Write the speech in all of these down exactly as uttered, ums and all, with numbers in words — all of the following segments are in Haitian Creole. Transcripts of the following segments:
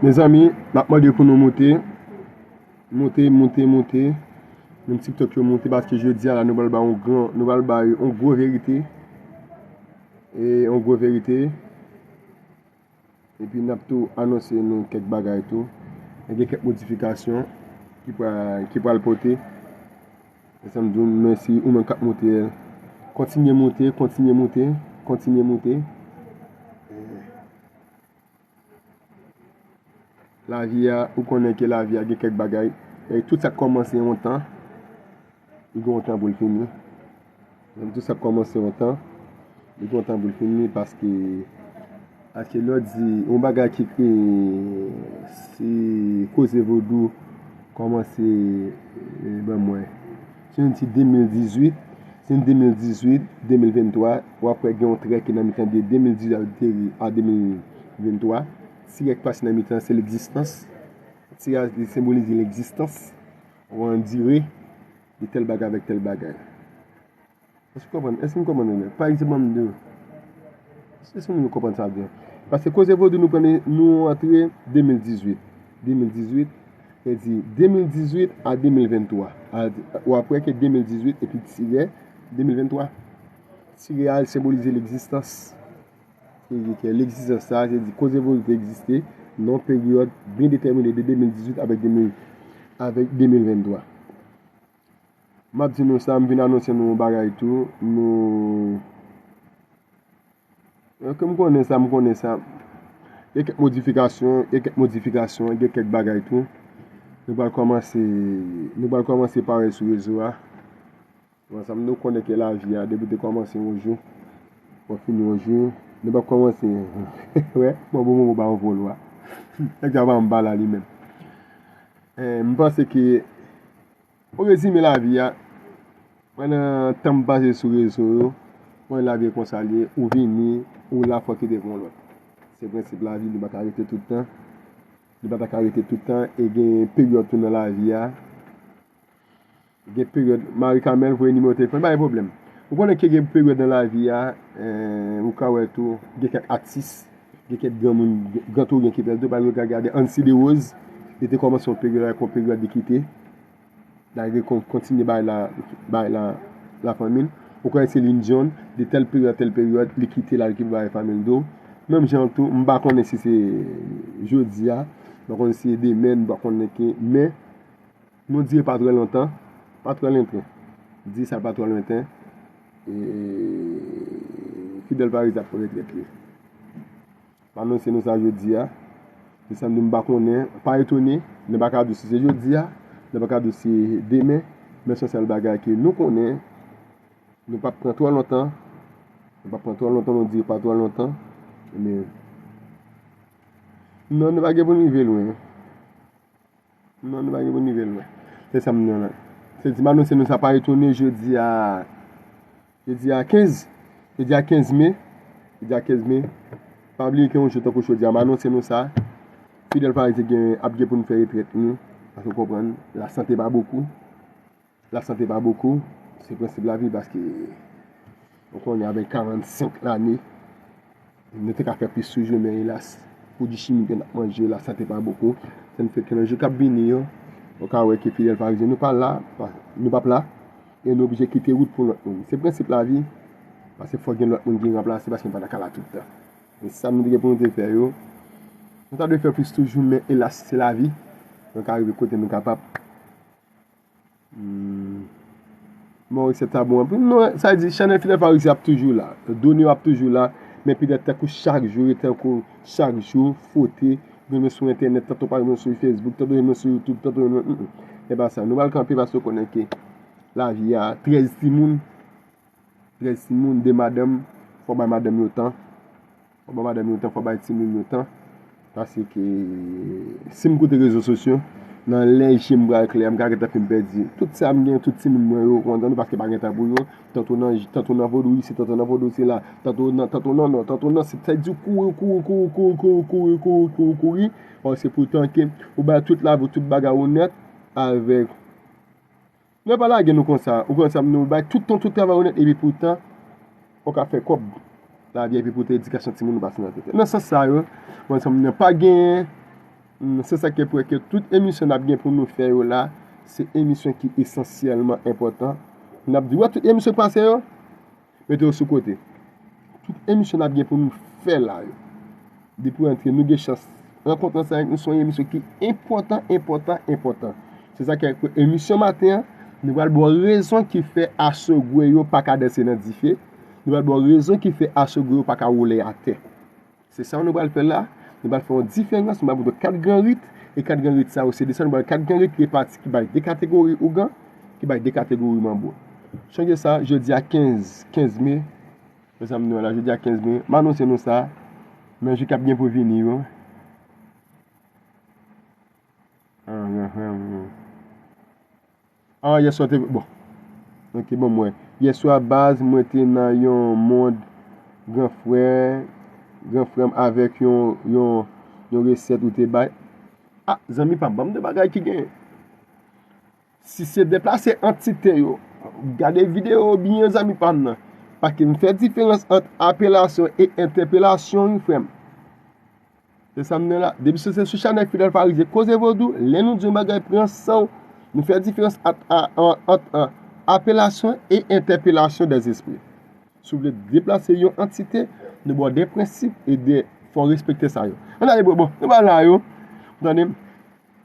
Mezanmi, m ap mande pou nou moute. Moute, moute, moute. Moun TikTok yo moute paske jodi a la nou pral bay yon gran, nou pral bay yon gwo verite. E yon gwo verite. Epi n ap tou anonse nou kèk bagay tou. Gen kèk modifikasyon ki pral, ki pral pote. E sa m di w mèsi ou menm k ap moute. Kontinye moute, kontinye moute, kontinye moute. Lavi a, ou konnen ke lavi a gen kèk bagay. E tout sa k kòmanse yon tan, li gen yon tan pou l fini. Menm tout sa k kòmanse yon tan, li gen yon tan pou l fini paske, paske lè w di yon bagay ki kreye, se koze vodou kòmanse, e, ban mwen. Si nou di de mil dizuit, si nou di de mil dizuit, de mil venntwa, w ap wè gen yon trè ki nan mitan de de mil dizuit a de mil venntwa. Tirè k pase nan mitan, se legzistans. Tirè a li senbolize legzistans. Ou andire de tèl bagay avèk tèl bagay. Èske w konprann? Èske m konprann ou byen? Pa egzanp, ban m di w, èske moun yo konprann sa byen? Paske koze vodou nou pran, nou antre de mil dizuit. De mil dizuit, se di de mil dizuit a de mil venntwa. A, w ap wè ke de mil dizuit epi tirè de mil venntwa. Tirè a senbolize legzistans. Se di ke legzistans sa, se di koze vodou te egziste nan yon peryòd byen detèmine de de mil dizuit avèk de mil, avèk de mil venntwa. M ap di nou sa, m vin anonse nou yon bagay tou. Nou, ke m konnen sa, m konnen sa. Gen kèk modifikasyon, gen kèk modifikasyon, gen kèk bagay tou. Nou pral kòmanse, nou pral kòmanse parèt sou rezo a. Bon, sa m nou konnen ke lavi a, depi te kòmanse yon jou, pou fini yon jou, nou p ap kòmanse. Wè, mwen bon, mwen ba yon vòlwa. Nèg sa pa m bala li menm. Eh, m panse ke, o rezime lavi a, mwen nan tan m pase sou rezo yo, mwen lavi konsa li ye, ou vini, ou la fò kite pou yon lòt. Se prensip lavi, nou pa ka rete tout tan. Nou pa ta ka rete tout tan, e gen peryòd tou nan lavi a. Gen peryòd, Marie Carmel voye nimewo telefòn, pa gen pwoblèm. Ou konnen ke gen peryòd nan lavi a, eh, ou ka wè tou, gen kèk atis, gen kèk granmoun, gran touryen ki fè l tou, pa egzanp, gade Ancy Derose, li te kòmanse yon peryòd avèk yon peryòd li kite, l al rekon-, kontinye bay la, bay la, lafanmi l. Ou konnen Céline Dion, de tèl peryòd, tèl peryòd, li kite l al okipe bay fanmi l tou. Menm jan tou, m pa konnen si se jodi a, m pa konnen si se demen, m pa konnen ke, men, nou di pa twò lontan, pa twò lontan. Di sa pa twò lontan. E, Fidel Paris ap pran retrèt li. M anonse nou sa jodi a. Se sa m di, m pa konnen, pa etone, nou pa ka di w si se jodi a, nou pa ka di w si demen, men se yon sèl bagay ke nou konnen, nou p ap pran twò lontan, nou p ap pran twò lontan, nou di pa twò lontan, men non, nou pa gen pou n rive lwen. Non, nou pa gen pou n rive lwen. Se sa m di w la. Se di m anonse nou sa pa etone jodi a, jodi a kenz, jodi a kenz me, jodi a kenz me. Pa bliye ke yon jou tankou jodi a, m anonse nou sa. Fidel Paris gen, ap gen pou n fè retrèt nou. Paske w konprann, la sante pa bokou. La sante pa bokou, se prensip lavi paske ou konnen avèk karannsenk lane, nou te ka fè plis toujou, men elas, pwodui chimik yo n ap manje, la sante pa bokou. Sa n fè ke nan jou k ap vini yo, ou ka wè ke Fidel Paris nou pa la, pa, nou p ap la, e nou oblije kite wout pou lòt moun. Se prensip lavi, paske fòk gen lòt moun ki ranplase paske nou pa ta ka la tout tan. E sa nou te gen pou nou te fè yo, nou ta dwe fè plis toujou, men elas, se lavi. Nou ka rive kote nou kapab. Hmm. Maurice Tabou anpil. Non, sa di, chanèl Fidel Paris ap toujou la. Done yo ap toujou la. Men petèt tankou chak jou, e tankou chak jou, fote, gen nou sou entènèt, tanto pa gen nou sou Facebook, tanto gen nou sou YouTube, tanto gen nou, mm, mm. E pa sa. Nou pral kanpe paske w konnen ke lavi a, trèz timoun, trèz timoun, de madanm, fò bay madanm yo tan. Fò bay madanm yo tan, fò bay timoun yo tan. Paske, si m koute rezo sosyo, nan lè je m pral klè, m ka gentan fin pèdi tout sa m gen, tout timoun mwen yo, ou konprann, paske pa gen tan pou yo. Tanto nan, tanto nan vodou isi, tanto nan vodou sila, tanto nan, tanto nan, non, tanto nan, se, sa di kouri, kouri, kouri. Or, se poutan ke ou bay tout lavi w, tout bagay ou nèt avèk Nou pa lage nou konsa. Ou konn sa, nou bay tout tan, tout travay ou nèt, epi poutan, ou ka fè kòb. Lavi, epi poutan, edikasyon timoun nou pase nan tèt. Nan sans sa yo, mwen sanm nan pa gen, Mm, se sa ki fè ke tout emisyon n ap gen pou nou fè yo la, se emisyon ki esansyèlman enpòtan. N ap di, wè, tout emisyon k pase yo, mete yo sou kote. Tout emisyon n ap gen pou nou fè la yo, depi w antre, nou gen chans rankontre ansanm avèk nou, se yon emisyon ki enpòtan, enpòtan, enpòtan. Se sa ki fè ke emisyon maten an, nou pral ba w rezon ki fè asogwe yo pa ka danse nan dife. Nou pral ba w rezon ki fè asogwe yo pa ka woule atè. Se sa nou pral fè la. Nou pral fè yon diferans. Nou pral montre w kat gran rit. E kat gran rit sa yo, se de sa nou pral, kat gran rit ki repati, ki bay de kategori ougan, ki bay de kategori manbo. Sonje sa, jodi a kenz, kenz me. Mezanmi, nou la, jodi a kenz me. M anonse nou sa. Men jou k ap gen pou vini yo. Ah, ah, ah, ah. Ah, yèswa te, bon. Ok, bon, mwen. Yèswa, baz, mwen te nan yon mond gran frè, gran frè m avèk yon, yon, yon resèt ou te bay. Ah, zanmi pa m, ban m de bagay ki gen. Si se deplase antite yo, gade videyo byen, zanmi pa m nan. Paske m fè diferans ant apelasyon e entèpelasyon, wi, frè m. Se sa m nan la. Depi se, se sou chanèl Fidèl Farizyen Koze Vodou, lè nou di yon bagay, pran san w. Nou fè diferans ant, a, an, ant, an, apelasyon e entèpelasyon dèzespri. Si w vle deplase yon antite, nou ba w de prensip e de, fò w respekte sa yo. Ann ale, bon, bon, nou ba la yo. Ou tande m?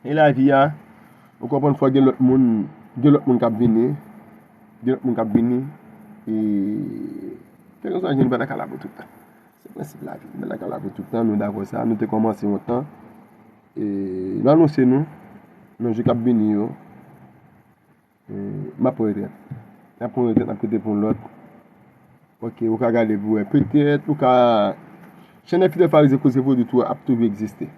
E lavi a, ou konprann, fò gen lòt moun, gen lòt moun k ap vini, gen lòt moun k ap vini, e kèlkeswa jan li pa ta ka la pou tout tan. Se prensip lavi, li pa ta ka la pou tout tan, nou dakò sa, nou te kòmanse yon tan, e nou anonse nou, nan jou k ap vini yo, e, m ap pran retrèt. M ap pran retrèt, m ap kite pou yon lòt. Ok, ou ka gade pou wè. Petèt, ou ka, chanèl Fidèl Farizyen Koze Vodou tou ap toujou egziste.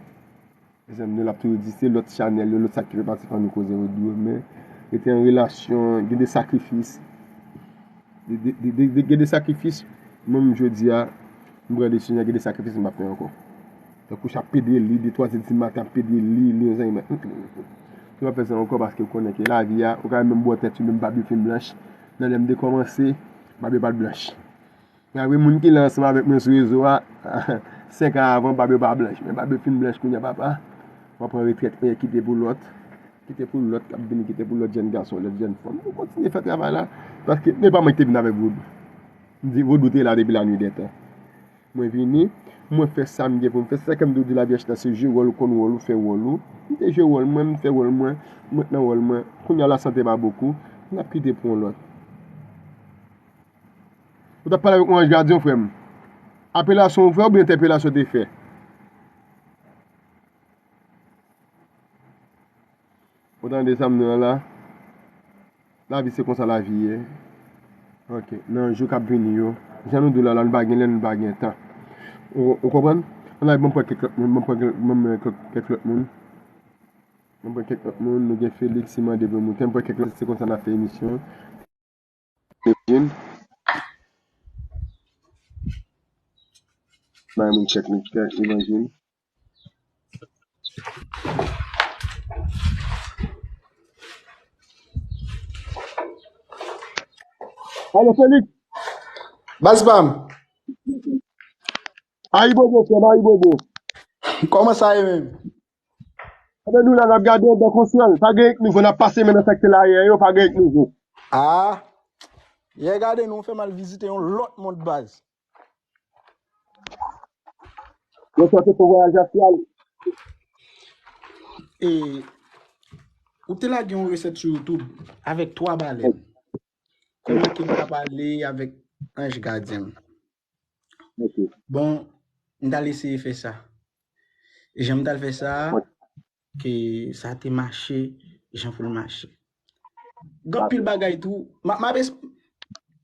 Mezanmi, l ap toujou egziste, lòt chanèl yo, lòt sa ki fè pati Fanmi Koze Vodou yo, men rete an relasyon, gen de sakrifis. De, de, de, de, de, gen de sakrifis, mwen menm jodi a, m pran desizyon, gen de sakrifis m p ap fè ankò. Tankou chak pede li, de, twa zè di maten ap pede li, li, yon zanmi, men, mm, mm, mm. Ou p ap fè sa ankò paske ou konnen ke lavi a, ou ka menm bwè tèt ou, menm bab yo fin blanch. Nan lè m te kòmanse, bab yo pa t blanch. Gen anpil moun ki la ansanm avèk mwen sou rezo a, senk an avan, bab yo pa blanch. Men bab yo fin blanch kounye a, papa. Mwen pran retrèt, mwen kite pou lòt. Kite pou lòt k ap vini, kite pou lòt jèn gason, lòt jèn fanm. Nou kontinye fè travay la. Paske se pa mwen ki te vin avèk vodou. M di vodou te la depi la nuit des temps. Mwen vini, mwen fè sa m gen pou m fè. Se sa k fè m toujou di lavi a chita, se jwe wòl ou, konn wòl ou, fè wòl ou. M te jwe wòl mwen, m fè wòl mwen, m ret nan wòl mwen. Kounye a lasante pa bokou, m ap kite pou yon lòt. Ou t ap pale avèk yon anj gadyen, frè m. Apelasyon ou fè oubyen entèpelasyon te fè? Ou tande sa m di w la? Lavi se konsa lavi ye. Ok, nan jou k ap vini yo, jan nou di w la, la, nou pa gen lè, nou pa gen tan. Ou, ou konprann? Ann al, ban m pran kèk lòt moun, ban m pran kèk, ban m pran kèk, kèk lòt moun. Ban m pran kèk lòt moun, nou gen Felix, Siman, Debre Mouten, ban m pran kèk lòt, se konsa n ap fè emisyon. Imagine. Bay moun tchèk, moun tchèk, imagine. Alo, Felix. Baz pa m. Ayibobo, frè m, ayibobo. Kòman sa ye menm? Anben nou la, n ap gade anndan konsyans. Pa gen nouvo, n ap pase men nan sektè la yè yo, pa gen nouvo. Ah, yè gade nou fè m al vizite yon lòt mond baz. Yo sòti pou vwayaj astral. E, ou te lage yon resèt sou YouTube avèk twa balèn. Kòman ke m ka pale avèk anj gadyen m? Ok. Bon, m t al eseye fè sa. Jan m t al fè sa, ke sa te mache, jan pou l mache. Gen anpil bagay tou. M a, m a,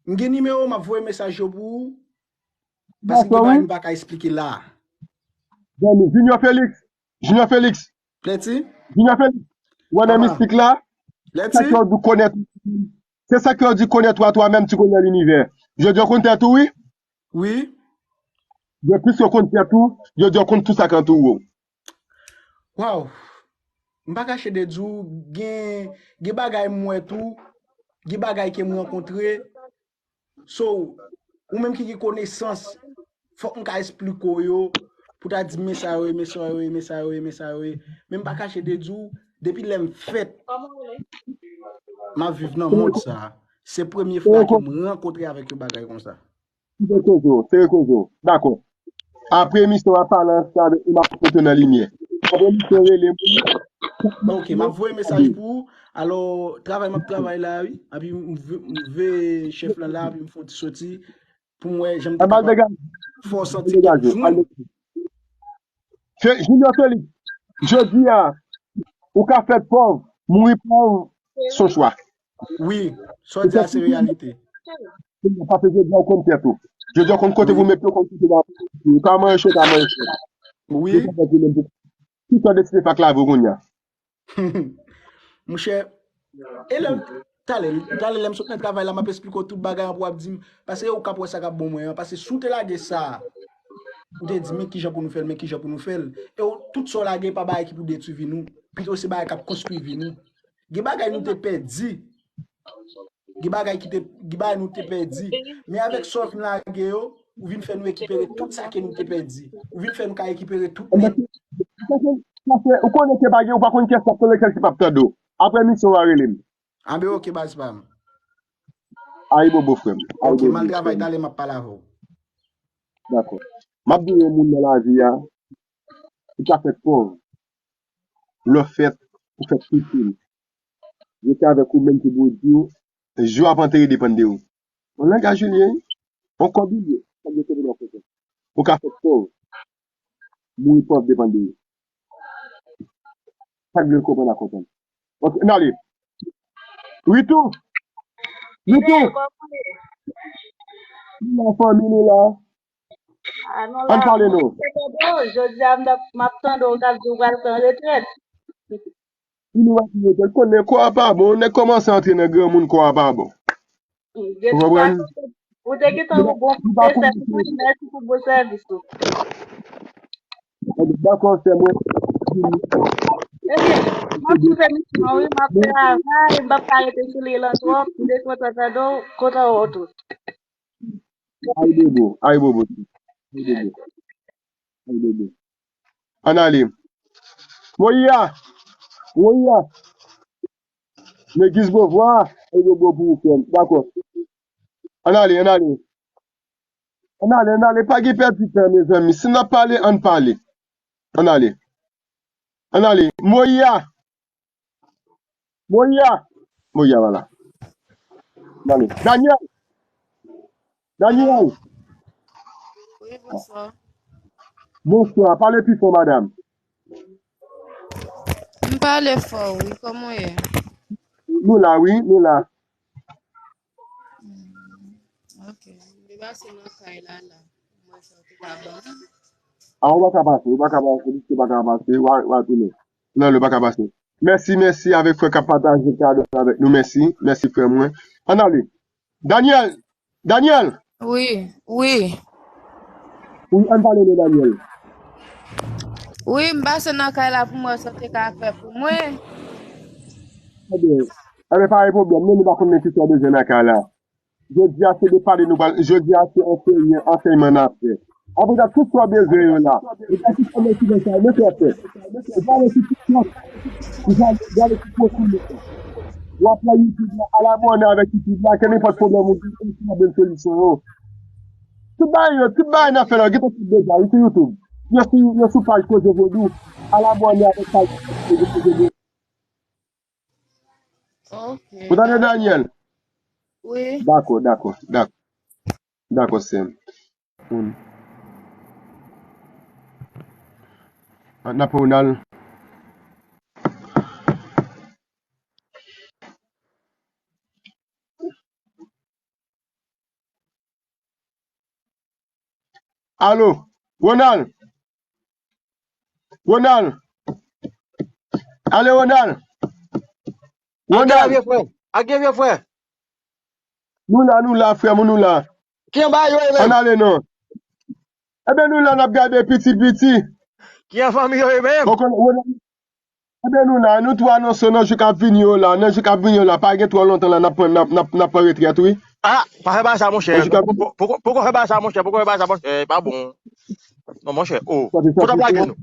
m gen nimewo, m ap voye mesaj yo pou ou. Paske gen bagay m pa ka esplike la. Zanmi, Junior Felix, Junior Felix. Lèti? Junior Felix, ou wè nan mistik la, se sa ke yo di, connais-toi toi-même, tu connais l'univers. Jodi a w konn tèt ou, wi. Wi. Depi w konn tèt ou, jodi a w konn tout sa k antoure w. Waw. M pa kache de di w, gen, gen bagay m wè tou, gen bagay ke m rankontre. So, ou menm ki gen konesans, fòk m ka esplike w yo, pou ta di m men sa yo ye, men sa yo ye, men sa yo ye, men sa yo ye. Men m pa kache de di w, depi lè m fèt, m ap viv nan mond sa a. Se premye fwa ke m rankontre avèk yon bagay konsa. Se rekozo, se rekozo. Dakò. Apre emisyon, w ap pale ansanm avèk nou, m ap fout ou nan limyè. Apre emisyon, rele m. Ok, m ap voye mesaj pou ou. Alò, travay m ap travay la, wi. Epi m ve, m ve chèf lan la, epi m fè yon ti soti. Pou m wè jan m te kapab fè w santi kèk jou. Junior Felix, jodi a, ou ka fèt pòv, mouri pòv, se yon chwa. Wi, sa w di a se reyalite. Paske jodi a ou konn tèt ou. Jodi a ou konn kote pou met pye, ou konn kote ba. Ou ka manje cho, ou ka manje cho. Wi. Ki sa w deside fè ak lavi w kounye a? Monchè, e lè, talè, talè lè m sot nan travay la, m ap esplike w tout bagay an pou w ap di m, paske ou k ap wè sa k ap bon mwen an, paske si w te lage sa, ou te di men kijan pou nou fè l, men kijan pou nou fè l, e w, tout sa w lage pa bagay ki pou detwi vi nou, pito se bagay k ap konstwi vi nou. Gen bagay nou te pèdi, gen bagay ki te, gen bagay nou te pèdi, men avèk sa w vin lage yo, ou vin fè nou rekipere tout sa ke nou te pèdi, ou vin fè nou ka rekipere tout nèt. Paske ou konnen ke pa gen, ou pa konn kiyès k ap tande, kiyès ki p ap tande w. Apre emisyon an, rele m. Anben, ok, baz pa m. Ayibobo, frè m. Ok, m al travay, talè m ap pale avè w. Dakò. M ap di yon moun nan lavi a, ou ka fèt pòv. Lè w fèt, ou fèt pitit. Rete avèk ou menm ki pou di w, jou ap antere depann de ou. Yon langaj ou li ye, yon kòb ou li ye, sa vle konnen nan konprann. Ou ka fèt pòv, mouri pòv depann de ou. Sa vle konnen nan konprann. Ok, n ale. Ritou! Ritou! Nou la, fanmi, nou la. Ann pale non. Jodi a m ap tande w k ap di w pral pran retrèt. Li wè ki yo te konnen kò a pa bon, nèg kòmanse antre nan granmoun, kò a pa bon. Ou konprann? Ou te gentan yon bon pwofesè tou wi, mèsi pou bon sèvis ou. Dakò, sè mwen. Ebyen, m ap swiv emisyon wi, m ap travay, m p ap ka rete sou li lan twòp, m te kontan tande w, kontan wè w tou. Ayibobo, ayibobo. Ayibobo. Ayibobo. Ann ale. Moyiya. Moyiya. Legliz Bovwa. Ayibobo pou ou, frè m. Dakò. Ann ale, ann ale. Ann ale, ann ale. Pa gen pèdi tan, mezanmi. Si n ap pale, ann pale. Ann ale. Ann ale. Moyiya. Moyiya. Moyiya, vwala. Daniel. Daniel. Wi, bonswa. Bonswa. Pale pi fò, madanm. M pale fò, wi. Kòman w ye? Nou la, wi. Nou la. Ok. M te pase nan kay la, la. Mwen sa te ka ban. A, ou pa ka pase. Ou pa ka pase. Ou pa ka pase. W a, w a tounen. Non, ou pa ka pase. Mèsi, mèsi avèk frè k ap pataje kado avèk nou. Mèsi, mèsi frè mwen. Ann ale. Daniel, Daniel! Wi, wi. Wi, ann pale de Daniel. Wi, m pase nan kay la pou m wè sa w te ka fè pou mwen. Ebyen, ebyen, pa gen pwoblèm, non, nou pa konn men ki sa w bezwen nan kay la. Jodi a se de pale nou pral, jodi a se ansèyman, ansèyman n ap fè. Apre sa, tout sa w bezwen yo la. E pa tout sa w bezwen sa, men fè fè. E pa ale sou TikTok. Ou pa ale sou pwofil yo. W ap pran YouTube la, al abòne avèk YouTube la, kenenpòt pwoblèm ou gen, ou ka jwenn solisyon yo. Tout bagay yo, tout bagay n ap fè la, yo gentan sot deja, wi, sou YouTube. Yo sou, yo sou paj Koze Vodou. Al abòne avèk paj Koze Vodou. Ok. Ou tande Daniel? Wi. Dakò, dakò, dakò. Dakò, sè m. Hmm. N ap pran Ronald. Alo, Ronald? Ronald? Ale, Ronald? Ronald? Ak vye frè. Ak vye frè. Nou la, nou la, frè m, nou la. Ki anba yo ye menm? Ann ale non. Ebyen, nou la, n ap gade piti piti. Ki an fanmi yo ye menm? Ou konn, Ronald? Enben nou la, nou tou anonse nan jou k ap vini yo la, nan jou k ap vini yo la, pa gen twò lontan la, n ap pran, n ap, n ap, n ap pran retrèt, wi. Ah, pa fè bagay sa, monchè. Nan jou k ap vini. Poko, poko, poko fè bagay sa, monchè, poko fè bagay sa, monchè, e pa bon. Non, monchè, oh, kote w ap lage nou?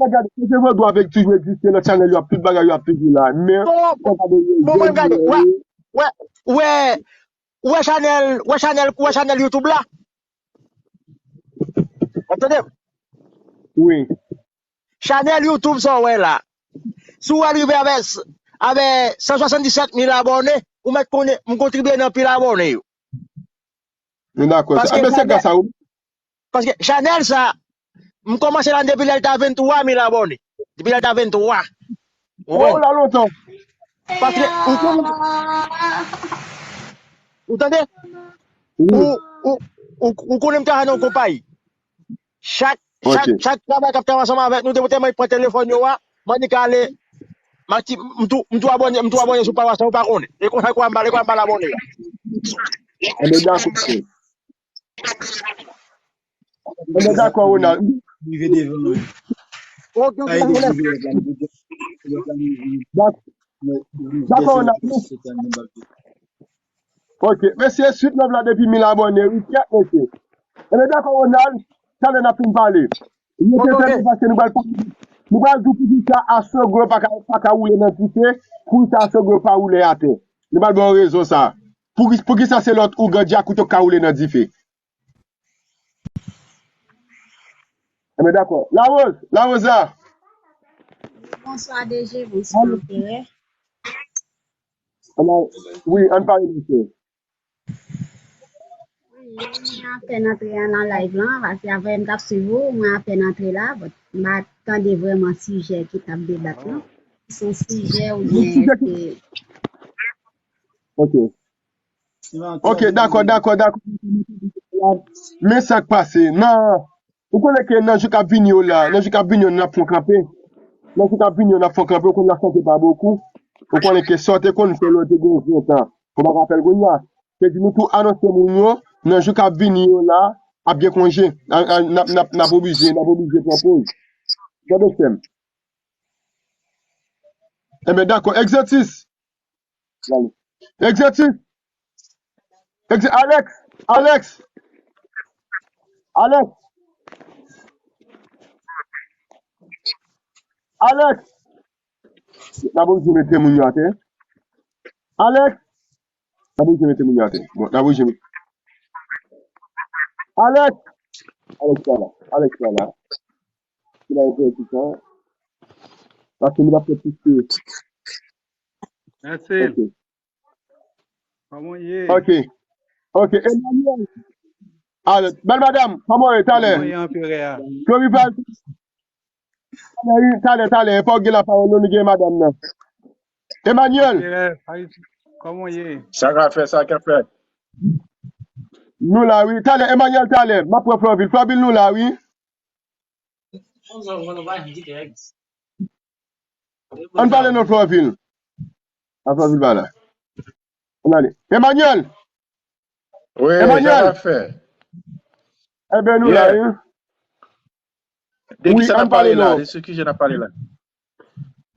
Gade, koze vodou avèk toujou egziste nan chanèl yo, ap tout bagay yo ap toujou la. Men, bon, bon, mwen gade, wè, wè, wè, wè chanèl, wè chanèl, wè chanèl YouTube la. W ap tande m? Wi. Chanèl YouTube sa w wè la. Si w al rive avè, avè san swasanndisèt mil abòne, ou mèt konnen m kontribye nan pil abòne yo. M dakò. Paske, enben, se chanèl, gras a ou. Paske chanèl sa, m kòmanse la depi lè l ta venntwa mil abòne. Depi lè l ta venntwa. Ou konprann? Oh, la lontan. Paske ou konn, ou tande? Wi. Ou, ou, ou, ou konnen m travay nan yon konpayi. Chak, chak, ok, chak travay k ap travay ansanm avèk nou, depi w te mande pran telefòn yo a, m annik ale, m tou, m tou, m tou abòne, m tou abòne sou pawòl sa, ou pa konnen. E konsa, e konsa m pa, e konsa m pa abòne la. Enben, dakò. Enben, dakò, Ronald. Rive devan, wi. Ok, ok, ok. Dak-, dakò, Ronald. Ok, mesye, sweet love la depi mil abòne, wi, kèt, mesye. Enben, dakò, Ronald, talè n ap fin pale. Mete tèt ou paske nou pral, nou pral di w poukisa Asogwe pa ka, pa ka woule nan dife, poukisa Asogwe pa woule atè. Nou pral ba w rezon sa. Pou, poukisa se lòt ougan djakout yo ka woule nan dife? Enben, dakò. Larose, Larose la. Bonswa, D G, bonswa, Anperè. Wi, ann pale, mesye. Wi, mwen apèn antre nan live lan, paske avè m t ap swiv ou, mwen apèn antre la, but m pa tande vrèman sijè ki t ap debat lan. Se yon sijè oubyen se... Ok. Ok, dakò, dakò, dakò. Men sa k pase. Nan, ou konnen ke nan jou k ap vini yo la, nan jou k ap vini yo, n ap fè kanpe. Nan jou k ap vini yo, n ap fè kanpe. Ou konnen la santé pa bokou. Ou konnen ke sa w te konn fè lè w te gen ven tan. Ou pa ka fè l kounye a. Se di nou tou anonse moun yo, nan jou k ap vini yo la, ap gen konje. N ap, n ap, n ap oblije, n ap oblije pran poz. Tande, sè m. Enben, dakò. Egzantis. Egzantis. Egze-, Alex. Alex. Alex. Alex. N ap oblije mete moun yo atè. Alex. N ap oblije mete moun yo atè. Bon, n ap oblije mete. Alex. Alex pa la. Alex pa la. Ki la fè tout sa. Paske li pa fè plis ke... Mèsi. Ok. Kòman w ye? Ok. Ok, Emmanuel. Ale, bèl madanm, kòman w ye? Talè. Kòman w ye, Anperè a? Floribal. Talè, talè, talè. E pa w gen lapawòl, non, nou gen madanm nan. Emmanuel. Anperè, Ayiti. Kòman w ye? Sa k ap fèt, sa k ap fèt. Nou la, wi. Talè, Emmanuel, talè. M ap pran Florvil. Florvil, nou la, wi. Ann pale non, Florvil. A, Florvil pa la. Ann ale. Emmanuel! Wi, Emmanuel! Sa k ap fèt? Enben, nou la, wi. De kisa n ap pale la? De sou ki sijè n ap pale la?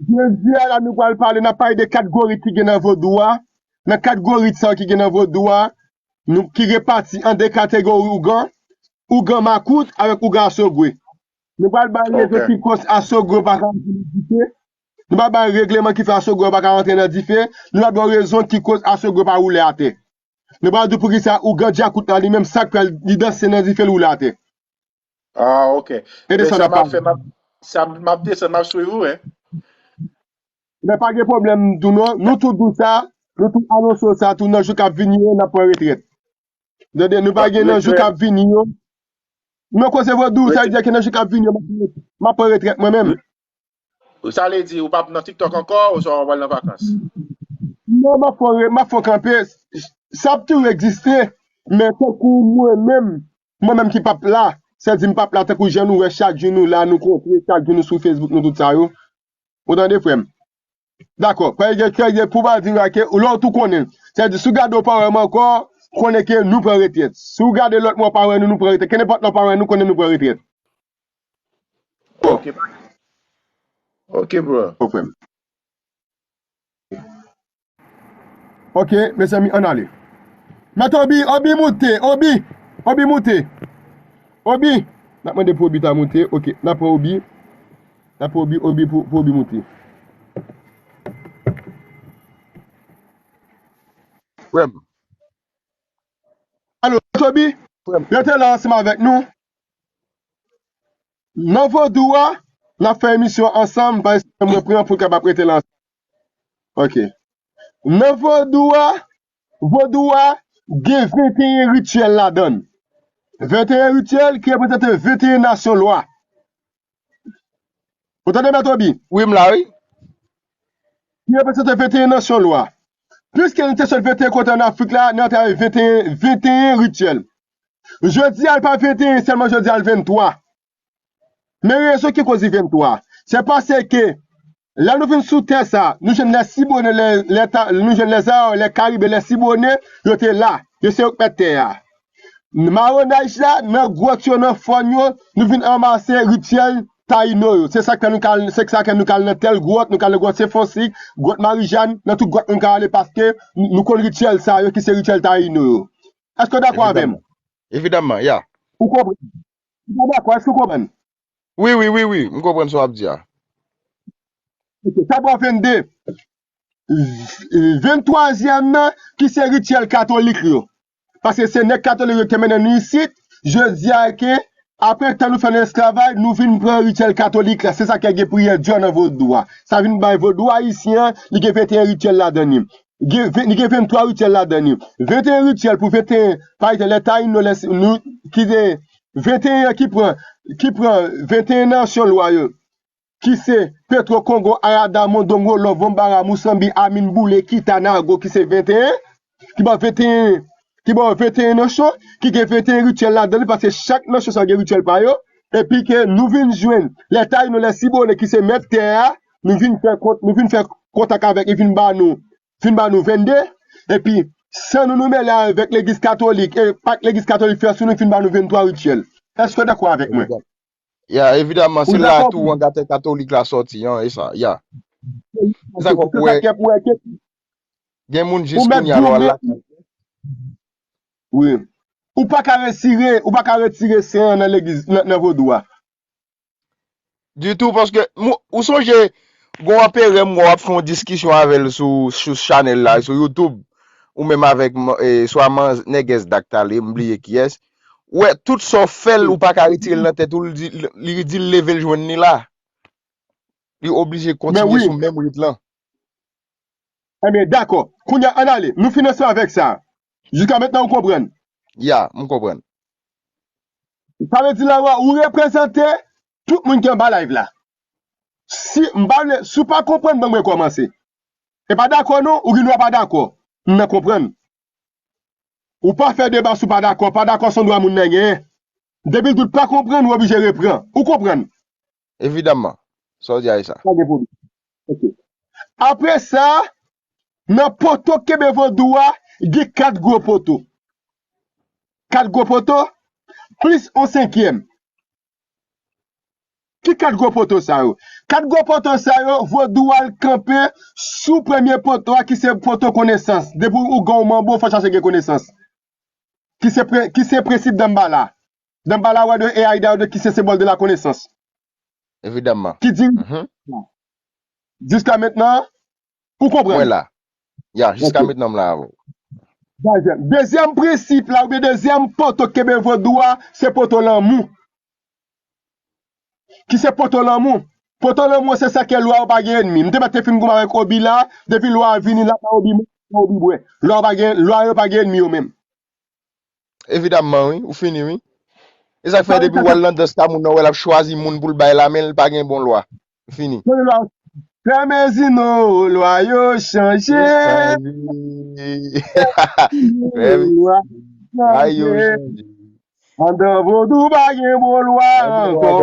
Jodi a la, nou pral pale, n ap pale de kat gwo rit ki gen nan vodou a. Nan kat gwo rit sa yo ki gen nan vodou a, nou, ki repati an de kategori ougan, ougan makout avèk ougan asogwe. Nou pral bay rezon ki koz asogwe pa ka rantre nan dife. Nou pral bay regleman ki fè asogwe pa ka rantre nan dife. Nou pral bay rezon ki koz asogwe pa woule atè. Nou pral di poukisa ougan djakout la li menm sa k fè l li danse nan dife l woule atè. Ah, ok. E desann ap pale. Sa m ap fè, m ap, sa m ap desann, m ap swiv ou, wi. Men pa gen pwoblèm tou non. Nou tou di w sa, nou tou anonse w sa tou nan jou k ap vini yo, n ap pran retrèt. Tande, nou pa gen nan jou k ap vini yo. Nou koze vodou, sa vle di ke nan jou k ap vini yo, m ap, m ap pran retrèt mwen menm. Sa vle di, ou p ap nan TikTok ankò, oswa w pral nan vakans? Non, m ap fè, m ap fè kanpe. Sa ap toujou egziste, men tankou mwen menm, mwen menm ki p ap la, sa vle di m p ap la tankou jan nou wè chak jou nou la, nou kontre, chak jou nou sou Facebook, nou tout sa yo. Ou tande, frè m? Dakò. Paske, paske pou ba di w ke lè w tou konnen. Sa vle di, si w gade w pa wè m ankò, konnen ke nou pran retrèt. Si w gade lòt mwa w pa wè nou, nou pran retrèt. Kenenpòt lè w pa wè nou, konnen nou pran retrèt. Ok, bro. Ok, frè m. Ok, mezanmi, ann ale. Mèt Obi, Obi moute, Obi, Obi moute. Obi, n ap mande pou Obi ta moute. Ok, n ap pran Obi. N ap pran Obi, Obi pou, pou Obi moute. Frè m. Alo, Mèt Obi, frè m, rete la ansanm avèk nou. Nan vodou a, n ap fè emisyon ansanm, paske mwen pran pou l kapab rete la ansanm. Ok. Nan vodou a, vodou a gen venteyen rityèl ladan l. Venteyen rityèl ki reprezante venteyen nasyon lwa. Ou tande, Mèt Obi? Wi, m la, wi. Ki reprezante venteyen nasyon lwa. Piske nou te sot venteyen kote ann Afrik la, nou antre avèk venteyen, venteyen rityèl. Jodi a, l pa venteyen sèlman, jodi a, l venntwa. Men rezon ki koz li venntwa, se paske lè nou vin sou tè sa, nou jwenn lè Siboney, lè, lè ta, nou jwenn lè Zayò, lè Karibe, lè Siboney, yo te la. Yo se yo k mèt tè a. Mawonaj la, nan gwòt yo, nan fòn yo, nou vin anmase rityèl Tayino yo. Se sa k fè nou kal, se sa k fè nou kal nan tèl gwòt, nou kal nan gwòt Sen Fransik, gwòt Marijàn, nan tout gwòt nou ka ale paske nou, nou konn rityèl sa yo ki se rityèl Tayino yo. Èske w dakò avè m? Evidamman, evidamman, ya. Ou konprann? Ou pa dakò, èske w konprann? Wi, wi, wi, wi, m konprann sa w ap di a. Ok, sa pran vennde. V-, venntwazyèm nan, ki se rityèl katolik yo. Paske se nèg katolik yo ki te mennen nou isit, jodi a ke, apre tan nou fè nan esklavaj, nou vin pran rityèl katolik la. Se sa ki gen priyè Dye nan vodou a. Sa vin bay vodou ayisyen an, li gen venteyen rityèl ladan li. Gen, ven-, li gen venntwa rityèl ladan li. Venteyen rityèl pou venteyen, pa egzanp, lè Tayino, lè, nou, ki gen venteyen ki pran, ki pran venteyen nasyon lwa yo, ki se Petro, Kongo, Arada, Mondongo, Lòv, Wanbara, Mousanbi, Amin, Boule, Kita, Nago, ki se venteyen, ki ba venteyen, ki ba venteyen nasyon, ki gen venteyen rityèl ladan li, paske chak nasyon sa gen rityèl pa yo, epi ke nou vin jwenn, lè Tayino, lè Siboney, ki se mèt tè a, nou vin fè kont, nou vin fè kontak avèk li, vin ba nou, vin ba nou vennde, epi san nou nou mele avèk legliz katolik, e pa legliz katolik fè sou nou, vin ba nou venntwa rityèl. Èske w dakò avèk mwen? Ya, evidamman, se la tou angatè katolik la sòti, an, e sa, ya. Se sa k fè pou wè, gen moun jis kounye a lò al lakay. Wi. Ou pa ka retire, ou pa ka retire sen an nan legliz, nan, nan vodou a. Ditou, paske, ou sonje, gon anperè m wè w ap fè yon diskisyon avè l sou, sou chanèl la, sou YouTube, ou menm avèk, e, swa man, nègès Dak Tale, m bliye kiyès. Ou wè, tout sa w fè l, ou pa ka retire l nan tèt ou, li di, li di l leve l jwenn li la. Li oblije kontinye sou menm rit lan. Ebyen, dakò. Kounye a, ann ale. Nou fin ansanm avèk sa. Jiska mentnan, ou konprann? Ya, m konprann. Sa vle di la, ou reprezante tout moun ki anba live la. Si m pa vle, si w pa konprann, ban mwen kòmanse. E pa dakò non, ou gen dwa pa dakò. M nan konprann. Ou pa fè deba si w pa dakò. Pa dakò se yon dwa moun nan genyen. Depi l di w pa konprann, ou oblije repran. Ou konprann? Evidamman. Sa w di a e sa. Pa gen pwoblèm. Ok. Apre sa, nan poto k kenbe vodou a, gen kat gwo poto. Kat gwo poto, plis yon senkyèm. Ki kat gwo poto sa yo? Kat gwo poto sa yo, vodou a l kanpe sou premye poto a ki se poto konesans. Depi ou gen yon manbo, fò chache gen konesans. Ki se pre-, ki se prensip Danbala. Danbala, wè de e a i da de ki se senbòl de la konesans. Evidamman. Ki di, jiska mentnan, ou konprann? Mwen la. Ya, jiska mentnan m la avè w. Dezyèm, dezyèm prensip la, oubyen dezyèm poto k kenbe vodou a, se poto lanmou. Ki se poto lanmou. Poto lanmou, se sa ke lwa yo pa gen ènmi. M te mèt te fin goumen avèk Obi la, depi lwa a vini, l ap ba Obi, Obi bwè. Lwa yo pa gen, lwa yo pa gen ènmi yo menm. Evidamman, wi. Ou fini, wi. E sa k fè depi w al nan dans la, moun nan wè l ap chwazi moun pou l bay la, men l pa gen bon lwa. Ou fini. Fèmen zino, lwa yo chanje. Fèmen lwa yo chanje. Anndan vodou pa gen bon lwa ankò.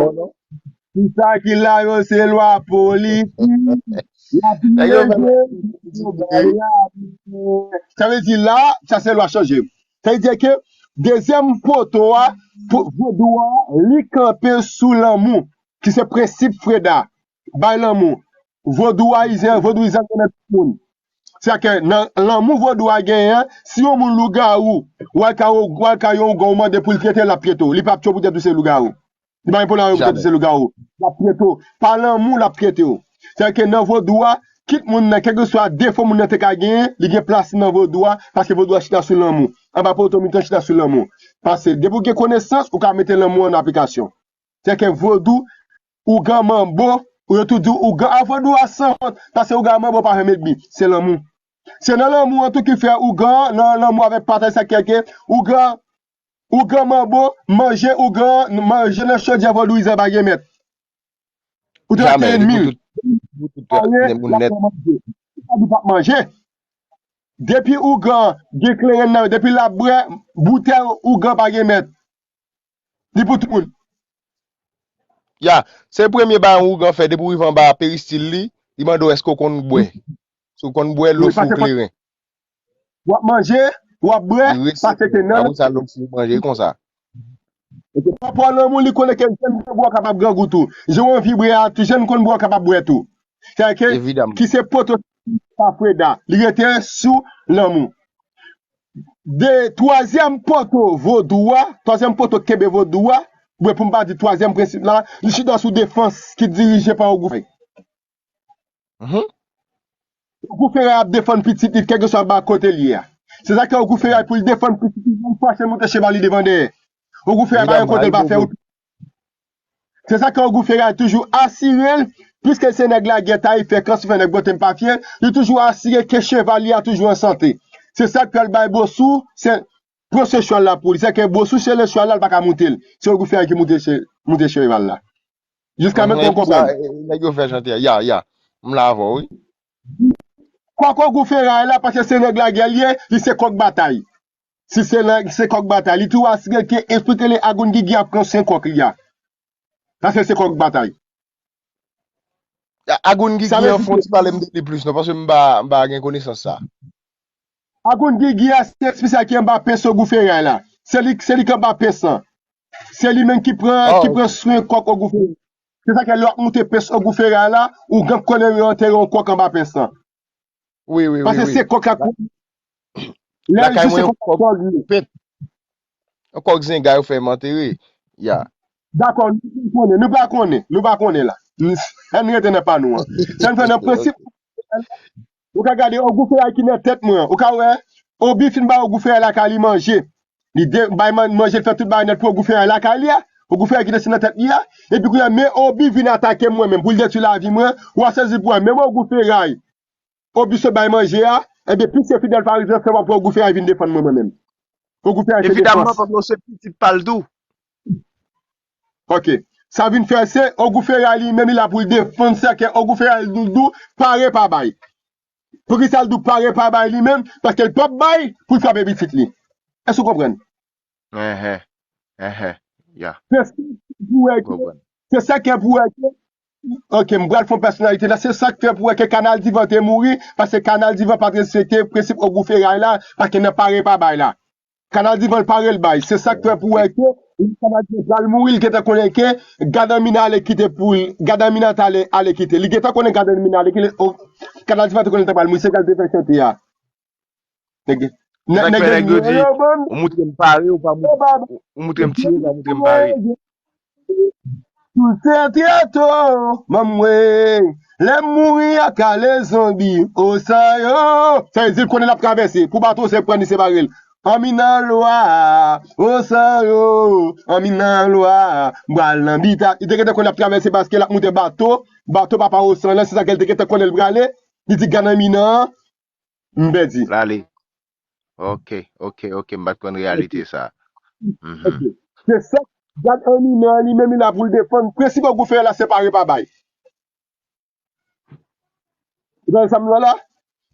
Tout sa ki la yo se lwa politik. Y ap manje, yo bay lavi. Sa vle di la, sa se lwa chanje. Sa vle di ke dezyèm poto a, vodou a, li kanpe sou lanmou. ki se prensip Freda, bay lanmou. Vodou ayisyen, vodouyizan gen nan tout moun. Sèke nan lanmou vodou a genyen an, si yon moun lougawou, w al ka, w al ka yon ougan, ou mande pou l trete l, l ap trete w. Li p ap tchwe poutèt ou se lougawou. Li pa gen pwoblèm avè w poutèt ou se lougawou. L ap trete w. Pa lanmou, l ap trete w. Sèke nan vodou a, kit moun nan, kèlkeswa defo moun nan te ka genyen, li gen plas li nan vodou a, paske vodou a chita sou lanmou. Anba poto mitan chita sou lanmou. Paske depi w gen konesans, ou ka mete lanmou an aplikasyon. Sèke vodou, ougan manbo, ou yo tou di ougan, a vodou a sanwont, paske ougan manbo pa janm enmi, se lanmou. Se nan lanmou an tou ki fè ougan, nan lanmou avèk pataj sa kèke, ougan, ougan manbo, manje ougan, manje nan chodyè vodouyizan pa gen mèt. Ou te rete enmi l. Ayen, l ap manje. Ou pa di l p ap manje. Depi ougan, gen kleren nan, depi l ap bwè, boutèy ougan pa gen mèt. Li pou tout moun. Ya, se premye bagay yon ougan fè, depi w rive anba peristil li, li mande w èske w konn bwè. Si w konn bwè, lofou, kleren. W ap manje, w ap bwè, paske nan. Apre sa, lofou, manje konsa. Rapò lanmou, li konnen ke jèn konn bwè kapab grangou tou. Jan w anvi bwè a tou, jèn konn bwè kapab bwè tou. Sèke, ki se poto pa Freda, li rete sou lanmou. De twazyèm poto vodou a, twazyèm poto kenbe vodou a, oubyen pou m pa di twazyèm prensip la, li chita sou defans ki dirije pa Ogou Feray. Ogou Feray ap defann pitit li, kèlkeswa ba kote l ye a. Se sa k fè Ogou Feray pou l defann pitit li, l fache moute cheval li devan dèyè. Ogou Feray pa gen kote l pa fè. Se sa k fè Ogou Feray toujou asire l, piske se nèg lagè tayifè, kan si fè nèg bote m pa fye, li toujou asire ke cheval li a toujou an sante. Se sa k fè l bay Bosou, se pran se chwal la pou li. Se ke Bosou se le chwal la, l pa ka moute l. Se Ogou Feray ki moute che-, moute cheval la. Jiska mentnan, ou konprann? Nèg yo fè chante a. Ya, ya. M la avè w, wi. Kòk Ogou Feray la, paske se nèg lagè l ye, li se kòk batay. Si se nèg, se kòk batay. Li tou asire ke espri ke le Agoun Gigi ap pran sen kòk li a. Paske se kòk batay. Agoun Gigi an, fon ti pale m de li plis non, paske m pa, m pa gen konesans sa. Agoun Gigi a, se espesyal ki anba pens Ogou Feray la. Se li, se li ki anba pens lan. Se li menm ki pran, ki pran swen kòk Ogou Feray. Se sa ke lè w ap moute pens Ogou Feray la, ou gen konnen yo antere yon kòk anba pens lan. Wi, wi, wi. Paske se kòk la. Lè lakay mwen, se yon kòk, kòk pent. Yon kòk zenga yo fè m antere. Ya. Dakò, nou pa konnen, nou pa konnen, nou pa konnen la. Ann rete nan pa nou an. Sa n fè nan prensip, ou ka gade Ogou Feray ki nan tèt mwen an. Ou ka wè, Obi fin ba Ogou Feray lakay li manje. Li de, bay man-, manje, l fè tout bagay nèt pou Ogou Feray lakay li a. Ogou Feray ki te si nan tèt li a. Epi kounye a, men Obi vin atake mwen menm, pou l detwi lavi mwen. W a sezi pou wè, menm Ogou Feray. Obi sot bay manje a, ebyen, piske Fidèl Farizyen, se wè pou Ogou Feray vin defann mwen, mwen menm. Ogou Feray se defans. Evidaman, Pablo se pitit pa l tou. Ok. Sa vin fè se Ogou Feray li menm, li la pou l defann sa ke Ogou Feray doudou pare pa bay. Poukisa l dou pare pa bay li menm? Paske l p ap bay pou l frape pitit li. Èske w konprann? Enhen. Enhen. Ya. Se sa k pou wè ke, se sa k pou wè ke, ok, m pral fè yon pèsonalite la, se sa k fè pou wè ke Kanal Divan te mouri, paske Kanal Divan pa t respekte prensip Ogou Feray la, paske nan pare pa bay la. Kanal Divan l pare l bay, se sa k fè pou wè ke Kanal Divan pral mouri, li gentan konnen ke Gadanmina ale kite pou l, Gadanmina t ale, ale kite. Li gentan konnen Gadanmina ale kite, o, Kanal Divan te konnen l t ap pral mouri, se sa l te fè chante a. Nèg, nèg, nèg yo di, ou moutre m pare, ou pa moutre, ou moutre m tire, ou pa moutre m pare. Tout se trè to, manmwe. Lè m mouri a kale zonbi, o sa yo. Sa vle di l konnen l ap travèse. Pou bato se pran li separe l. Anminan lwa, o sa yo. Anminan lwa, m pral nan bita. Li te gentan konnen l ap travèse paske l ap moute bato. Bato papa Osan lan, se sa ke l te gentan konnen l prale. Li di gad Anminan an. M pèdi. L ale. Ok, ok, ok, m pa t konn reyalite sa. Mhm. Ok. Se sa, gad Anminan an li menm li la pou l defann prensip Ogou Feray la, se pare pa bay. Ou konprann sa m di w la?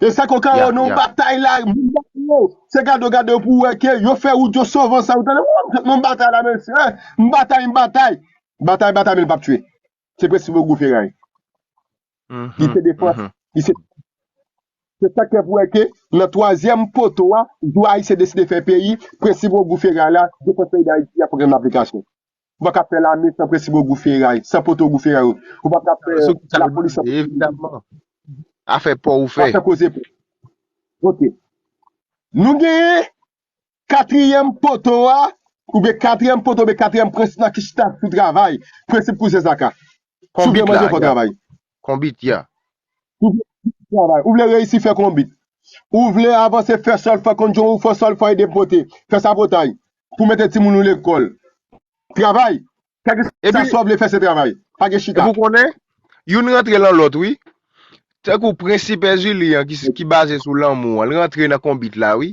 E sa ke w ka wè nan batay la, moun batay yo, se gade w gade yo pou w wè ke yo fè wout yo sove ansanm. Ou tande, "Wouw, m nan batay la, mesye, eh, m batay, m batay." Batay, batay, men l p ap tchwe. Se prensip Ogou Feray. Li se defans. Li se, se sa k fè pou wè ke nan twazyèm poto a, jou Ayisyen deside fè peyi, prensip Ogou Feray la, defans peyi Dayiti a pran nan aplikasyon. Ou pa ka fè lame san prensip Ogou Feray, san poto Ogou Feray yo. Ou pa ka fè lapolis san... Evidaman. Afè pa w ou fè. Afè koze pa w. Ok. Nou genyen katriyèm poto a, oubyen katriyèm poto, oubyen katriyèm prensip la ki chita sou travay. Prensip kouzen Zaka. Si w vle manje, fò w travay. Konbit, ya. Ou vle travay. Ou vle reyisi, fè konbit. Ou vle avanse, fè sòlfa, konn jan ou fè sòlfa e depote. Fè sapotay. Pou mete timoun ou lekòl. Travay. Kèlkeswa sa w vle fè, se travay. Pa gen chita. Epi w konnen, youn rantre lan lòt, wi. Tankou prensip Èzili an ki, ki baze sou lanmou an, l rantre nan konbit la, wi.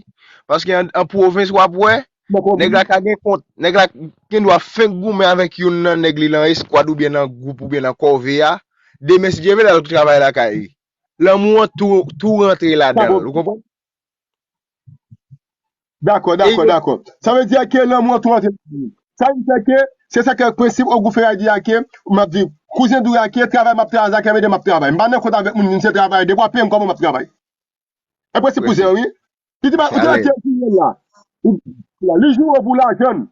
Paske an, an pwovens, w ap wè, nèg la ka gen kont, nèg la gendwa fenk goumen avèk youn nan nèg li lan eskwad oubyen nan gwoup oubyen nan kòve a. Demen, si Dye vle, l al travay lakay li. Lanmou an tou, tou rantre ladan l, ou konprann? Dakò, dakò, dakò. Sa vle di ke lanmou an tou rantre. Sa vle di ke, se sa ke prensip Ogou Feray di a ke, m ap di, kouzen Doura ke, travay m ap travay, sa ke mete m ap travay. M pa nan kont avèk moun, se travay, depi w ap peye m kòman m ap travay. E prensip kouzen an, wi. Li te ba, ou te ba kouzen la. Li joure w pou lajan.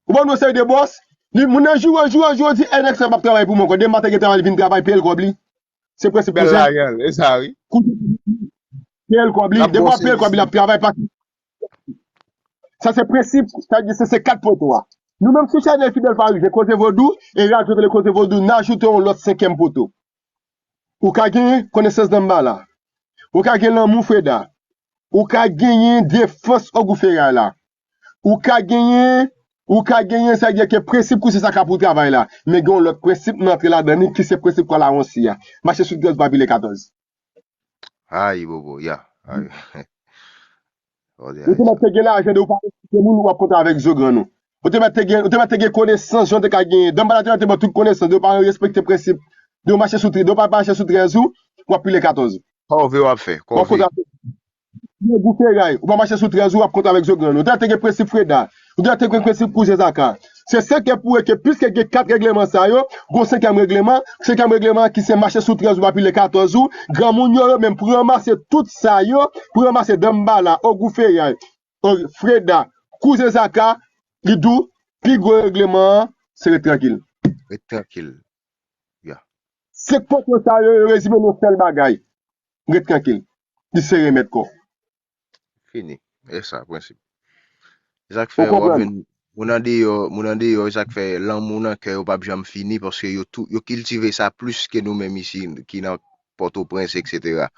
Ou konprann, yon seri de bòs, li, moun nan joure, joure, joure, di, e nèg sa p ap travay pou mwen ankò. Demen maten gen travay, li vin travay, peye l kòb li. Se prensip kouzen. Bèl lajan, e sa, wi. Peye l kòb li. Depi w ap peye l kòb li, l ap travay pa. Sa se prensip, sa di se, se kat poto a. Nou menm sou chanèl Fidèl Farijè, Koze Vodou, e radyo tele Koze Vodou, n ajoute yon lòt senkyèm poto. Ou ka gen konesans Danmbala. Ou ka gen lanmou Freda. Ou ka genyen defans Ogou Feray la. Ou ka genyen, ou ka genyen, sa vle di ke prensip kouzen Zaka pou travay la. Men gen yon lòt prensip m antre ladan li ki se prensip kòlawonsi a. Mache sou trèz pa pile katòz. Ay, bobo, ya. Ay. Ou te mèt te gen lajan de ou pa respekte moun, w ap kontre avèk zo gran nou. Ou te mèt te gen, ou te mèt te gen konesans, jan w te ka genyen. Danmbala te mèt te ban tout konesans, de ou pa respekte prensip, de ou mache sou, de ou pa mache sou trèz ou, w ap pile katòz. Kòve w ap fè, kòve. Ogou Feray, ou pa mache sou trèz ou, w ap kontre avèk zo gran nou. Ou te mèt te gen prensip Freda, ou te mèt te gen prensip kouzen Zaka. Se sa ki pwouve ke piske gen kat règleman sa yo, gon senkyèm règleman, senkyèm règleman ki se mache sou trèz ou pa pile katòz ou, granmoun yo, yo menm pou ranmase tout sa yo, pou ranmase Danmbala, Ogou Feray, Freda, kouzen Zaka, li di w, pi gwo règleman an, se ret trankil. Ret trankil. Ya. Senk poto sa yo, yo rezime nan yon sèl bagay. Ret trankil. Li se remèt kò. Fini. E sa, prensip. E sa k fè w ap jwenn moun andeyò, moun andeyò, e sa k fè lanmou nan kè yo p ap janm fini, paske yo tou, yo kiltive sa plis ke nou menm isi ki nan Pòtoprens, etsetera.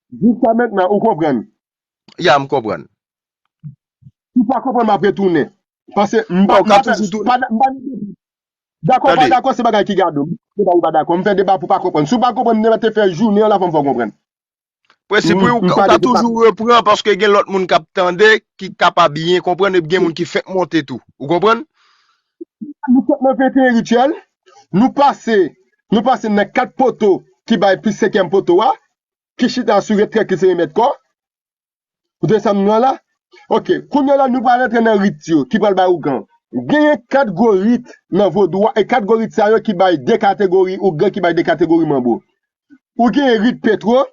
Jiska mentnan, ou konprann? Ya, m konprann. Si w pa konprann, m ap retounen. Paske m pa, m pa, m pa, dakò, pa dakò, se bagay ki gade w. M pa dakò, m fè deba pou pa konprann. Si w pa konprann, m te fè jounen an la pou m fè w konprann. Prensip, wi, ou ka toujou repran paske gen lòt moun k ap tande, ki ka pa byen konprann, epi gen moun ki fenk monte tou. Ou konprann? Nou sot nan venteyen rityèl, nou pase, nou pase nan kat poto ki bay plis senkyèm poto a, ki chita sou ret trankil se remèt kò. Ou tande sa m di w la? Ok, kounye a la nou pral rantre nan rit yo ki pral bay ougan. Genyen kat gwo rit nan vodou a, e kat gwo rit sa yo ki bay de kategori ougan, ki bay de kategori manbo. Ou gen rit Petwo,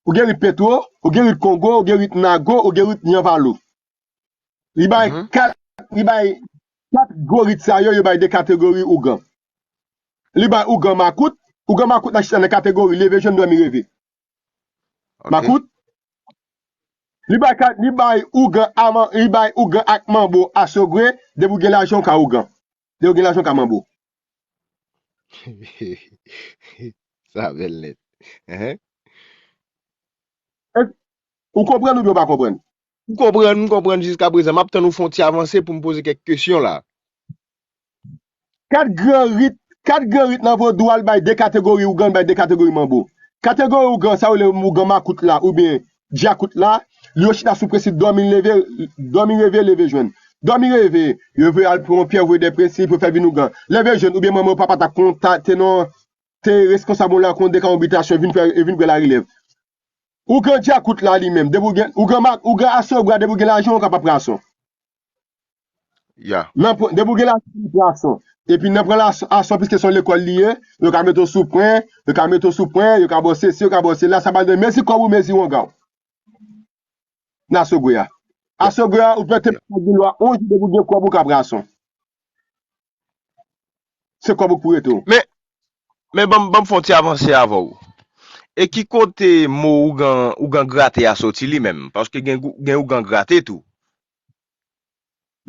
ou gen rit Petwo, ou gen rit Kongo, ou gen rit Nago, ou gen rit Nyanvalo. Li bay kat, li bay kat gwo rit sa yo, yo bay de kategori ougan. Li bay ougan makout, ougan makout la chita nan kategori leve jèn, dòmi reve. Makout. Li bay kat, li bay ougan, li bay ougan ak manbo asogwe, depi w gen lajan ou ka ougan. Depi w gen lajan ou ka manbo. Sa bèl nèt. Ou konprann oubyen w pa konprann? M konprann, m konprann jiska prezan. M ap tann ou fè yon ti avanse pou m poze kèk kesyon la. Kat gran rit, kat gran rit nan vodou a, l bay de kategori ougan, l bay de kategori manbo. Kategori ougan, sa yo rele ougan makout la, oubyen dyakout la, li yo chita sou prensip dòmi leve, dòmi reve, leve jwenn. Dòmi reve, yo vle al pran yon pyè, voye de prensip, yo fè vin ougan. Leve jwenn, oubyen manman ou papa ta kontakte non, te reskonsab yon lakon de kabitasyon, vin fè, vin pran larelèv. Ougan dyakout la li menm, depi w gen, ougan ma, ougan asogwe a, depi w gen lajan, ou kapab pran asò. Ya. Nan pran, depi w gen lajan, ou pran asò. Epi nan pran asò, piske se yon lekòl li ye, yo ka mete w sou pwen, yo ka mete w sou pwen, yo ka ba w sesi, yo ka ba w sela, sa pral de mezi kòb ou, mezi wanga w. Nan asogwe a. Asogwe a, ou pete pa gen lwa onz, depi w gen kòb, ou ka pran asò. se kòb ou k pou rete w. Men, men ban m, ban m fè yon ti avanse avè w. E ki kote mo ougan, ougan grate a soti li menm? Paske gen, gen ougan grate tou.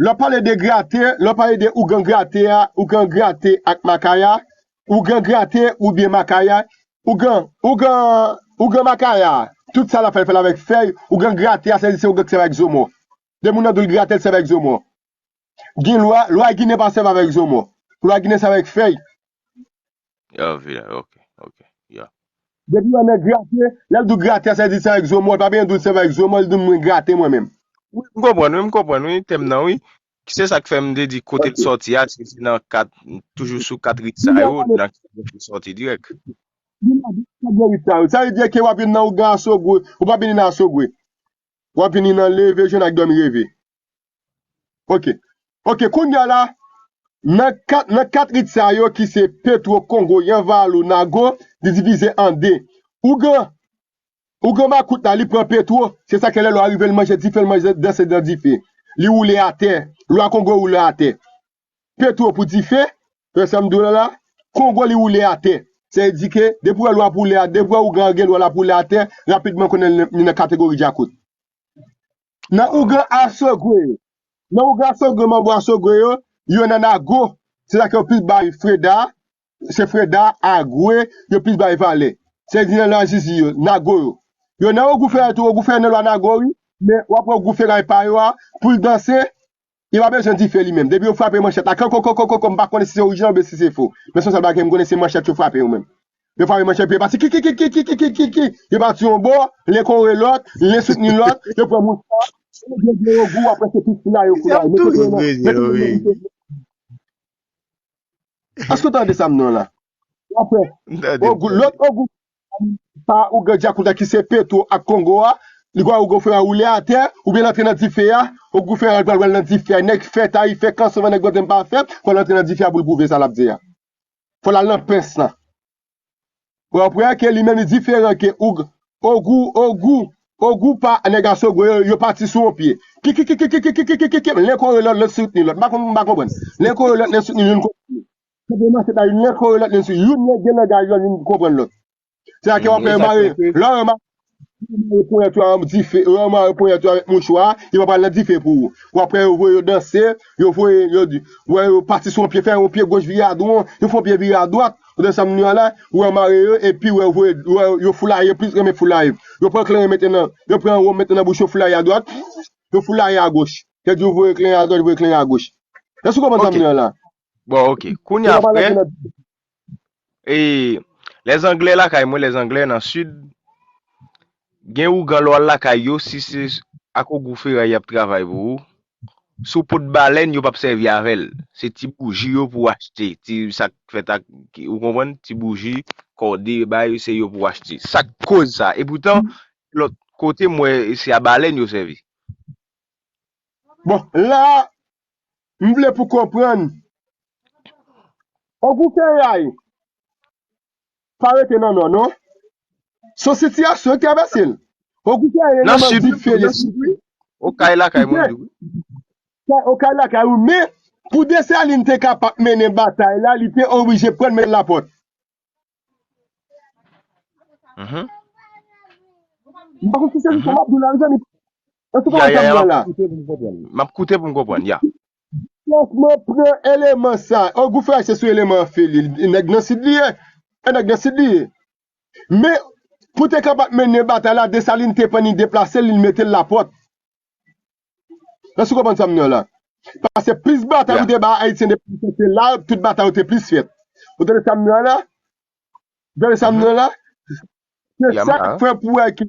Lè w pale de grate, lè w pale de ougan grate a, ougan grate ak makaya, ougan grate oubyen makaya, ougan, ougan, ougan makaya, tout sa l ap fè, l fè l avèk fèy, ougan grate a, sa vle di se ougan k sèvi avèk zo mò. De moun nan di w l grate, l sèvi avèk zo mò. Gen lwa, lwa Ginen pa sèvi avèk zo mò. Lwa Ginen sèvi avèk fèy. Ya, vila, ok, ok, ya. Depi yon nèg grate, lè l di w grate a, sa vle di l sèvi avèk zo mò, l pa bezwen di w l sèvi avèk zo mò, l di w mwen grate mwen menm. Wi, m konprann, wi, m konprann, wi, tèm nan, wi. Se sa k fè m te di kote l sòti a, se, se nan kat, toujou sou kat rit sa yo, nan ki branch li sòti dirèk. Li nan kat rit sa yo. Sa vle di ke w ap vin nan ougan asogwe, ou p ap vini nan asogwe. W ap vini nan leve jwenn ak dòmi reve. Ok. Ok, kounye a la, nan kat, nan kat rit sa yo ki se Petwo, Kongo, Yanvalou, Nago, li divize an de. Ougan, ougan makout la, li pran Petwo, se sa ke lè lwa rive, l manje dife, l manje danse nan dife. Li woule atè, lwa Kongo woule atè. Petwo pou dife, wè sa m di w la la, Kongo li woule atè. Sa vle di ke depi w wè lwa ap woule a, depi w wè ougan gen lwa l ap woule atè, rapidman konnen li nan kategori djakout. Nan ougan asogwe yo. Nan ougan asogwe, manbo asogwe yo, yo nan Nago. Se sa ke yo plis bay Freda, se Freda, Agwe, yo plis bay valè. Se di nan lwa Zizi yo, Nago yo. Yo nan Ogou Feray tou, Ogou Feray nan lwa Nago wi, men w ap wè Ogou Feray pa yo a, pou l danse, li pa bezwen dife li menm. Depi yo frape manchèt la, kokokokoko, m pa konnen si se orijinal oubyen si se fo. Men se yon sèl bagay m konnen se manchèt yo frape yo menm. Yo frape manchèt, epi yo pati ki, ki, ki, ki, ki, ki, ki, ki, ki, yo pati yon bò, len kore lòt, len soutni lòt, yo pran mouchwa, yo vye ogou, apre se pis la yo kou la. Mete yo nan, mete yo nan. Èske w tande sa m di w la? Apre, ogou, lòt ogou, pa ougan djakout la ki se Petwo ak Kongo a, li kwè Ogou Feray woule atè, oubyen l antre nan dife a, Ogou Feray pral pral nan dife a, nèg fèt a, li fè kanson, nèg bòtèm pa fèt, fò l antre nan dife a pou l pwouve sa l ap di a. Fò l al nan pens lan. Ou wè ke li menm li diferan ke Ogou, Ogou, Ogou pa nèg asogwe yo, yo pati sou yon pye. Ki, ki, ki, ki, ki, ki, ki, ki, ki, ki, len kore lòt, lòt soutni lòt. M pa konn, m pa konprann. Len kore lòt, len soutni youn kont youn. Se pou manchèt la, youn len kore lòt, len sou, youn gen langaj lòt, youn konprann lòt. Se sa ke w ap wè yo mare, lè yo mare ponyèt yo avèk dife, lè yo mare ponyèt yo avèk mouchwa, yo pa pral nan dife pou ou. W ap wè yo voye yo danse, yo voye, yo di, wè yo pati sou yon pye, fè yon pye goch vire adwon, yo fè yon pye vire adwat, ou tande sa m di w la, wè yo mare yo, epi wè yo voye, wè yo foulaye, yo plis renmen foulaye. Yo pran kleren mete nan, yo pran wonm mete nan bouch yo foulaye adwat, yo foulaye agoch. Yo di yo voye kleren adwat, yo voye kleren agoch. Èske w konprann sa m di w la? Bon, ok. Kounye a, frè, e, lèzanglè lakay mwen, lèzanglè nan sid, gen ougan lè w al lakay yo, si se ak Ogou Feray y ap travay pou ou, sou po de balèn, yo p ap sèvi avè l. Se ti bouji yo pou w achte, ti sa k fèt ak, ou konprann, ti bouji, kòde, bay, se yo pou w achte. Sa k koz sa? E poutan, lòt kote, m wè se a balèn yo sèvi. Bon, la, m vle pou konprann. Ogou Feray pa rete nan nò, non. Se yon sitiyasyon ki travèse l. Ogou Feray nan sid, nan sid, wi. Okay lakay mwen tou, wi. Okay lakay ou, men pou Desalin te kapab mennen batay la, li te oblije pran men lapòt. M pa konn si se sa m ap di w la, mezanmi. Èske w konprann sa m di w la? M ap koute pou m konprann, ya. Franchman, pran eleman sa. Ogou Feray se sou eleman an fè li. Nèg nan sid li ye. E nèg nan sid li ye. Men, pou te kapab mennen batay la, Desalin te pran li deplase l, li mete l lapòt. Èske w konprann sa m di w la? Paske plis batay ou te ba Ayisyen depi se la tout batay yo te plis fèt. Ou tande sa m di w la? Ou tande sa m di w la? Se sa k fè pou wè ke,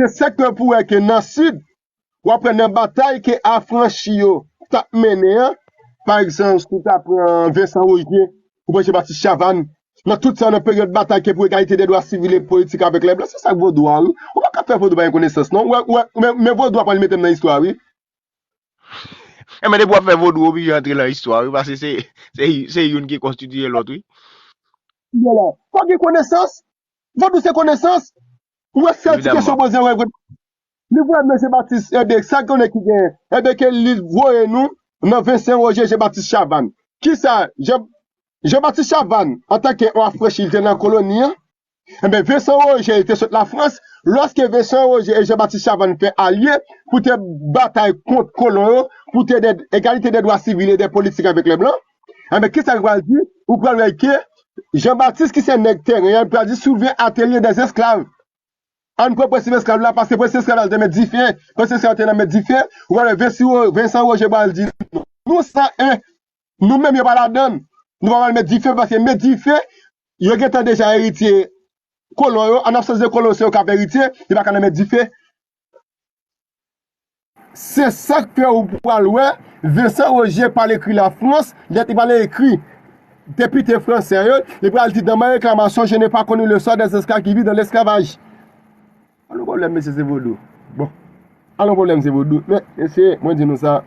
se sa k fè pou wè ke nan sid, w ap wè nan batay ke afranchi yo t ap mennen an, pa egzanp, si w ta pran Vincent Roger, ou pran Jean Baptiste Chavannes, nan tout sa, nan peryòd batay ke pou egalite de dwa sivil e politik avèk lè blan, se sa k vodou a, wi. Ou pa ka fè vodou pa gen konesans, non. Ou wè, ou wè, men, men vodou a pral mete m nan istwa, wi. Enben, depi w ap fè vodou, oblije antre nan istwa, wi, paske se, se, se youn ki konstitiye lòt, wi. Fò gen konesans. Vodou se konesans. Ou wè sèl ti kesyon poze wè vre. Li voye nou Jean Baptiste, enben, sa konnen ki gen, enben, ke li voye nou nan Vincent Roger Jean Baptiste Chavannes. Kisa Jean, Jean Baptiste Chavannes, antanke yon afranchi, li te nan koloni an. Enben, Vincent Roger, li te sot Lafrans. Lòske Vincent Roger e Jean Baptiste Chavannes fè alye pou te batay kont kolon yo, pou te de egalite de dwa sivil e de politik avèk lè blan, enben, kisa l pral di? Ou pral wè ke Jean Baptiste, ki se nèg tèren an, pral di soulve atelye dè esklav. Ann pran prensip esklav la, paske prensip esklav la, se te met dife. Prensip esklav te nan met dife. Ou pral wè Vincent Ro-, Vincent Roger pral di, non, nou sa, e nou menm yo pa ladann. Nou pa pral met dife, paske met dife, yo gentan deja eritye kolon yo. An absans de kolon, se yo k ap eritye, li pa ka nan met dife. Se sa k fè ou pral wè Vincent Roger pral ekri Lafrans, lèt li pral ekri depite fransè yo, li pral di, dans ma réclamation, je n'ai pas connu le sort des esclaves qui vivent dans l'esclavage. Alon pwoblèm, mesye, se vodou. Bon. Alon pwoblèm, se vodou. Men, mesye, mwen di nou sa.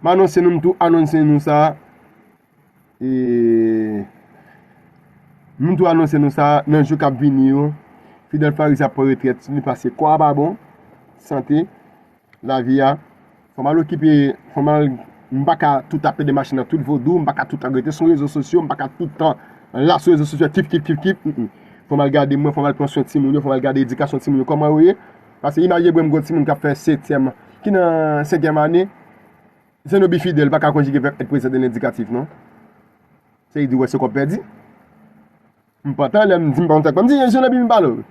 M anonse nou, m tou anonse nou sa. E, m tou anonse nou sa, nan jou k ap vini yo, Fidel Farizi ap pran retrèt li, paske kò a pa bon, sante, lavi a. Fò m al okipe, fò m al, m pa ka tout ap pede mache nan tout vodou, m pa ka tout ap rete sou rezo sosyo, m pa ka tout tan la sou rezo sosyo, kif, kif, kif, kif. Mm, mm. Fò m al gade mwen, fò m al pran swen timoun yo, fò m al gade edikasyon timoun yo, kòman yo ye. Paske imaje bwen m gon timoun k ap fè setyèm, ki nan senkyèm ane, Zenobi Fidel pa ka konjige vèb èt prezan de lendikatif, non. Se li di, wè, se kòb pèdi. M pantan, lè m di m pa konn sa k pa m di, Zenobi m pale w.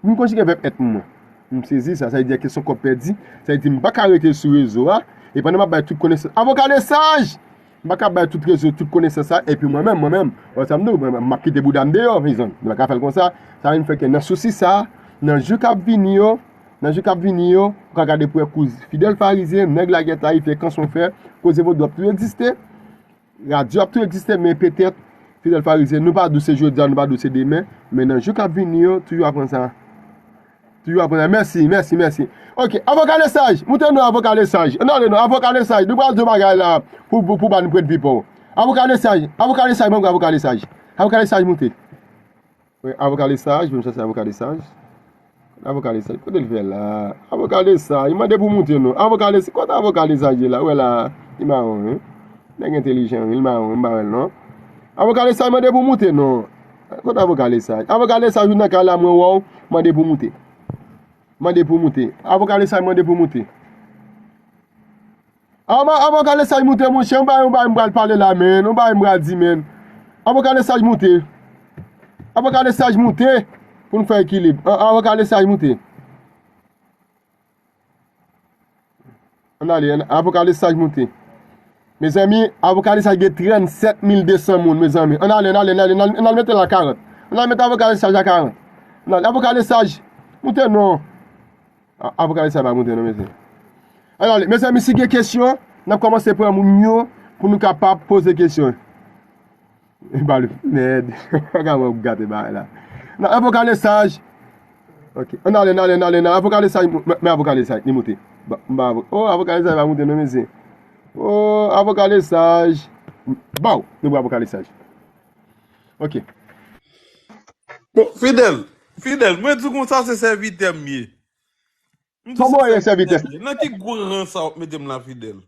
M konjige vèb èt mwen. M sezi sa, sa vle di ke se yon kòb pèdi. Sa vle di m pa ka rete sou rezo a. E pandan m ap bay tout konesans. Avoka Lesaj! M pa ka bay tout rezo, tout konesans sa. Epi mwen menm, mwen menm. Wè sa m di w, mwen menm, m ap kite bouda m deyò, mezanmi. M pa ka fè l konsa. Sa vin fè ke nan sousi sa, nan jou k ap vini yo, nan jou k ap vini yo, ou ka gade pou wè kouz Fidel Farizi, nèg lagèt la, li fè kanson fè, koze vodou ap toujou egziste. Radyo ap tou egziste, men petèt, Fidel Farizi, nou pa di w se jodi a, nou pa di w se demen, men nan jou k ap vini yo, toujou aprann sa. Toujou aprann sa. Mèsi, mèsi, mèsi. Ok, Avoka Lesaj, moute non, Avoka Lesaj. Ann ale non, Avoka Lesaj, nou pral di yon bagay la pou, pou, pou ba nou pwennvi pa w. Avoka Lesaj, Avoka Lesaj, mwen Avoka Lesaj. Avoka Lesaj, moute. Wi, Avoka Lesaj, ban m chèche Avoka Lesaj. Avoka Lesaj, kote l fè la? Avoka Lesaj, mande pou moute non. Avoka Lesaj, kote Avoka Lesaj ye la? Ou wè la, li mawon, wi. Nèg entèlijan, wi, li mawon, wi, m pa wè l non. Avoka Lesaj, mande pou moute non. Kote Avoka Lesaj? Avoka Lesaj, ou nan kay la, mwen wè w, mande pou moute. Mande pou moute. Avoka Lesaj, mande pou moute. Ama, avoka Lesaj moute, monchè, yon bagay, yon bagay m pral pale la, menn, yon bagay m pral di, menn. Avoka Lesaj moute. Avoka Lesaj moute pou n fè ekilib. A-, avoka Lesaj moute. Ann ale, ann, Avoka Lesaj moute. Mezanmi, Avoka Lesaj gen trannsèt mil de san moun, mezanmi. Ann ale, ann ale, ann ale, ann ale, ann al mete l a karant. Ann al mete Avoka Lesaj a karant. Ann ale, Avoka Lesaj, moute non. A-, Avoka Lesaj pa moute non, mesye. Ann ale, mezanmi, si gen kesyon, n ap kòmanse pran moun yo pou nou kapab poze kesyon. Bal mèd. Gade w ap gate bagay la. Nan Avoka Lesaj. Ok. Ann ale, ann ale, ann ale, ann ale. Avoka Lesaj, men, men Avoka Lesaj, li moute. Ba, m ba avo-, oh, Avoka Lesaj pa moute non, mesye. Oh, Avoka Lesaj. Baw, nou ba Avoka Lesaj. Ok. Bon, Fidel, Fidel, mwen di w konsa se sèvitè m ye. M di w se Kòman w ye, sèvitè? Nan ki gwo ran sa w ap mete m la, Fidel?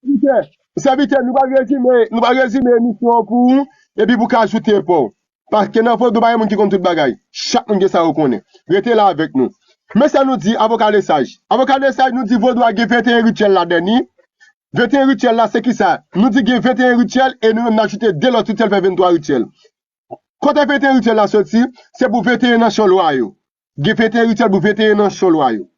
Sèvitè, sèvitè, nou pral rezime, nou pral rezime emisyon an pou ou, epi pou w ka ajoute pa w. Paske nan vodou pa gen moun ki konn tout bagay. Chak moun gen sa yo konnen. Rete la avèk nou. Men sa nou di, Avoka Lesaj. Avoka Lesaj, nou di vodou a gen venteyen rityèl ladan li. Venteyen rityèl la, se kisa? Nou di gen venteyen rityèl e nou menm n ajoute de lòt rityèl, fè venntwa rityèl. Kote venteyen rityèl la soti? Se pou venteyen nansyon lwa yo. Gen venteyen rityèl pou venteyen nansyon lwa yo.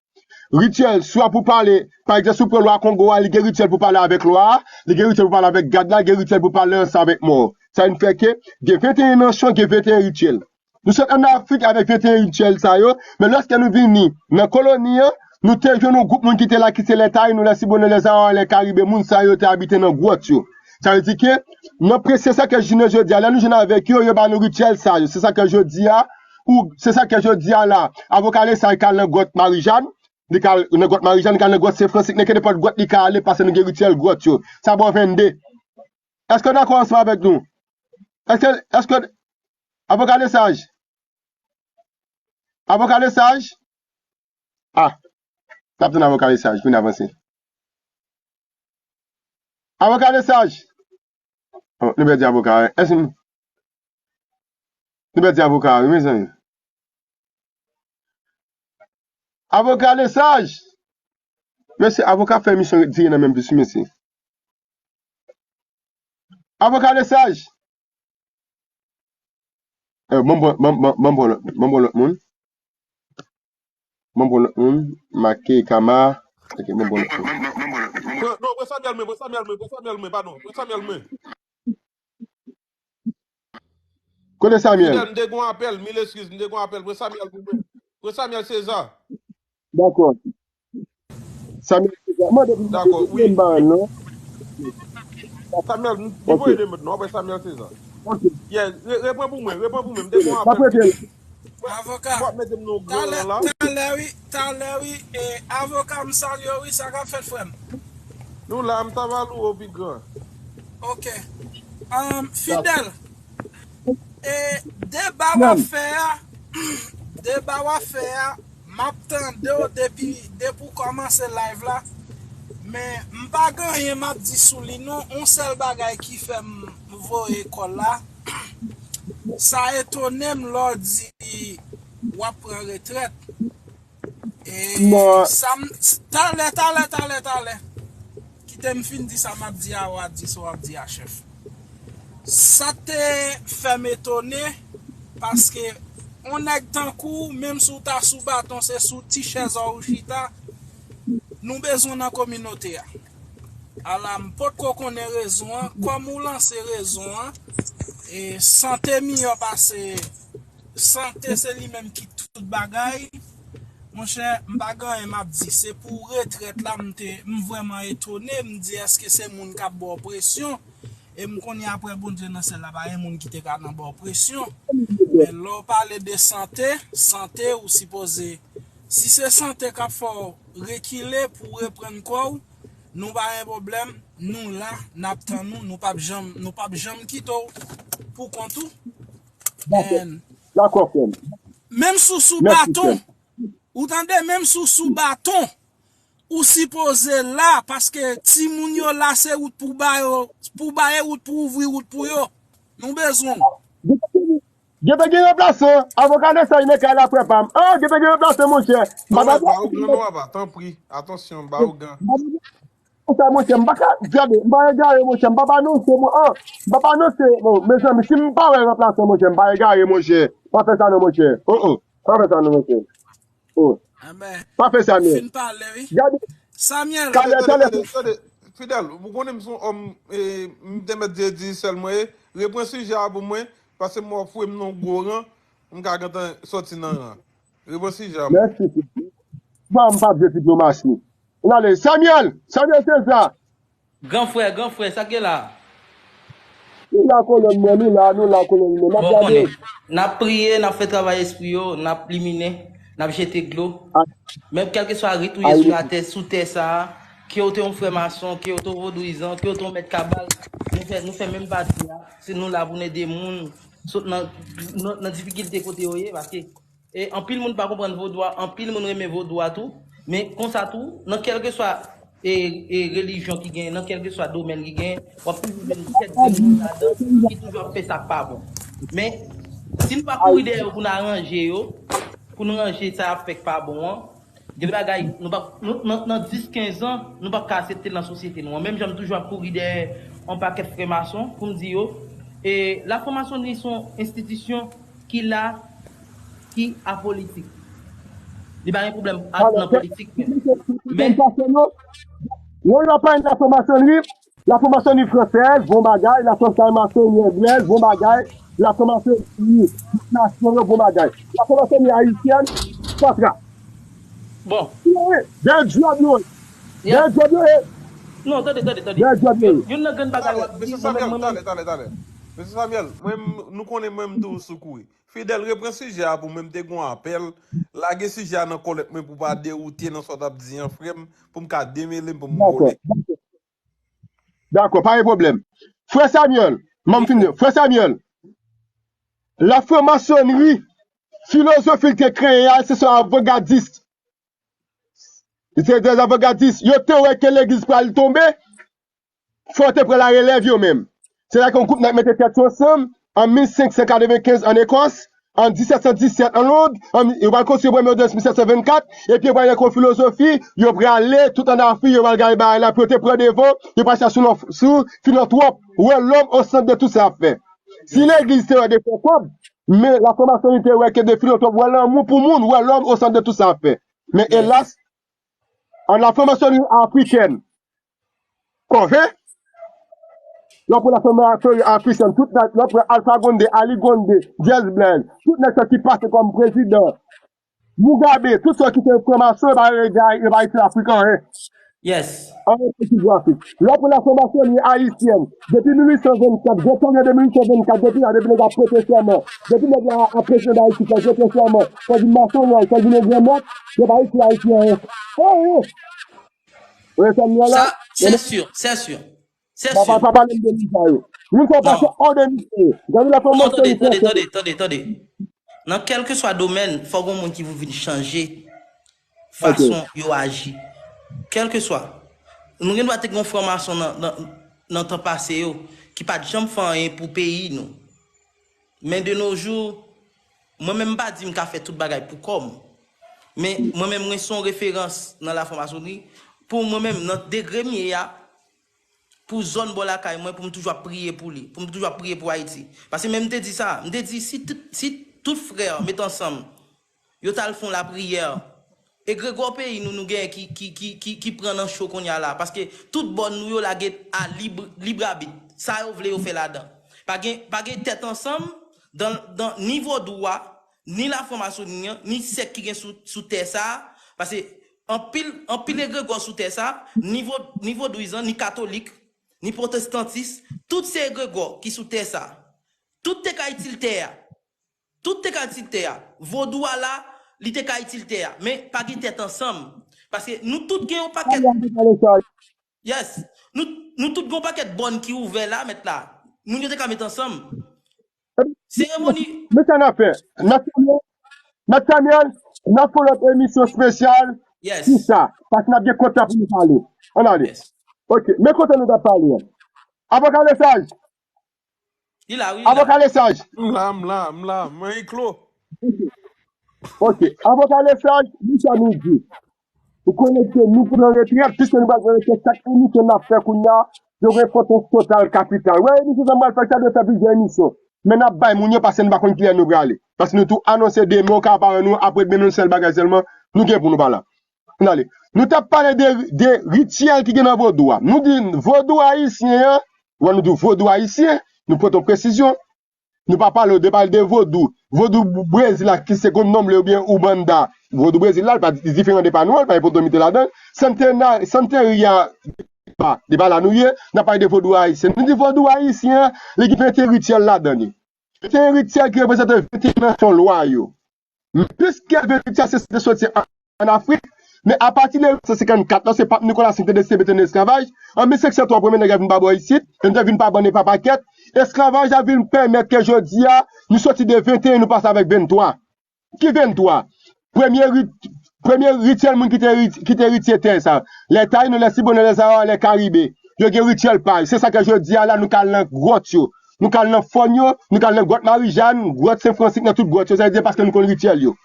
Rityèl, swa pou pale, pa egzanp, si w pran lwa Kongo a, li gen rityèl pou pale avèk lwa a, li gen rityèl pou pale avèk gad la, gen rityèl pou pale ansanm avèk mò. Sa vin fè ke gen venteyen nansyon, gen venteyen rityèl. Nou sot ann Afrik avèk venteyen rityèl sa yo, men lòske nou vini nan koloni an, nou te jwenn yon gwoup moun ki te la, ki se lè Tayino, lè Siboney, lè Zawa, lè Karibe, moun sa yo te abite nan gwòt yo. Sa vle di ke, nan pre-, se sa ke jounen jodi a, lè nou jwenn avèk yo, yo ba nou rityèl sa yo. Se sa ke jodi a, ou, se sa ke jodi a la, Avoka Lesaj k al nan gwòt Marijàn, li k al nan gwòt Marijàn, li k al nan gwòt Sen Fransik, nenke nenpòt gwòt li ka ale, paske nou gen rityèl gwòt yo. Sa ba w vennde. Èske w dakò ansanm avèk nou? Èske, èske, Avoka Lesaj? Avoka Lesaj? Ah, n ap tann Avoka Lesaj pou n avanse. Avoka Lesaj! Oh, nou pèdi avoka a. Èske nou, nou pèdi avoka a, wi, mezanmi. Avoka Lesaj! Mesye, avoka fè misyon tire nan menm pis, wi, mesye. Avoka Lesaj! Eh, ban m pran, ban, ban, ban m pran lòt, ban m pran lòt moun. Ban m pran lòt moun. Make, Kama. Ok, ban m pran lòt moun. Pran, non, pran Samuel mwen, pran Samuel mwen, pran Samuel mwen, padon, pran Samuel mwen. Kote Samuel? Fidèl, m te gon apèl, mil eskiz, m te gon apèl. Pran Samuel pou mwen. Pran Samuel César. Dakò. Samuel César. Mande pou Dakò, wi. M ba non. Samuel, m, m voye de mèt non, apre Samuel César. Ok. Yeah, re- repran pou mwen, repran pou mwen, m te gon N ap apèl. Rete l. Avoka. W ap mete m nan yon gran talè, ran la. Talè, wi, talè, wi. E, avoka, m salye w, wi, sa k ap fèt, frè m? Nou la, m ta va louwe w pi gran. Ok. Um, Fidèl, e, deba w ap fè a, deba w ap fè a, m ap tande w depi, depi w kòmanse live la. Men, m pa gen anyen m ap di sou li, non. On sèl bagay ki fè m voye kòl la, sa etone m lè w di w ap pran retrèt. E sa m, talè, talè, talè, talè. Kite m fin di sa m ap di a, w a di sa w ap di a, chèf. Sa te fè m etone, paske on nèg tankou w, menm si w ta sou baton, se sou ti chèz ou chita, nou bezwen w nan kominote a. Ala, m potko konnen rezon an, kòm ou lanse rezon an, e sante miyò pase Sante se li menm ki tout bagay. Monchè, m pa gen anyen m ap di. Se pou retrèt la, m te, m vrèman etone. M di, èske se moun k ap ba w presyon? E m konnen apre Bondye nan syèl la, pa gen moun ki te ka nan ba w presyon. Men lè w pale de sante, sante ou sipoze, si se sante k ap fè w rekile pou w reprann kò w, nou pa gen pwoblèm. Nou la, n ap tann ou, nou p ap janm, nou p ap janm kite w pou kont ou. Dakò. Dakò, frè m. Menm si w sou baton, ou tande, menm si w sou baton, ou sipoze la, paske timoun yo la, se wout pou ba yo, pou ba yo wout, pou ouvri wout pou yo. Nou bezwen w. Gentan gen ranplasan, avoka Nesay nan kay la, frè pa m. Ah, gentan gen ranplasan, monchè. Ba ou gen non, papa, tanpri, atansyon, ba ou gen. Konsa, monchè, m pa ka, gade, m pa egare, monchè, m pa pa anonse, mwen, an, m pa pa anonse, bon, mezanmi, si m pa wè ranplasan, monchè, m pa egare, monchè, pa fè sa non, monchè, oh, oh, pa fè sa non, monchè, oh, pa fè sa non, fin pale, wi. Gade, Samuel, talè, talè, tande, tande, Fidèl, ou konnen m se yon òm, eh, m te mèt di, di sèl mwen, eh, repran sijè a pou mwen, paske m wè w foure m nan yon gwo ran, m ka gentan sòti nan ran. Repran sijè a, mwen. Mèsi, Fidèl. Bon, m pa vle diplomasi. N ale. Samuel! Samuel César! Gran frè, gran frè, sa k gen la? Nou la, kolonn mwen, nou la, nou la, kolonn mwen. N ap gade. N ap priye, n ap fè travay espri yo, n ap limine, n ap jete dlo. Men kèlkeswa rit ou ye sou latè, sou tè sa a, ke w te yon frè mason, ke w te yon vodouyizan, ke w te yon mèt kabal, nou fè, nou fè menm pati a. Se nou la pou n ede moun sot nan, nan, nan difikilte kote yo ye, paske E anpil moun pa konprann vodou a, anpil moun renmen vodou a tou. Men konsa tou, nan kèlkeswa, e, e, relijyon ki genyen, nan kèlkeswa domèn ki genyen, w ap toujou jwenn kèk grenn moun ladan ki toujou ap fè sa k pa bon. Men, si nou pa kouri dèyè yo pou n aranje yo, pou n ranje sa y ap fè k pa bon an, gen de bagay, nou p ap, nou, nan, nan dis, kenz an, nou p ap ka aksepte l nan sosyete nou an. Menm jan m toujou ap kouri dèyè yon pakèt frè mason pou m di yo, e, lafranmasonri se yon enstitisyon ki la, ki apolitik. Li pa gen pwoblèm ak nan politik menm. Men, lè w ap pale de lafranmasonri, lafranmasonri fransèz, bon bagay, lafranmasonri anglèz, bon bagay, lafranmasonri nasyon yo, bon bagay. Lafranmasonri ayisyèn, fatra. Bon. Dèyè djòb yo ye. Dèyè djòb yo ye. Non, tande, tande, tande. Dèyè djòb yo ye. Youn nan grenn bagay w ap di, mwen menm, mwen menm. Talè, talè, talè. Mesye Samuel, mwen, nou konnen mwen, m toujou sou kouri. Fidèl, repran sijè a pou mwen, m te gon apèl. Lage sijè a nan kòlèt mwen pou pa dewoute nan sa w t ap di an, frè m, pou m ka demele m, pou m konekte. Dakò, pa gen pwoblèm. Frè Samuel, m ap fini. Frè Samuel, lafranmasonri, filozofi l te kreye a, se yon avangadis. Li se de avangadis. Yo te wè ke legliz pral tonbe, fò yo te pran larelèv yo menm. Se la ke yon gwoup nèg mete tèt yo ansanm an mil senk san katrevenkenz ann Ekòs, an disèt san disèt an Lond, an, yo pral konstwi premye odyans mil sèt san vennkat, epi yo pral gen yon filozofi, yo prale tout ann Afrik, yo pral gade bagay la, pou yo te pran devan, yo pral chache sou, sou filantwòp, wè lòm o sant de tout sa y ap fè. Si legliz te wè de fè kòb, men lafranmasoni te wè ke de filantwòp, wè lanmou pou moun, wè lòm o sant de tout sa y ap fè. Men elas, an lafranmasoni afrikèn, oh, hein? Lè w pran lafranmasoni afrikèn, tout nèg, lè w pran Alpha Condé, Ali Condé, Jazz Blaze, tout nèg sa ki pase kòm prezidan, Mugabe, tout sa ki te franmason, yo pa, yo pa, yo pa itil Afrik anyen. Yes. Anyen pou ki Afrik. Lè w pran lafranmasoni ayisyèn, depi mil uit san vennkat, gwo kòmye de mil uit san vennkat, depi la, depi nèg ap prete sèman, depi nèg la ap prezidan Dayiti, fè prete sèman, fè vin masonlòj, fè vin yon gran mèt, yo pa itil Ayiti anyen. Anyen! Ou wè sa m di a la? Sa, c'est sûr, c'est sûr. C'est sûr. Pa pale m de moun sa yo. Moun sa yo pase hors de misye. Gade la fòm Non, tande, tande, tande, tande, tande. Nan kèlkeswa domèn, fòk yon moun ki pou vin chanje fason yo aji. Kèlkeswa. Nou gen dwa te gen yon franmason nan, nan, nan tan pase yo ki pa t janm fè anyen pou peyi nou. Men de nos jours, mwen menm m pa di m ka fè tout bagay pou kò m. Men mwen menm mwen se yon referans nan lafranmasoni. Pou mwen menm, nan degre m ye a, pou zòn bò lakay mwen, pou m toujou ap priye pou li, pou m toujou ap priye pou Ayiti. Paske men m te di sa, m te di si tout, si tout frè met ansanm, yo t al fè yon lapriyè, egregò peyi nou, nou genyen ki, ki, ki, ki, ki pran nan cho kounye a la. Paske tout bòn nou yo lage a lib, librabit. Sa yo vle yo fè ladan. Pa gen, pa gen tèt ansanm dan, dan ni vodou a, ni lafranmasoni an, ni sèk ki gen sou, sou tè sa a. Paske anpil, anpil egregò sou tè sa a, ni vo, ni vodouyizan, ni katolik, ni pwotestantis, tout se egregò ki sou tè sa a. Tout te ka itil tè a. Tout te ka itil tè a. Vodou a la, li te ka itil tè a. Men pa gen tèt ansanm. Paske nou tout gen yon pakèt. Yes. Nou, nou tout gen yon pakèt bòn ki ouvè la, mèt la. Moun yo te ka met ansanm. Seremoni. Men sa n ap fè. Nathaniel, Nathaniel, n ap fè lòt emisyon espesyal Yes. sou sa. Paske n ap gen kont la pou nou pale. Ann ale. Yes. Ok. Men kote nou t ap pale an. Avoka Lesaj. Li la, wi, li la. Avoka Lesaj. M la, m la, m la. Mwen Iklo. Ok. Avoka Lesaj, men sa nou di. Ou konnen ke nou pran retrèt, piske nou pral pran retrèt, chak emisyon n ap fè kounye a, yo gen enpòtans total kapital. Wè, emisyon sa m pral fè, sa dwe fè plizyè emisyon. Men n ap bay moun yo, paske nou pa konn kilè nou prale. Paske nou tou anonse demen, ou ka pa wè nou, apre demen, nou sèl bagay sèlman, nou gen pou nou pa la. Ann ale. Nou t ap pale de, de rityèl ki gen nan vodou a. Nou di vodou ayisyen an, wè, nou di vodou ayisyen, nou pote yon presizyon. Nou pa pale, ou te pale de vodou. Vodou Brezil la, ki se kondonble oubyen Umbanda. Vodou Brezil la, li pa diferan de pa nou an, li pa gen vodou mite ladan. Santena-, Santeria, pa, de pa la nou ye, n ap pale de vodou ayisyen. Nou di vodou ayisyen an, li gen venteyen rityèl ladan li. Venteyen rityèl ki reprezante venteyen nansyon lwa yo. Men piske venteyen rityèl se te soti an, an Afrik, men apati de mil senk san senkannkat, lòske Pap Nikolas te deside mete n esklavaj, an mil senk san twa, premye nèg la vin pa bò isit, yo te vin pa bann e pa pakèt. Esklavaj la vin pèmèt ke jodi a, nou soti de venteyen, nou pase avèk venntwa. Ki venntwa? Premye rit-, premye rityèl moun ki te rit-, ki te ritye tè sa. Lè Tayino, lè Sibonyo, lè Zawa, lè Karibe. Yo gen rityèl pa yo. Se sa ke jodi a la, nou ka al nan gwòt yo. Nou ka al nan fòn yo, nou ka al nan gwòt Marijàn, gwòt Sen Fransik, nan tout gwòt yo. Sa vle di paske nou konn rityèl yo.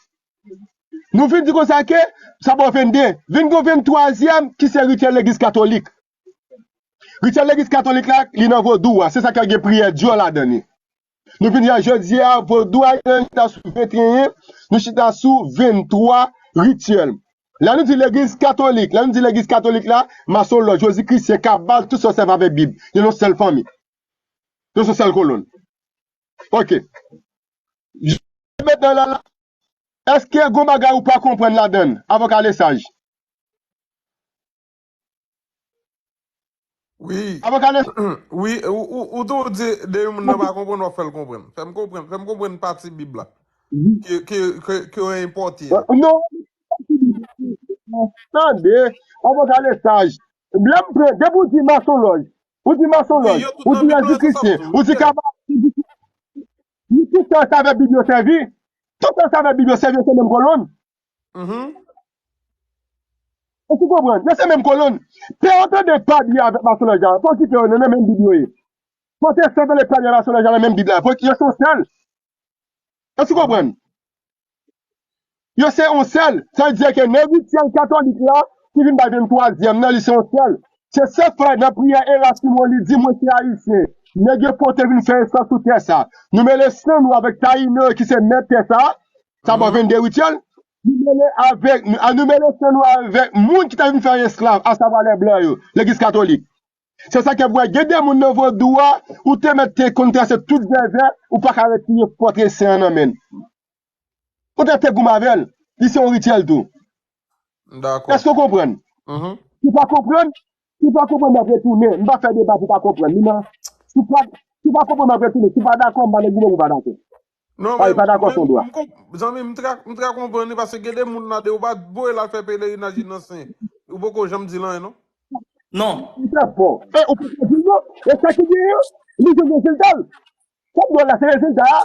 Nou vin di konsa ke, sa ba w vennde. Vin gen venntwazyèm, ki se rityèl legliz katolik. Rityèl legliz katolik la, li nan vodou a. Se sa ki gen priyè Dyo ladan li. Nou vin di a jodi a, vodou a, nou chita sou venteyen, nou chita sou venntwa rityèl. Lè nou di legliz katolik, lè nou di legliz katolik la, masonlòj, jozikrisyen, kabal, tout sa sèvi avèk Bib. Yo nan sèl fanmi. Yo sou sèl kolonn. Ok. Jounen mentnan la, la, èske gon bagay ou pa konprann ladan l, avoka Lesaj? Wi. Avoka Lesaj. Wi, ou, ou, ou tou di, de yon moun nan pa konprann, w ap fè l konprann. Fè m konprann, fè m konprann pati Bib la. Ki, ki, ki, ki yo enpòte a. Non. Tande, avoka Lesaj. Lè m pran, depi w di masonlòj, ou di masonlòj, ou di jezikrisyen, ou di kabal, ou di, tout sa se avèk Bib yo sèvi. Tout sa se avèk Bib yo sèvi, se menm kolonn. Èske w konprann? Yo se menm kolonn. Pè an tande pa byen avèk masonlòj la. Fò w kite yo nan menm Bib yo ye. Pwotestan, Eklezya, Mason, Lajal, menm Bib la. Yo se yon sèl. Èske w konprann? Yo se yon sèl. Sa vle di ke nèg rityèl katolik la, ki vin bay venntwazyèm nan, li se yon sèl. Se sèl fwa nan priyè Eras Simon, li di, mwen se ayisyen. Nèg yo pote vin fè esklav sou tè sa. Nou mele san nou avèk Tayino ki se mèt tè sa. Sa ba w venndè rityèl. Nou mele avèk, nou, a, nou mele san nou avèk moun ki ta vin fè esklav, asavwa lè blan yo, legliz katolik. Se sa k ap wè, gen de moun nan vodou a, ou te mèt te konn trase tout vèvè, ou pa ka retire pòtre sen an nan men l. Ou te te goumen avè l, li se yon rityèl tou. Dakò. Èske w konprann? Mhm. Si w pa konprann, si w pa konprann, m ap retounen. M pa fè deba pou w pa konprann. Li nan, si w pa, si w pa konprann, m ap retounen. Si w pa dakò, m pa nan goumen pou w pa dakò. Non, pa, men pa dakò, mwen, se yon dwa. M konp-, zanmi, m tra, m tra konprann li, paske gen de moun nan de, ou pa voye l al fè pelerinaj li nan sen. Ou poko janm di l anyen, non? Non. Li trè fò. E, ou poko di l, non? E sa ki genyen, li jwenn rezilta l. Sa dwa la, se rezilta a.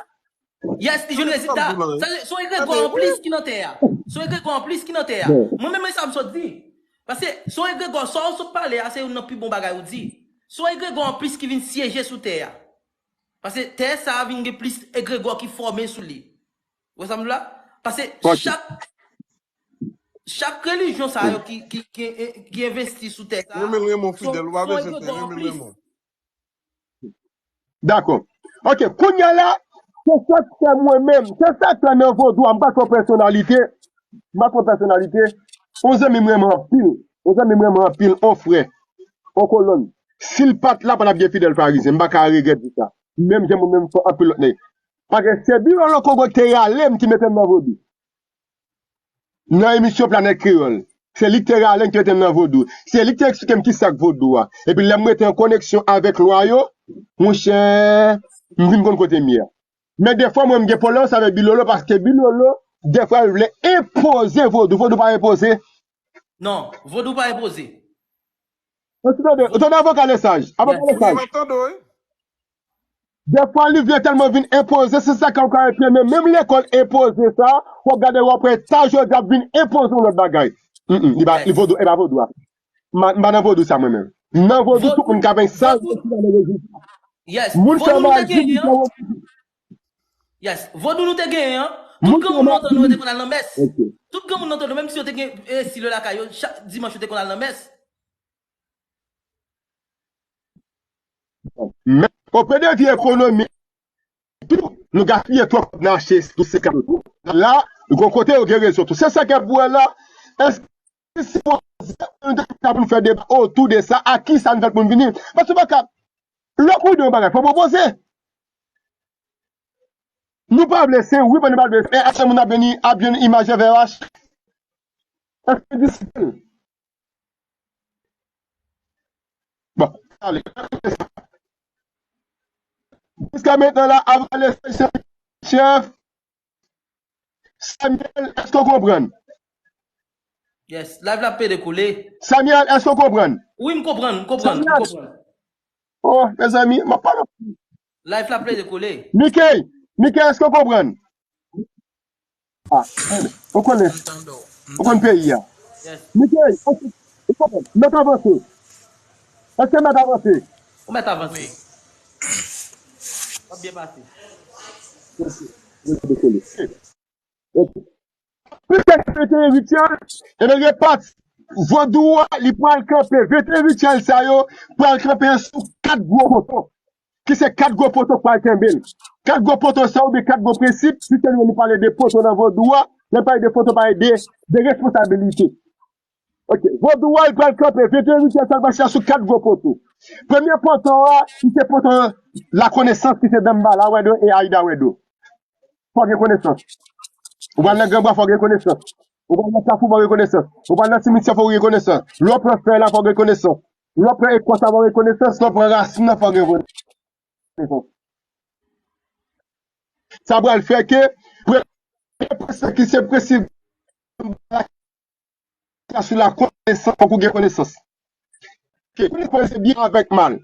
Yes, li jwenn rezilta a. Sa, se yon egregwa anplis ki nan tè a. Se yon egregwa anplis ki nan tè a. Mwen menm, e sa m sot di. Paske, se yon egregwa, sa w sot pale a, se youn nan pi bon bagay ou di. Se yon egregwa anplis ki vin syeje sou tè a. Paske tè sa a vin gen plis egregwa ki fòme sou li. Ou wè sa m di la? Paske chak, chak relijyon sa yo ki, ki, ki, ki envesti sou tè sa a, renmen l, renmen w, se, fidèl, ou pa se yon bezwen egregwa anplis. Dakò. Ok, kounye a la, se sa k fè mwen menm, se sa k fè nan vodou a, m pa twò pèsonalite, m pa twò pèsonalite, yon zanmi m renmen anpil, yon zanmi m renmen anpil, yon frè, yon kolonn. Si l pa t la, pa t ap gen fidèl farizyen, m pa ka regrèt di sa. Menm jan mwen menm fè anpil lòt nèg. Paske se Bilolo Kongo ki te rale m, ki mete m nan vodou. Nan emisyon Planèt Kreyòl. Se li ki te rale m, ki mete m nan vodou. Se li ki te eksplike m ki sa k vodou a. Epi lè m rete an koneksyon avèk lwa yo, monchè, m vin konn kote m ye a. Men defwa, mwen, m gen pwoblèm sa avèk Bilolo, paske Bilolo, defwa, l vle enpoze vodou. Vodou pa enpoze. Non, vodou pa enpoze. Ou tande, ou tande avoka Lesaj? Avoka Lesaj. Wi, m ap tande w, wi. Defwa, li vle tèlman vin enpoze, se sa k ap fè menm, menm lekòl enpoze sa, w ap gade, w ap wè ta jodi ap vin enpoze yon lòt bagay. Mm, mm, li pa, li vodou, e pa vodou a. M pa, m pa nan vodou sa mwen menm. Nan vodou, tout moun ka fè sa, yes, moun sa vodou nou te genyen an. Yes, vodou nou te genyen an. Tout granmoun nan tan nou yo te konn al nan mès. Tout granmoun nan tan nou, menm si yo te gen, eh, si yo lakay yo, chak dimanch yo te konn al nan mès. Men, o pwen de vi ekonomik, tou, nou gaspiye twòp kòb nan achte tout se kado tou. La, gon kote yo gen rezon tou. Se sa k ap wè la, èske si nou ta pou nou fè deba otou de sa, a ki sa nou fèt pou nou vini? Paske pa ka, lè w kou de yon bagay, fò w pwopoze. Nou pa vle, se wi, nou pa vle, e achte moun ap vini, ap jwenn imaj V O H. Èske disiplin? Bon, ale. Jiska mentnan la, avan le chèf, Samuel, èske w konprann? Yes, live la pede koule. Samuel, èske w konprann? Wi, m konprann, m konprann, m konprann. Oh, mezanmi, m ap pale. Live la pede koule. Mickey, Mickey, èske w konprann? Ah, ou konnen, ou konn peyi a. Yes. Mickey, ou konprann, mèt avanse. Èske mèt avanse? Ou mèt avanse. Wi. W ap byen pase. Ok. Mèt avanse. Ok. Petèt venteyen rityèl, ebyen, repati vodou a, li pral kanpe. Venteyen rityèl sa yo pral kanpe sou kat gwo poto. Ki se kat gwo poto k pral kenbe l. Kat gwo poto sa oubyen kat gwo prensip, si se nou, nou pale de poto nan vodou a, lè n pale de poto, pale de, de responsabilite. Ok, vodou a, li pral kanpe, venteyen rityèl sa l pral chita sou kat gwo poto. Premye poto a, ki se poto lakonesans, ki se Danmbala Wedo e Aida Wedo. Fò w gen konesans. Ou pral nan Granbwa, fò w gen konesans. Ou pral nan Kafou, fò w gen konesans. Ou pral nan simityè, fò w gen konesans. Lè w pran fèy la, fò w gen konesans. Lè w pran ekòs la, fò w gen konesans. Lè w pran rasin nan, fò w gen konesans. Sa pral fè ke premye prensip ki se prensip sou lakonesans, fòk ou gen konesans. Ok, konesans se byen avèk mal,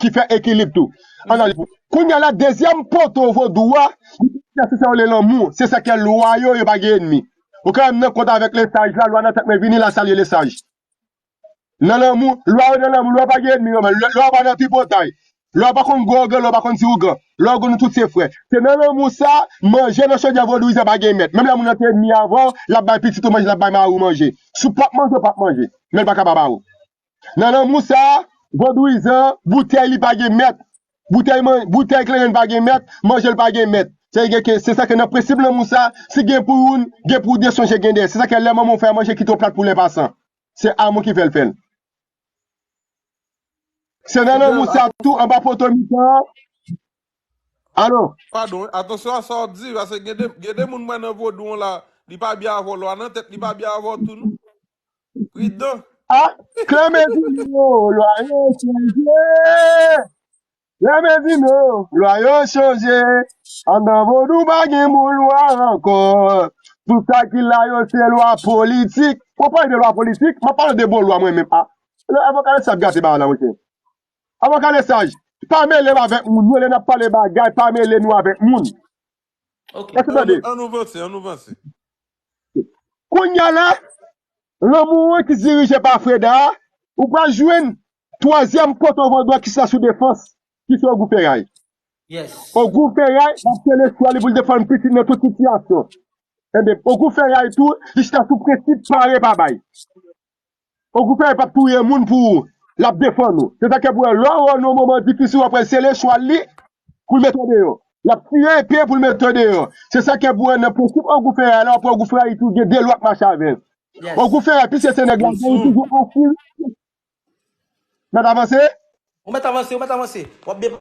ki fè ekilib tou. Analiz pou. Kounye a la, dezyèm poto vodou a, se sa yo rele lanmou, se sa ke lwa yo, yo pa gen ènmi. Ou ka menm nan kont avèk lesaj la, lwa nan tèt mwen vini la salye lesaj. Nan lanmou, lwa yo nan lanmou, lwa pa gen ènmi yo, men lwa pa nan tripotay. Lè w pa konn gwo ougan, lè w pa konn ti ougan. Lè w konn nou tout se frè. Se nan lanmou sa, manje nan chodyè vodouyizan pa gen mèt. Menm lè moun nan te ènmi avè w, l ap bay pitit ou manje, l ap bay mari w manje. Si w p ap manje, w p ap manje. Men l pa ka pa ba ou. Nan lanmou sa, vodouyizan, boutèy li pa gen mèt. Boutèy, man- boutèy kleren pa gen mèt, manje l pa gen mèt. Se, gen ke- se sa ke nan prensip lanmou sa, si gen pou youn, gen pou de, sonje gen de. Se sa ke lè manman w fè manje, kite yon plat pou lè pasan. Se amou ki fè l fè l. Se nan lanmou sa tou, anba poto mitan. Alo? Padon, atansyon a sa w ap di, paske gen de, gen de moun mwen nan vodou an la, li pa byen avè w, lwa nan tèt li pa byen avè w tou, non. Pridan. A, Klemezino, lwa yo chanje. Klemezino, lwa yo chanje. Anndan vodou pa gen bon lwa ankò. Tout sa ki la yo se lwa politik. Ou pale de lwa politik, m ap pale de bon lwa mwen menm. A, avoka Lesaj ap gate bagay la, monchè. Avoka Lesaj, pa mele m avèk moun. Nou lè n ap pale bagay, pa mele nou avèk moun. Ok. Èske w tande? Ann nou vanse, ann nou vanse. Kounye a la, lanmou an ki dirije pa Freda a, ou pral jwenn twazyèm poto vodou a ki chita sou defans, ki se Ogou Feray. Yes. Ogou Feray, l ap sele chwa li pou l defann pitit nan tout sitiyasyon. Enben, Ogou Feray tou, li chita sou prensip pare pa bay. Ogou Feray p ap touye moun pou ou, l ap defann ou. Se sa k fè pou wè, lè w wè w nan yon moman difisil, w ap wè l sele chwa li pou l mete w deyò. L ap tire epe pou l mete w deyò. Se sa k fè pou wè nan prensip Ogou Feray la, w ap wè Ogou Feray tou gen de lwa k mache avè l. Yes. Ogou Feray, piske se nèg la, li toujou asire. Mèt avanse? Ou mèt avanse, ou mèt avanse. W ap byen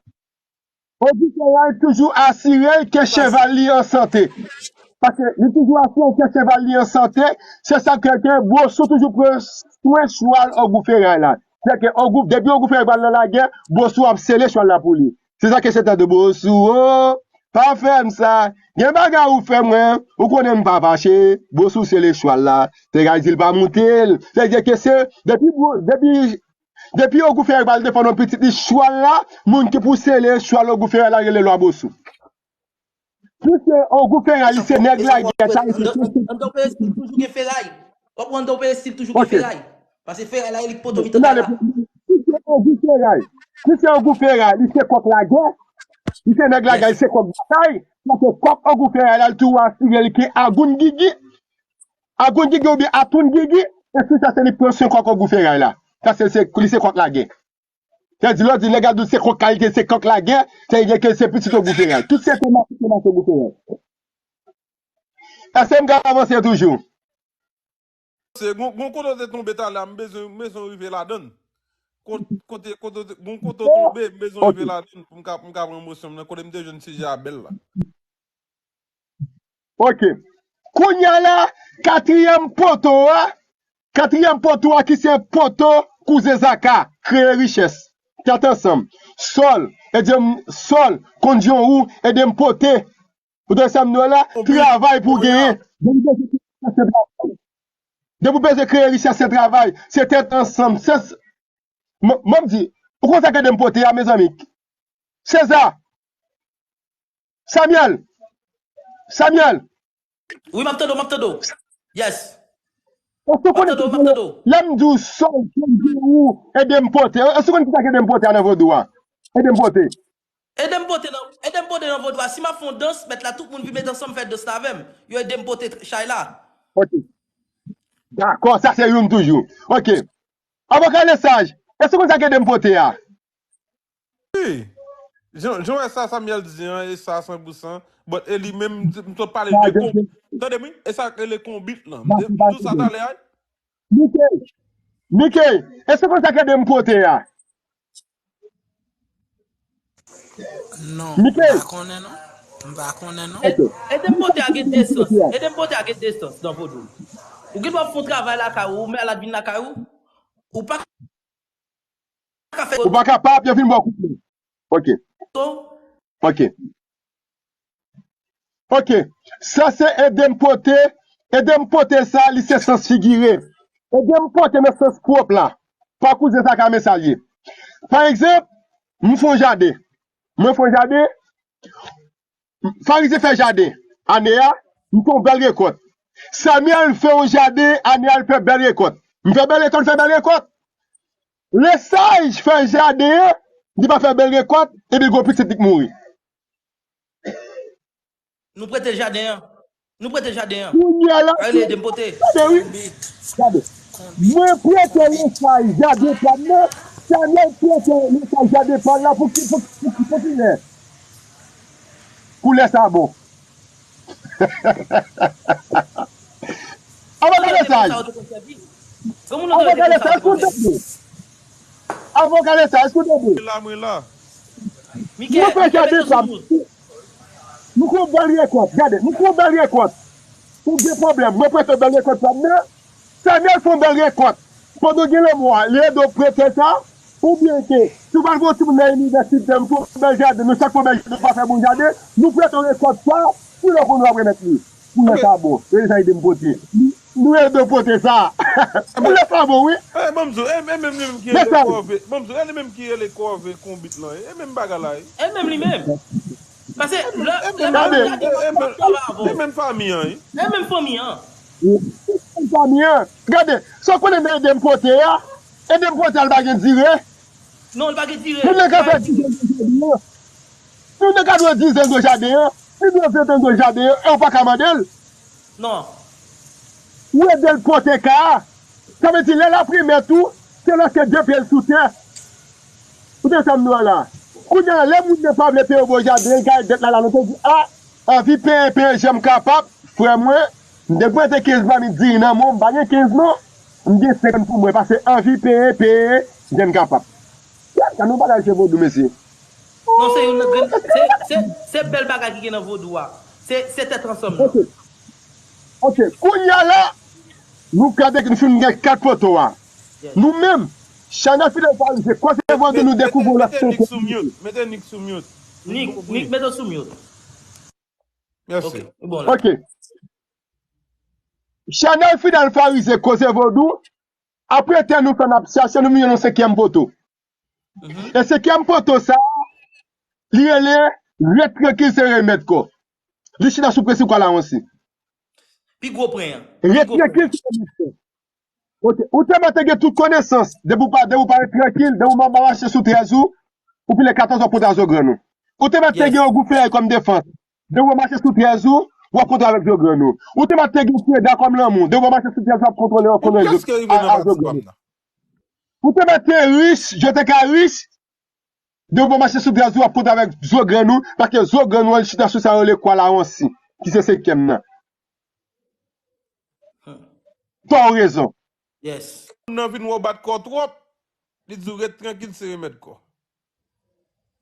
Ogou Feray toujou asire l ke cheval li an sante. Paske li toujou asire l ke cheval li an sante. Se sa k fè ke Bosou toujou pran swen chwal Ogou Feray la. Se ke Ogou, depi Ogou Feray pral nan lagè, Bosou ap sele chwal la pou li. Se sa ke se tande Bosou, o, pa fè m sa. Gen bagay ou fè mwen, ou konnen m pa fache. Bosou sele chwal la. Feray di l pa moute l. Se di ke se, depi, Bo- depi, depi Ogou Feray pral defann yon pitit li chwal la, moun ki pou sele chwal Ogou Feray la rele Lwa Bosou. Piske Ogou Feray, li se nèg lagè, sa li se Anndan w peye stil toujou gen feray. W ap wè anndan w peye stil toujou gen feray. Paske feray la, e li k poto mitan la. Si se Ogou Feray, si se Ogou Feray, li se kòk lagè, li se nèg lagè, li se kòk batay, paske kòk Ogou Feray la, li toujou asire li ke Agoun Gigi, Agoun Gigi oubyen Atoun Gigi, e si sa se li pran swen kòk Ogou Feray la. Sa se, se, li se kòk lagè. Sa di lò di nèg la di se kòk kalite, se kòk lagè, sa vle di ke se pitit Ogou Feray. Tout se te mache, te mache Ogou Feray. Èske m ka avanse toujou? Se gon, gon kote w te tonbe talè a, m bezwen, m bezwen rive ladan l. Kot- Kote, kote, w te- gon kote w tonbe, m bezwen rive ladan l pou m ka, pou m ka pran emosyon m nan. Kote m te jwenn sijè a bèl la. Ok. Kounye a la, katriyèm poto a, katriyèm poto a ki se poto Kouzen Zaka, kreye richès. Tèt ansanm. Sòl, ede m, Sòl, kondyon ou, ede m pote. Ou tande sa m di w la? Travay pou w genyen. Depi w bezwen kreye richès, se travay. Depi w bezwen kreye richès, se travay. Se tèt ansanm. Se, m, m ap di, ou konn sa k ede m pote a, mezanmi? Seza! Samuel! Samuel! Wi, m ap tande w, m ap tande w. Yes. Èske w konnen lè m di w Sòl, Sòl di ou ede m pote? Èske w konnen ki sa k ede m pote a nan vodou a? Ede m pote. Ede m pote nan, ede m pote nan vodou a. Si m ap fè yon dans, mèt la, tout moun vin met ansanm fè dans la avè m. Yo ede m pote chay la. Ok. Dakò, sa se youn toujou. Ok. Avoka Lesaj, èske w konn sa k ede m pote a? Wi. Jan, jan wè sa Samuel di an, e sa san pou san. But e li menm, m sot pale de kon-, tande m wi, e sa k rele konbit lan. M di w sa talè a. Mike, Mike, èske w konn sa k ede m pote a? Non, m pa konnen non. M pa konnen non. Ede m pote a gen distans. Ede m pote a gen distans nan vodou. Ou gen dwa fè yon travay lakay ou, ou malad vin lakay ou. Ou pa ka fè. Ou pa kapab, yo vin ba w kout men. Ok. Ok. Ok. Sa se ede m pote. Ede m pote sa, li se sans figire. Ede m pote nan sans pwòp la. Pa kouzen sa ka men sa l ye. Pa egzanp, m fè yon jaden. Mwen fè yon jaden. Farizi fè jaden. Ane a, m fè yon bèl rekòt. Samuel fè yon jaden. Ane a, l fè bèl rekòt. M fè bèl rekòt, m fè bèl rekòt. Lesaj fè jaden an. li pa fè bèl rekòt, epi l gen yon pitit li k mouri. Nou prete jaden an. Nou prete jaden an. Kounye a la, Ay, ede m pote. Gade, wi. Gade. Mwen prete lesaj jaden pa m nan. Samuel prete lesaj jaden pa l la pou ki, pou, pou, pou ki lè? Pou lè sa bon. Avoka lesaj. Avoka lesaj, èske w tande? Avoka lesaj, èske w tande? Mwen la, mwen la. Mwen prete jaden pa m. Nou fè yon bèl rekòt. Gade, nou fè yon bèl rekòt. Ou gen pwoblèm. Mwen prete bèl rekòt pa m nan. Samuel fè yon bèl rekòt. Pandan w gen lanmò a, li ede w prete sa. Oubyen ke, si w pral voye yon timoun nan inivèsite, m fè yon bèl jaden. Nou chak fè yon bèl jaden, nou pa fè bon jaden. Nou prete yon rekòt sa. Pou lè w konn w ap remèt li. Pou lè sa bon. E sa ede m pote. Nou ede w pote sa. Pou lè sa bon, wi. E, ban m di w, e, e menm li menm ki rele kòve. Ban m di w, e li menm ki rele kòve konbit lan. E menm bagay la, e. E menm li menm. Paske lè E menm, e menm, e menm, e menm fanmi an, e. E menm fanmi an. Menm fanmi an. Gade, sa w konnen nan ede m pote a, ede m pote a l pa gen dire. Non, li pa gen dire. Moun nan ka fè dizen gwo jaden an. Moun nan ka dwe dizen gwo jaden an. Li dwe ventan gwo jaden an. E w pa ka mande l. Non. Ou ede l pote ka a. Sa vle di, lè l ap remèt ou, se lòske de pye l sou tè. Ou te sanm nou an la. Kounye a, lè moun nan pa vle peye w bò jaden, l ka ede l la, la, nou te di, a, anvi peye, peye jan m kapab, frè mwen, m te prete kenz pa m di nan men w, m pa gen kenz non. M gen senkant pou mwen, pase anvi peye, peye jan m kapab. Gad, gad yon bagay se vodou, mesye. Non, se youn nan grenn, se, se, se bèl bagay ki gen nan vodou a. Se, se tèt ansanm nan. Ok. Ok, kounye a la, nou gade ke nou fin gen kat foto a. Nou menm, Chanèl Fidèl Farizyen, koze vodou nou dekouvri w la. Mete Nick sou mute. Mete Nick sou mute. Nick, Nick, mete sou mute. Mèsi. Ok, bon la. Ok. Chanèl Fidèl Farizyen, koze vodou. Apre tè nou fè n ap chache, nou vin yon senkyèm foto. E senkyèm foto sa, li rele Ret trankil se remèd kò. Li chita sou prensip kwa lawonsi. Pi gwo pwen an. Ret trankil se remèd kò. Ok. Ou te mèt te gen tout konesans. Depi w pa, depi w pa ret trankil, depi w pa mache sou trèz ou, ou pile katòz w ap kontre a zogrann ou. Ou te mèt te gen yon gwoup fèyay kòm defans. Depi w mache sou trèz ou, w ap kontre avèk zogrann ou. Ou te mèt te gen freda kòm lanmou. Depi w mache sou trèz ou, w ap kontwole, w ap kontwole a zogrann ou. Ou te mèt te rich, je te ka rich. Depi w mache sou trèz ou, w ap kontre avèk zogrann ou, paske zogrann ou an chita sou sa yo rele kwa lawonsi, ki se senkyèm nan. Tò ou rezon. Yes. Moun nan vin wè w bat kò w twòp, li di w ret trankil se remèd kò.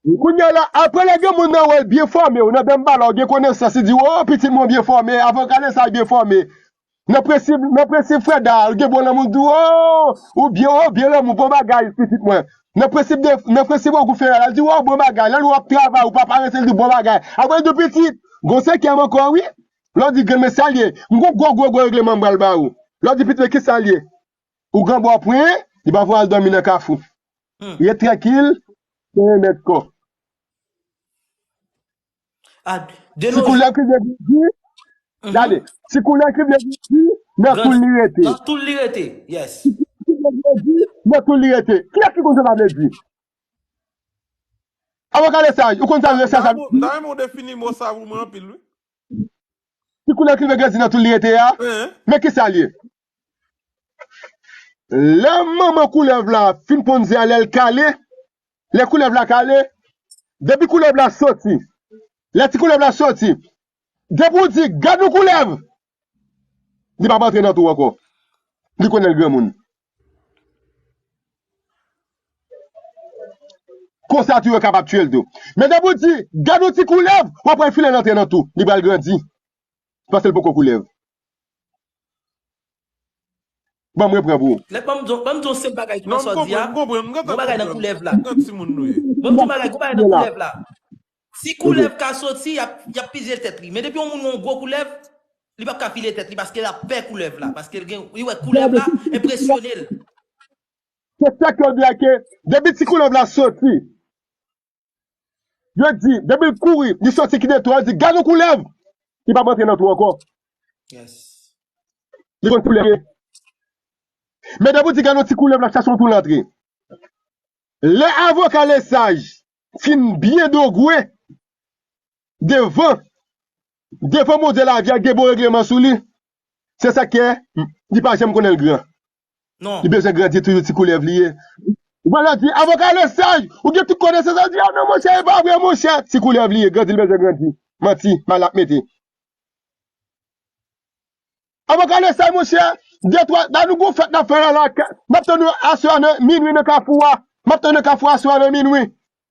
Kounye a la, apre lè gen moun nan wè l byen fòme, ou nan danmbala, ou gen konesans, li di, o, pitit mwen byen fòme, avoka lesaj byen fòme. Nan prensip, nan prensip freda, ou gen bon lanmou, l di, o, ou byen, o, byen lanmou, bon bagay, pitit mwen. Nan prensip de, nan prensip ogou fèyay la, l di, o, bon bagay, lè l wè w ap travay, ou pa parese, l di, bon bagay. Apre l di w pitit, gon senkyèm ankò, wi. Lè w di, grann, men sa l ye, m gon gwo, gwo, gwo regleman m pral ba ou. Lè w di, pitit mwen, ki sa l ye? Ou gen bò pwen, li pa voye al dòmi nan kafou. Ret trankil, se remèd kò. A, Ti koulèv ki vle di, gade, ti koulèv ki vle di, nan tou l li rete. Nan tou l li rete, yes. Ki vle di, nan tou l li rete. Kiyès ki konn sa sa vle di? Avoka lesaj, ou konn sa lesaj sa vle di? Nan menm ou defini mo sa pou mwen anpil, wi. Ti koulèv ki vle di nan tou l li rete a, men ki sa l ye? Lè manman koulèv la fin ponn ze a, lè l kale, lè koulèv la kale, depi koulèv la soti, lè ti koulèv la soti, depi w di, gad yon koulèv, li p ap antre nan tou ankò. Li konnen l granmoun. Konsa tou yo kapab tiye l tou. Men depi w di, gad yon ti koulèv, w ap wè l filen antre nan tou. Li pral grandi. Paske l poko koulèv. Ban m repran pou ou. Lè ban m di w, ban m di w sèl bagay ki nan sa w di a. Gon bagay nan koulèv la. Ban m di w bagay, gon bagay nan koulèv la. Si koulèv ka soti, y ap, y ap pizye tèt li. Men depi yon moun wè yon gwo koulèv, li p ap ka pile tèt li paske l ap pè koulèv la. Paske l gen, li wè koulèv la enpresyone l. Se sa ke yo di a ke depi ti koulèv la soti, yo di, depi l kouri, li soti kite tou, yo di, gad yon koulèv! Li p ap antre nan tou ankò. Li konn koulèv ye. Men depi w di, gad yon ti koulèv la, chache yon tou l antre. Lè avoka Lesage fin byen dogwe devan, devan Bondye lavi a, gen bon regleman sou li, se sa k fè li pa janm konnen l gran. Non. Li bezwen grandi toujou, ti koulèv li ye. Ou pral di, avoka Lesage, ou gen tout konesans, ou di, ah non, monchè, e pa vre, monchè, ti koulèv li ye, grandi, li bezwen grandi. Manti, mal ap mete. Avoka Lesage, monchè, de twa, la nou gon fèt n ap fè la, la, n ap tann nou aswè a nan minwi nan Kafou a. M ap tann nan Kafou aswè a nan minwi.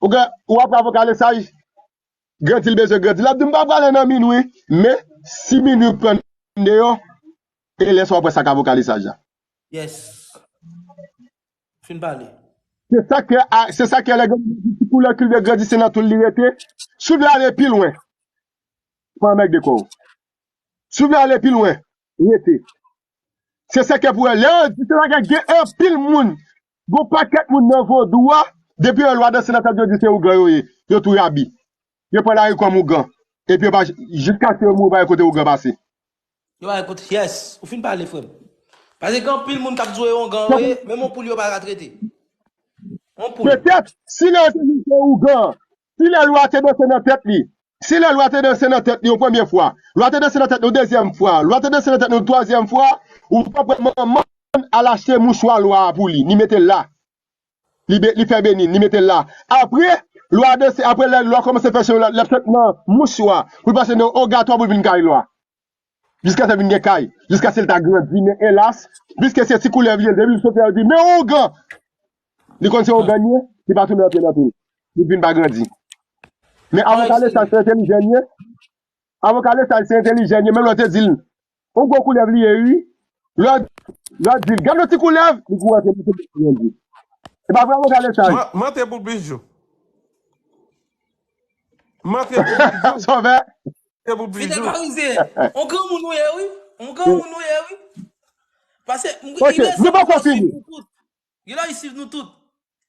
Ou gen, ou ap avoka Lesage, grandi l bezwen grandi. L ap di m pa prale nan minwi, men si minwi pran deyò, e lè sa w ap wè sa k avoka Lesage la. Yes. Fin pale. Se sa ke, a, se sa ke lè gen ti koulèv ki vle grandi, se nan tou l li rete. Si w vle ale pi lwen, pa anmègde kò w. Si w vle ale pi lwen, rete. Se sa ke pou wè. Lè yo di se la gen anpil moun, gon pakèt moun nan vodou a, depi yon lwa danse nan tèt yo di se ougan yo ye. Yo tou rabi. Yo pran lari kòm ougan. Epi yo pa, jiskaske yo mouri pa gen kote ougan pase. Yo pa gen kote, yes. Ou fin pale, frè m. Paske gen anpil moun k ap di w e ougan yo ye, menm yon poul yo pa ka trete. Yon poul. Petèt, si lè yo te di se ougan, si lè lwa te danse nan tèt li, si lè lwa te danse nan tèt li yon premye fwa, lwa te danse nan tèt li yon dezyèm fwa, lwa te danse nan tèt li yon twazyèm fwa, ou pa pran manman l al achte mouchwa lwa a pou li, li mete l la. Li, be- li fè beni, li mete l la. Apre, lwa danse, apre lè lwa kòmanse fè chemen, l ap sot nan mouchwa, pou l pase nan ougan pou l vin kay lwa. Jiskaske l vin gen kay, jiskaske l ta grandi, men elas, piske se ti koulèv li ye, depi l soti a, yo di, men ougan! Li konn se ougan li ye, li pa tounen antre nan tou. Li vin pa grandi. Men avoka Lesage se entèlijan li ye. Avoka Lesage se entèlijan li ye, menm lè w te di l, yon gwo koulèv li ye, wi. Lè w, lè w di l, gad yon ti koulèv, li kouri antre, li kouri antre. E pa vre, avoka Lesage? Man- Mante pou plis jou. Mante pou plis jou. Sòvè. Mante pou plis Fidel jou. Parizyen, yon granmoun ou ye, wi. Yon granmoun ou ye, wi. Paske m- Ok, nou poko fini. Gen lè y swiv nou tout.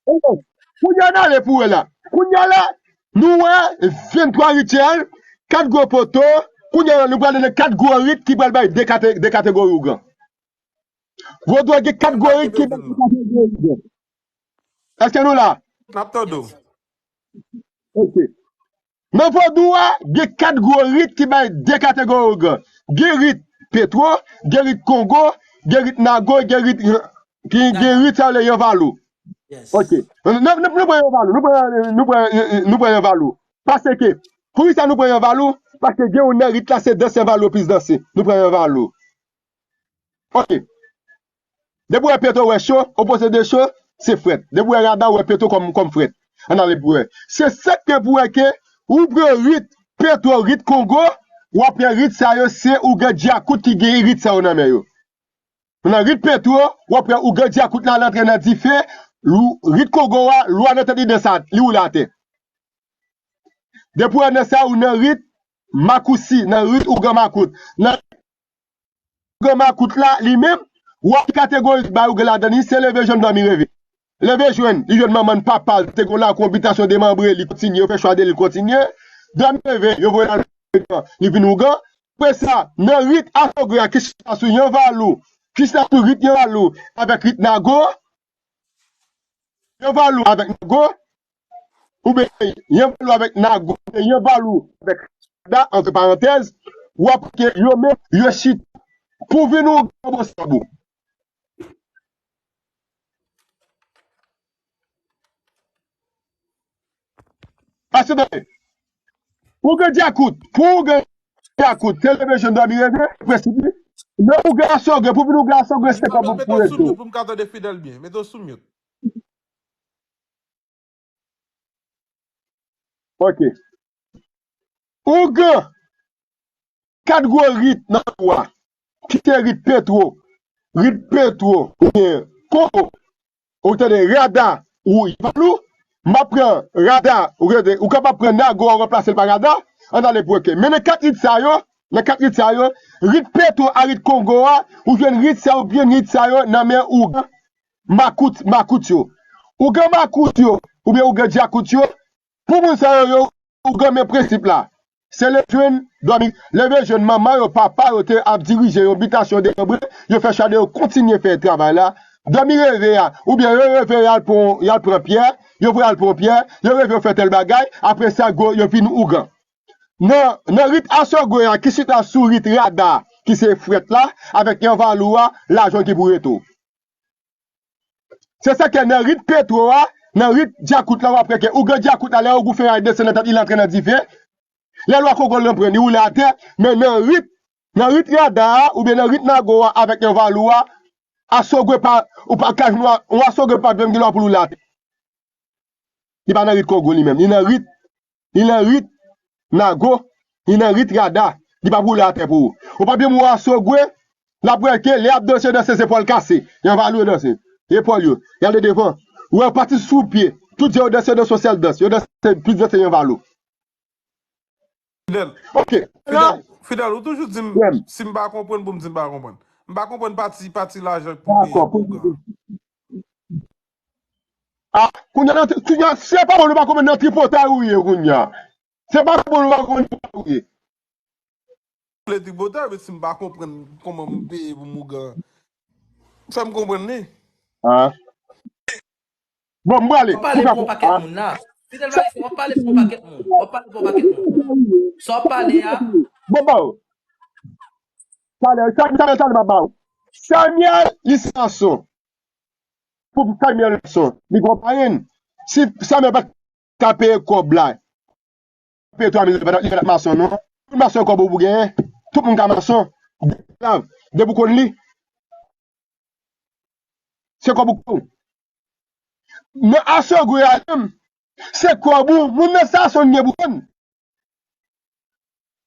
Kounye a n ale pou wè la. Kounye a la, nou wè venntwa rityèl, kat gwo poto. Kounye a la, nou pral nan kat gwo rit ki pral bay de kate- de kategori ougan. Vodou a gen kat gwo rit ki bay de kategori ougan. Èske nou la? N ap tande w. Ok. Nan vodou a, gen kat gwo rit ki bay de kategori ougan. Gen rit Petwo, gen rit Kongo, gen rit Nago, gen rit, ki, gen rit sa yo rele Yanvalou. Ok. Nou, nou, nou pran Yanvalou, nou pran, nou pran, nou pran Yanvalou. Paske, poukisa nou pran Yanvalou? Paske gen youn nan rit la, se dans Yanvalou yo plis danse. Nou pran Yanvalou. Ok. Depi w wè Petwo wè cho, opoze de cho, se frèt. Depi w wè rada, w wè Petwo kòm, kòm frèt. Ann ale pou wè. Se sa k fè pou wè ke ou pran rit Petwo, rit Kongo, w ap wè rit sa yo, se ougan dyakout ki gen rit sa yo nan men yo. Nan rit Petwo, w ap wè ougan dyakout la, l antre nan dife, lou- rit Kongo a, lwa nan tèt li dans sa, li woule atè. Depi w wè nan sa, ou nan rit Makousi, nan rit ougan makout. Nan ougan makout la, li menm, w ap kategori bay ougan ladan li, se leve jwenn dòmi reve. Leve jwenn, li jwenn manman l, papa l, te gon lakou, yon bitasyon demanbre, li kontinye, yo fè chwa de li, li kontinye. Dòmi reve, yo voye l al, li vin ougan. Apre sa, nan rit asogwe a ki chita sou Yanvalou, ki chita sou rit Yanvalou avèk rit Nago, Yanvalou avèk Nago, oubyen Yanvalou avèk Nago, oubyen Yanvalou avèk Rada, antre parantèz, w ap ke yo menm, yo chita pou vin ou gwo bosab ou. Paske tande, ougan dyakout, pou ougan dyakout, se leve jwenn dòmi reve, prensip li. Men ougan asogwe, pou vin ougan asogwe, se kòb pou reto. Mete w sou mute pou m ka tande Fidel byen. Mete w sou mute. Ok. Ougan, kat gwo rit nan vodou a, ki se rit Petwo, rit Petwo, oubyen Kongo, ou tande, Rada, ou Yanvalou, m ap pran Rada, ou tande, ou kapab pran Nago a, ranplase l pa Rada, ann ale pou wè ke. Men nan kat rit sa yo, nan kat rit sa yo, rit Petwo a rit Kongo a, ou jwenn rit sa yo, ou jwenn rit sa yo nan men ougan makout, makout yo. Ougan makout yo, oubyen ougan dyakout yo, pou moun sa yo, yo, ougan men prensip la. Se leve jwenn, dòmi, leve jwenn manman yo, papa yo te ap dirije yon bitasyon demanbre, yo fè chwa de yo kontinye fè travay la, dòmi reve a, oubyen yo reve y al pran, y al pran pyè, yo voye al pran pyè, yo reve yo fè tèl bagay, apre sa, go, yo vin ougan. Nan, nan rit asogwe a, ki chita sou rit rada, ki se frèt la, avèk yanvalou a, lajan ki pou rete w. Se sa ke nan rit petwo a, nan rit dyakout la, w ap wè ke ougan dyakout la, lè ogou fè a desann nan tèt li, l antre nan dife. Lè lwa Kongo l nan pran, li woule atè, men nan rit, nan rit rada a, oubyen nan rit nago a, avèk yanvalou a, asogwe pa, ou pa ka jwenn, yon asogwe pa menm gen lwa pou l woule atè. Li pa nan rit Kongo li menm. Li nan rit, li nan rit nago, li nan rit rada. Li p ap woule atè pou ou. Ou p ap janm wè asogwe, l ap wè ke lè y ap danse, danse, se pòl kase. Yanvalou yo danse. Epòl yo. Y ale devan. Ou wè yo pati sou pye. Tout jan yo danse, yo danse yon sèl dans. Yo danse, plis danse yanvalou. Fidèl. Ok. Fidèl, Fidèl, ou toujou di m, si m pa konprann, pou m di m pa konprann. M pa konprann pati, pati lajan pou peye pou ougan. Ah, kounye a, kounye a, se pa bon, nou pa konprann nan tripotay ou ye, kounye a. Se pa bon, nou pa konprann tripotay ou ye. Vle tripotay, men si m pa konprann kòman m peye pou m ougan. Fè m konprann li. Ah. Bon, m prale. W ap pale pou yon pakèt moun la. Fidel Maestro, w ap pale pou yon pakèt moun. W ap pale pou yon pakèt moun. Sa w ap pale a. Bon, ba w. Talè, Samuel, talè, talè, ba w. Samuel, li se mason. Pou Samuel mason. Li gon parenn. Si Samuel pa ka peye kòb la, peye twa mil, li pa t ap mason, non. Tout mason kòb ou pou genyen. Tout moun ka mason. Esklav. Depi w konn li. Se kòb ou konn. Nan asogwe a menm, se kòb ou. Moun nan se ason li gen pou vann.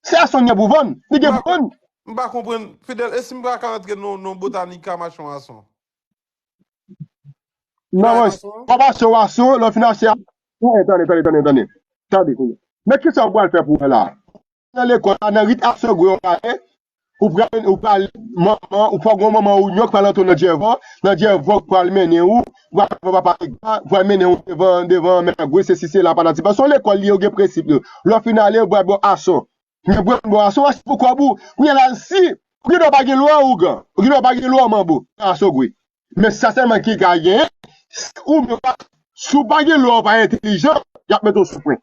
Se ason li gen pou vann. Li gen pou vann. M pa konprann. Fidel, e si m pa ka antre nan, nan botanika mache yon ason? Non, mwen, w ap achte yon ason, lè w fin achte a, tande, tande, tande, tande, tande. Tande, kounye a. Men kisa w pral fè pou wè la? Nan lekòl la, nan rit asogwe w prale, ou pral, ou pral, manman, ou fò gon manman ou yon k pral antre w nan dyèvò, nan dyèvò k pral mennen ou, ou pral pran papa Egba, ou pral mennen ou devan, devan mèt Agwe, se si se la, patati. Paske yon lekòl li ye, ou gen prensip yo. Lè w fin ale, ou pral bò ason. Men bwè bò ason, achte pou kòb ou. Kounye a la, si, ou gen dwa pa gen lwa ougan, ou gen dwa pa gen lwa manbo, asogwe. Men sa sèlman ki ka genyen, ou menm pa, si w pa gen lwa, ou pa entelijan, y ap mete w sou pwen.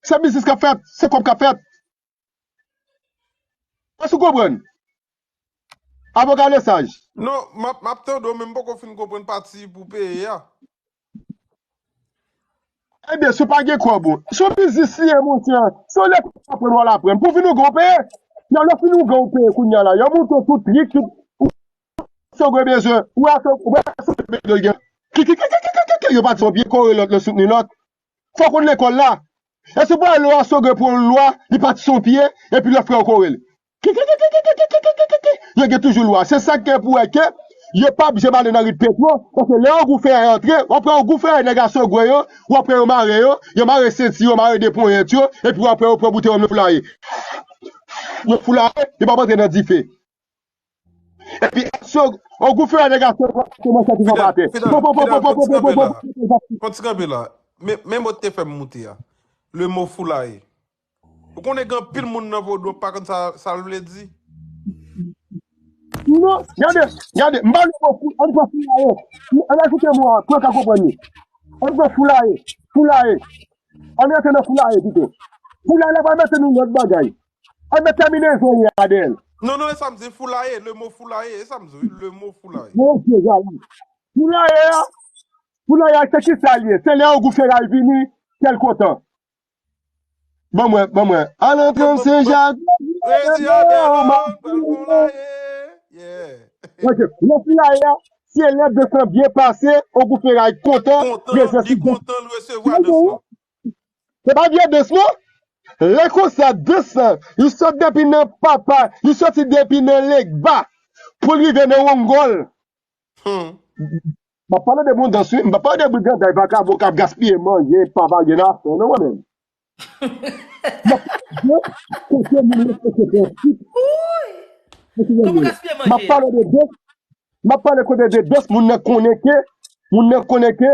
Se biznis k ap fèt, se kòb k ap fèt. Èske w konprann? Avoka Lesaj. Non, m ap, m ap tande w, men m poko fin konprann pati pou peye a. Ebyen, si w pa gen kòb ou, se yon biznis li ye, monchè. Se yon lekòl w aprann, w al aprann. Pou w vin ougan, w peye. Nan lè w fin ougan, w peye kounye a la. Yo montre w tout trik, tout, ou asogwe bezwen. Ou asogwe, ou asogwe bezwen gen. Ki, ki, ki, yo pati sou pye, kore lòt, yo soutni lòt. Fò w konn lekòl la. Èske w pral lwa asogwe pou yon lwa, li pati sou pye, epi lòt frè w kore l? Yo gen toujou lwa. Se sa k gen pou wè ke yo p ap janm ale nan rit petwo, paske lè ogou fè a antre, w ap wè ogou fè a nèg asogwe yo, w ap wè yo mare yo, yo mare senti yo, mare de ponyèt yo, epi w ap wè yo pran boutèy yo foulaye. Yo foulaye, yo p ap antre nan dife. Epi, so, ogou fè a nèg asogwe, kòmanse ti fè atè. Fidel, Fidel, fon ti kanpe la. Fon ti kanpe la. Men, men mo te fè m moute a. Le mo foulaye. Ou konnen gen anpil moun nan vodou pa konn sa, sa l vle di. Non, gade, gade, m pa le mo fou, ann pran foulaye. Ann ajoute mo a, pou yo ka konprann li. Ann pran foulaye, foulaye. Ann rantre nan foulaye pito. Foulaye la pa mete nou lòt bagay. Ann met tèminezon li a dèyè l. Non, non, e sa m di, foulaye, le mo foulaye, e sa m di, wi, le mo foulaye. Mon Dye, gade. Foulaye a, foulaye a, se ki sa l ye? Se lè ogou feray vini, kè l kontan. Ban mwen, ban mwen. Al antre nan Sen Jak. Redi a Bèlòm, Bèlòm, foulaye. Yeah. Ok, lè foulaye a, se lè de san byen pase, ogou feray kontan, kontan, prezans li kontan, l resevwa dans lan. Se pa vye dans, non? Lè konsa, dans lan, li sot depi nan papa, li soti depi nan Legba, pou l rive nan Wongòl. Hmm. M ap pale de bon dans, wi. M pa pale de briganday, vakabon k ap gaspiye manje, pa vage nan afè, non, mwen menm. M ap pale de kote moun respekte prensip. Kote moun ye. M ap pale de dans. M ap pale kote de dans, moun nan konnen ke, moun nan konnen ke,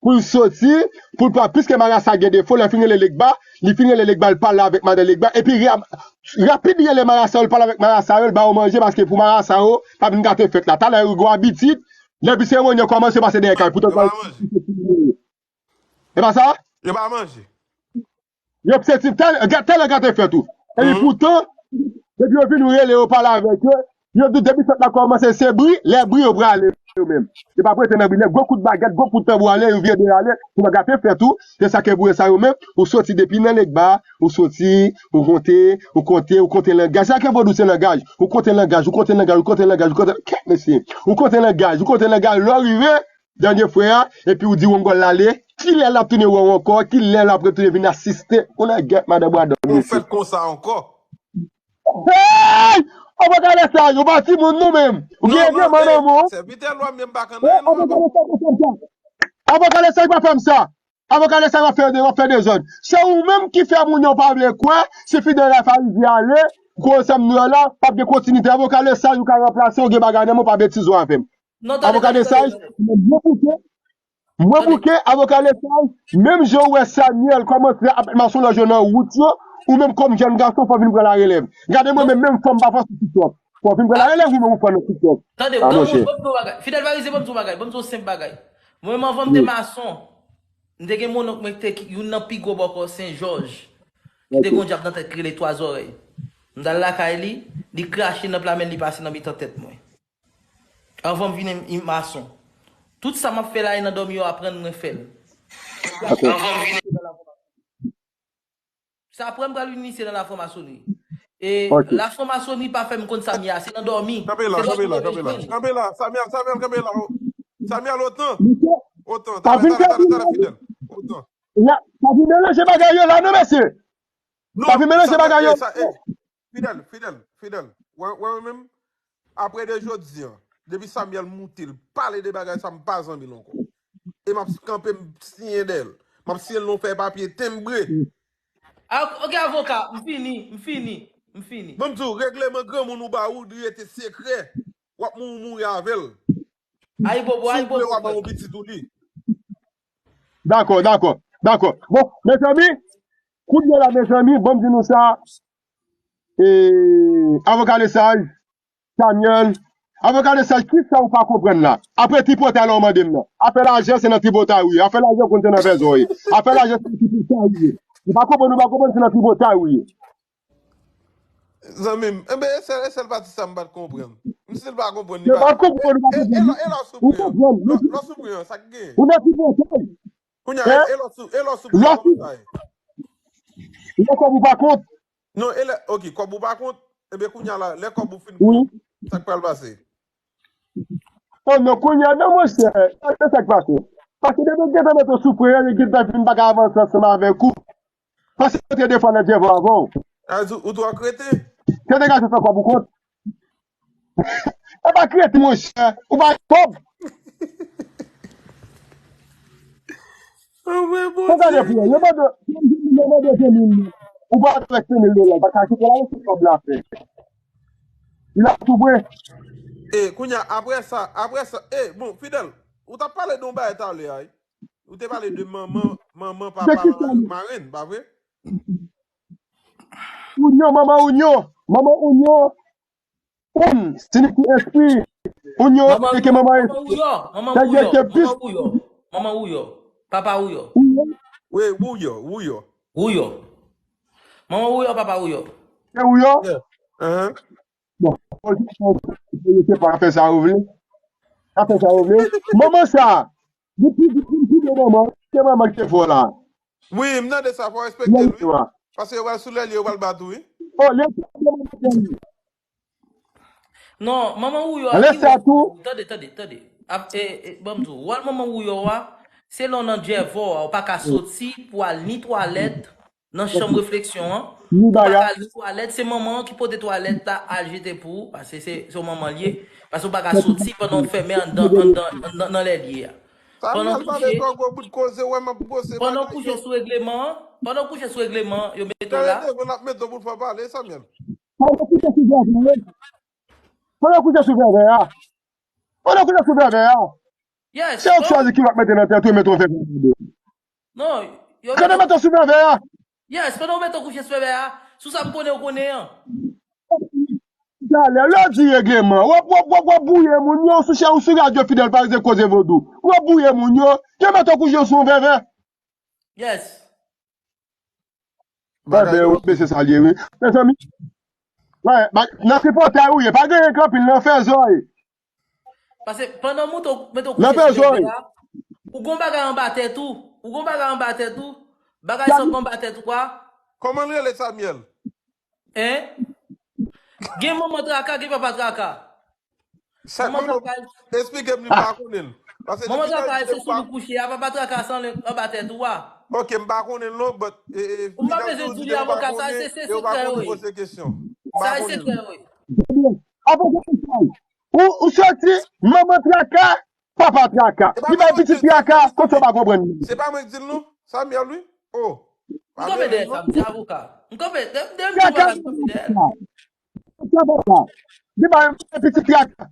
pou l soti, pou l pa, piske marasa gen defo, lè fin rele Legba, li fin rele Legba, l pale avèk madan Legba, epi ra- rapid li rele marasa yo, l pale avèk marasa yo, l ba yo manje, paske pou marasa yo, pa vin gate fèt la. Talè yo gon abitid, depi seremoni an kòmanse, yo pase dèyè kay, poutan yo pa manje. E pa sa? Yo pa manje. Yo se ti talè, talè gate fèt ou. Epi poutan, depi yo vin ou rele yo pale avèk yo, yo di depi fèt la kòmanse se bri, lè bri yo prale yo menm. Yo pa prete nan bri, lè gwo kout bagèt, gwo kout tanbou ale, yo vire de ale, pou pa gate fèt ou, se sa ke pou sa yo menm, ou soti depi nan Legba, ou soti, ou konte, ou konte, ou konte langaj, sa ke vodou se langaj, ou konte langaj, ou konte langaj, ou konte langaj, ou konte, kèt mesye, ou konte langaj, ou konte langaj, lè w rive, dènye frè a, epi ou di wongòl la ale, kilè l ap tounen wè w ankò, kilè l ap retounen vin asiste, ou nan gèt madan Bwadòm, mesye. Ou fèt konsa ankò. Hey! Avoka Lesaj, ou pa timoun nou menm. Ou gen vye man nan men w. Sèvitè lwa menm pa konn anyen non. Avoka Lesaj pa fè m sa. Avoka Lesaj pa fè m sa. Avoka Lesaj w ap fè, w ap fè dezòd. Se ou menm ki fè moun yo pa vle kwè, si Fidèl Life a rive ale, kou ansanm nou yo la, p ap gen kontinite. Avoka Lesaj ou ka ranplase, ou gen bagay nan men w, pa betize w avè m. Avoka Lesaj, mwen bouke, mwen bouke, avoka Lesaj, menm jan ou wè Samuel kòmanse ap met masonlaj yo nan wout yo, ou menm kòm jèn gason, fò w vin pran larelèv. Gade mwen menm, menm fanm pa fò sou TikTok. Fò w vin pran larelèv, ou menm ou fò nan TikTok. Tande, ah, monchè. Fidèl Varize, ban m di w bagay, ban m di w senp bagay. Mwen menm anvan m te mason, m te gen mononk mwen ki te youn nan pi gwo bòkò Sen Jòj, ki te gen yon dyab nan tèt ki rele Twa Zòrèy. M t al lakay li, li krache nan pla men l, li pase nan mitan tèt mwen. Anvan m vin mason. Tout sa m ap fè la, e nan dòmi yo aprann mwen fè l. Anvan m vin Sa apre m pral inisye nan lafranmasonri. E lafranmasonri pa fè m konn sa m ye a, se nan dòmi. Kanpe la, kanpe la, kanpe la. Kanpe la, Samuel, Samuel, kanpe la. Samuel, otan. Otan, talè, talè, talè, talè, Fidèl. Otan. Pa vin melanje bagay yo la, non, mesye. Pa vin melanje bagay yo. Fidèl, Fidèl, Fidèl. Wè, wè, wè menm. Apre de jodi a, depi Samuel moute, l pale de bagay sa, m pa zanmi l ankò. E m ap kanpe, m siyen dèyè l. M ap siyen l nan yon fèy papye tenbre. Ah, ok, avoka, m fini, m fini, m fini. Ban m di w, regleman granmoun ou ba ou dwe rete sekrè. W ap mouri, mouri avè l. Ayibobo, ayibobo. Si w vle, w ap ban yon pitit ou li. Dakò, dakò, dakò. Bon, mezanmi, kounye a la, mezanmi, ban m di nou sa. E, avoka Lesaj, Samuel, avoka Lesaj, kisa ou pa konprann la? Apre tripotay la ou mande m nan. Afè lajan se nan tripotay ou ye. Afè lajan ou konn se nan fè zò ye. Afè lajan se nan tripotay ou ye. Ou pa konprann, ou pa konprann se nan tripotay ou ye. Zanmi m, enben, e sèl, e sèl pati sa m pa t konprann. M si l pa konprann, li pa konprann. E, e, e lò, e lò soupri an? Lò, lò soupri an, sa k gen? Ou nan tripotay. Kounye a, e lò sou, e lò soupri an, kòman sa ye? Lè kòb ou pa kont. Non, e lè, ok, kòb ou pa kont, enben kounye a la, lè kòb ou fin kont, sa k pral pase? Oh non, kounye a, non, monchè, sa, sa k pase? Paske depi yo gentan mete w sou preyè, yo gentan fin pa ka avanse ansanm avèk ou. Paske yo te defwa nan dyèvò avè w. A di, ou twò krete? Te degaje fè kòb ou kont. E pa krete, monchè, ou pa kòb. Anmwey, Bondye. Ou gade pou yo mande, yo mande de mil. Ou pa dwe de mil dola, pa ka kite la, se kòb la fè. Li la tou pre. E, kounye a, apre sa, apre sa, e, bon, Fidèl, ou t ap pale de yon bagay talè a, wi. Ou te pale de manman, manman, papa, marenn, pa vre? Ounyon, manman ounyon, manman ounyon. Oun, siyifi espri. Ounyon, se ke manman espri. Manman Wouyò, manman Wouyò, manman Wouyò, manman Wouyò, papa Wouyò. Wi, Wouyò, Wouyò. Wouyò. Manman Wouyò, papa Wouyò. Se Wouyò? Yeah. Bon, se pa fè sa ou vle. Pa fè sa ou vle. Manman sa, li pi, li pi, pi de manman, se manman ki te fò la. Wi, m tande sa, fò respekte l, wi. Paske yo pral sou lè li, yo pral bat ou, wi. Oh, li pi de manman ke li. Non, manman Wouyò a, lè sa tou. Tande, tande, tande. Ap, e, e, ban m di w, wòl manman Wouyò a, se lè w nan dyèvò a, ou pa ka soti pou al ni twalèt, nan chanm refleksyon an. Ou pa ka al ni twalèt, se manman an ki pote twalèt la al jete pou ou, paske se, se yon manman l ye. Paske ou pa ka soti pandan w fèmen anndan, anndan, anndan, nan lè l ye a. Pandan w kouche, pandan w kouche sou regleman an, pandan w kouche sou regleman an, yo mete w la. Pandan w kouche sou vèvè a. Pandan w kouche sou vèvè a. Pandan w kouche sou vèvè a. Yes. Se yo k chwazi ki w ap mete nan tèt ou e mete w fè fè. Non, yo Kande mete w sou fè fè a. Yes, pandan w mete w kouche sou fè fè a, sou sa m konnen w konnen an. Talè, lè w di regleman, w ap w ap w ap w ap bouye moun yo sou chè ou sou radyo Fidèl Parizyen koze vodou. W ap bouye moun yo, yo mete w kouche sou yon vèvè. Yes. Bagay yo, men se sa l ye wi. Mezanmi. Nan tripotay ou ye, pa gen anpil nan fè zòy. Paske pandan w mete w mete w kouche sou fè fè a, ou gon bagay anba tèt ou. Ou gon bagay anba tèt ou. Bagay sa w gon anba tèt ou a. Kòman l rele Samuel? Hein? Gen manman traka, gen papa traka. Sa manman traka. Esplike m li pa konnen l. Paske manman traka se sou li kouche a, papa traka san anba tèt ou a. Ok, m pa konnen l non, but ou pa bezwen di li avoka, sa se se sekrè yo ye. Sa se sekrè yo ye. Apre ou, ou soti manman traka, papa traka. Li bay pitit traka, konsa w pa konprann. Se pa mwen ki di l non. Samuel wi. Oh. M konprann dèyè sa, m di avoka. M konprann, de m di bagay m konprann dèyè. Li bay pitit traka.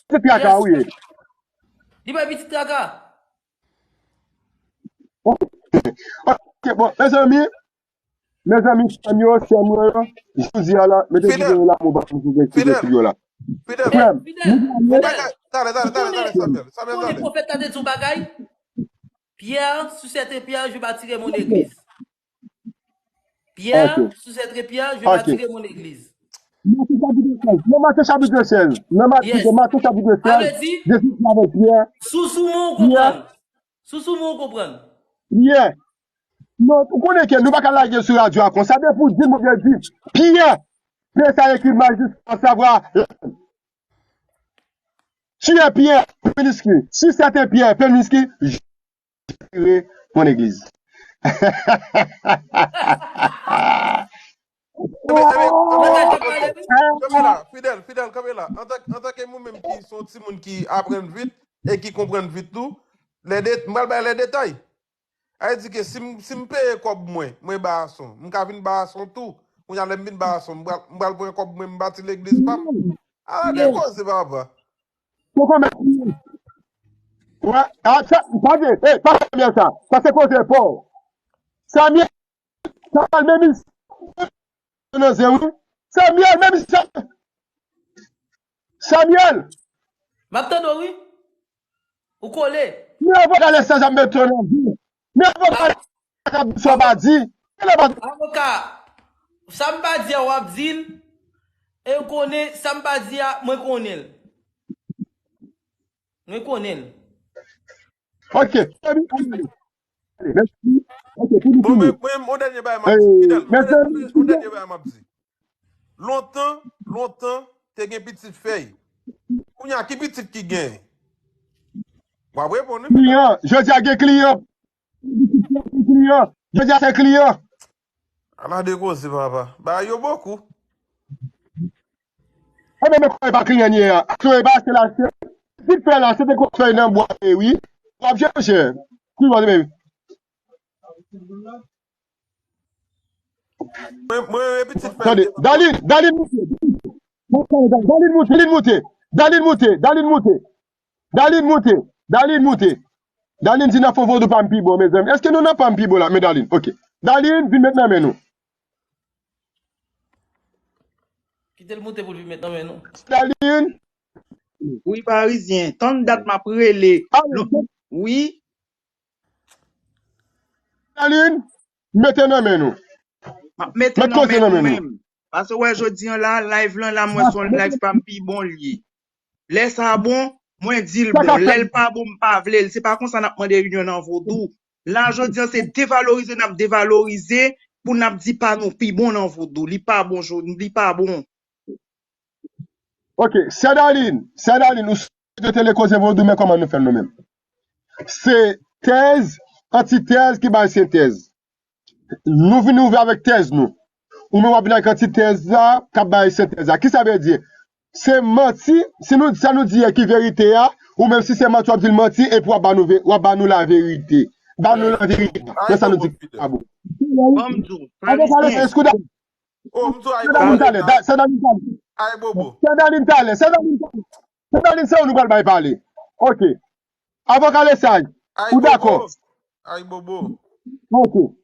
Pitit traka wi. Li bay pitit traka. Ok, bon, mezanmi, mezanmi, sè m yo, sè m yo, jodi a la, mete videyo la, mwen pa konn si se videyo la. Fidèl, Fidèl, Fidèl, talè, talè, talè, talè, Samuel, Samuel, talè. Pwofèt la te di yon bagay. Pierre, sous être Pierre, je bâtirai mon église. Pierre, sous être Pierre, je bâtirai mon église. Nan Maten chapit sèz, nan Maten chapit sèz, Jezi di avèk Pyè, Sou sou mwen ou konprann. Sou sou mwen ou konprann. Pyè, non, ou konnen ke nou pa ka lage sou radyo a konsa, depi w di l, Bondye di, Pyè, Pyè sa ekri majistra savwa, tu es Pierre, meniski, si sèten Pyè, meniski, jire mon église. Kanpe la, Fidèl, Fidèl, kanpe la. Antanke mwen menm ki se yon timoun ki aprann vit e ki konprann vit tou, m pral bay lè detay. Sa vle di ke si m si m peye kòb mwen, mwen Bason, m ka vin Bason tou. Kounye a lè m vin Bason, m pral m pral pran kòb mwen m bati legliz pa m. Ala de koze papa. Poko mèt priye. Wè, a sa, tande, e, pa Samyèl sa. Sa se koze pa w. Samyèl, sa al menm isi. Nan zen wi. Samyèl, menm isi. Samyèl. M ap tande w wi. Ou kole. Men avoka lè sa jan mete w nan zen. Men avoka lè sa sa pa di. Avoka, sa m pa di a w ap di l. E w konnen, sa m pa di a, mwen konnen l. Mwen konnen l. Ok. Bon, men, mwen, yon dènye bagay m ap di. Fidèl, yon dènye bagay m ap di. Lontan, lontan, te gen pitit fèy. Kounye a, ki pitit ki gen? W ap reponn wi. Kliyan, jodi a gen kliyan. Kliyan, jodi a se kliyan. Ala de koze papa. Bagay yo bokou. Enben men kòman e pa kliyan li ye a? Aksyon e pa achte l achte. Pitit fèy la, se te gwo fèy nan bwa e wi. W ap chèche. Ki bò se menm? Mwen, mwen, e pitit fèy. Tande, Dalin, Dalin moute. Dalin moute, Dalin moute, Dalin moute, Dalin moute. Dalin moute, Dalin moute. Dalin di nan fon vodou pa m pi bon, mezanmi. Èske nou nan pa m pi bon la? Men Dalin, ok. Dalin, vin met nan men nou. Kite l moute pou l vin met nan men nou. Dalin. Wi, Parizyen. Tann dat m ap rele. Wi. Dalin, mete nan men nou. M ap mete nan men nou menm. Paske w wè jodi an la, live lan la, m wè se yon live pa m pi bon l ye. Lè sa bon, mwen di l bon. Lè l pa bon, m pa vle l. Se pa konsa n ap mande inyon nan vodou. La jodi an, se devalorize n ap devalorize pou n ap di pa nou pi bon nan vodou. Li pa bon, li pa bon. Ok, sè Darline, sè Darline, ou sou Radio Tele Koze Vodou, men kòman nou fè l nou menm? Se tèz, antitèz ki bay sentèz. Nou vin ouvè avèk tèz nou. Ou menm w ap vin ak antitèz la, k ap bay sentèz la. Kisa vle di? Se manti, si nou, sa nou di a ki verite a, ou menm si se manti, w ap di l manti, epi w ap ba nou, w ap ba nou laverite. Ba nou laverite. Men sa nou di ki pa bon. Ban m di w, Parizyen. Oh, m di w, ay bobo. Sè Darline talè, sè Darline talè. Sè Darline talè, sè Darline talè. Sè Darline se ou nou pral bay pale. Ok. Avoka Lesage, ou dakò? Ay bobo. Ok.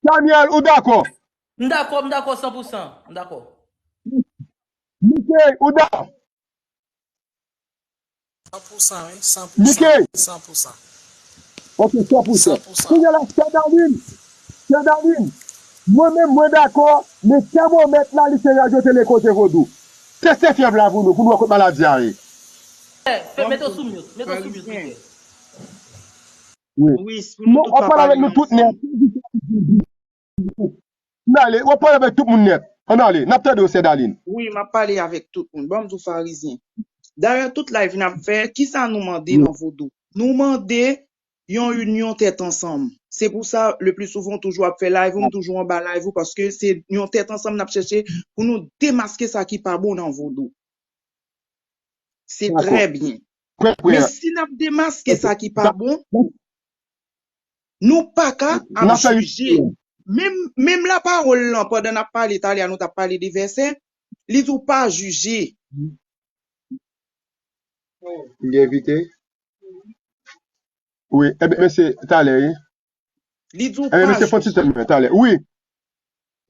Samuel, ou dakò? M dakò, m dakò san pou san. M dakò. Mickey, ou dakò? San pou san, wi. San pou san. San pou san. Ok, san pou san. Kounye la, Sè Dalin, Sè Dalin, mwen menm, mwen dakò, men tèmomèt la, li se radyo tele koze vodou. Teste fyèv la pou nou, pou nou wè kot maladi a ye. Fè, fè, mete w sou mute, mete w sou mute, Mickey. Wi. Non, w ap pale avèk nou tout nèt. N ale, w ap pale avèk tout moun nèt. Ann ale, n ap tande w, Sè Dalin. Wi, m ap pale avèk tout moun. Ban m di w farizyen. Dayè, tout live n ap fè, kisa nou mande nan vodou? Nou mande yon inyon tèt ansanm. Se pou sa, le pli souvan, ou toujou ap fè live ou, m toujou anba live ou, paske se yon tèt ansanm n ap chèche pou nou demaske sa ki pa bon nan vodou. Se trè byen. Men si n ap demaske sa ki pa bon, nou pa ka ap jije. Menm, menm lapawòl lan, pandan n ap pale talè a, nou t ap pale de vèsè, li di w pa jije. Li evite? Wi, ebyen, mesye, talè, wi. Li di w pa jije. Talè, wi.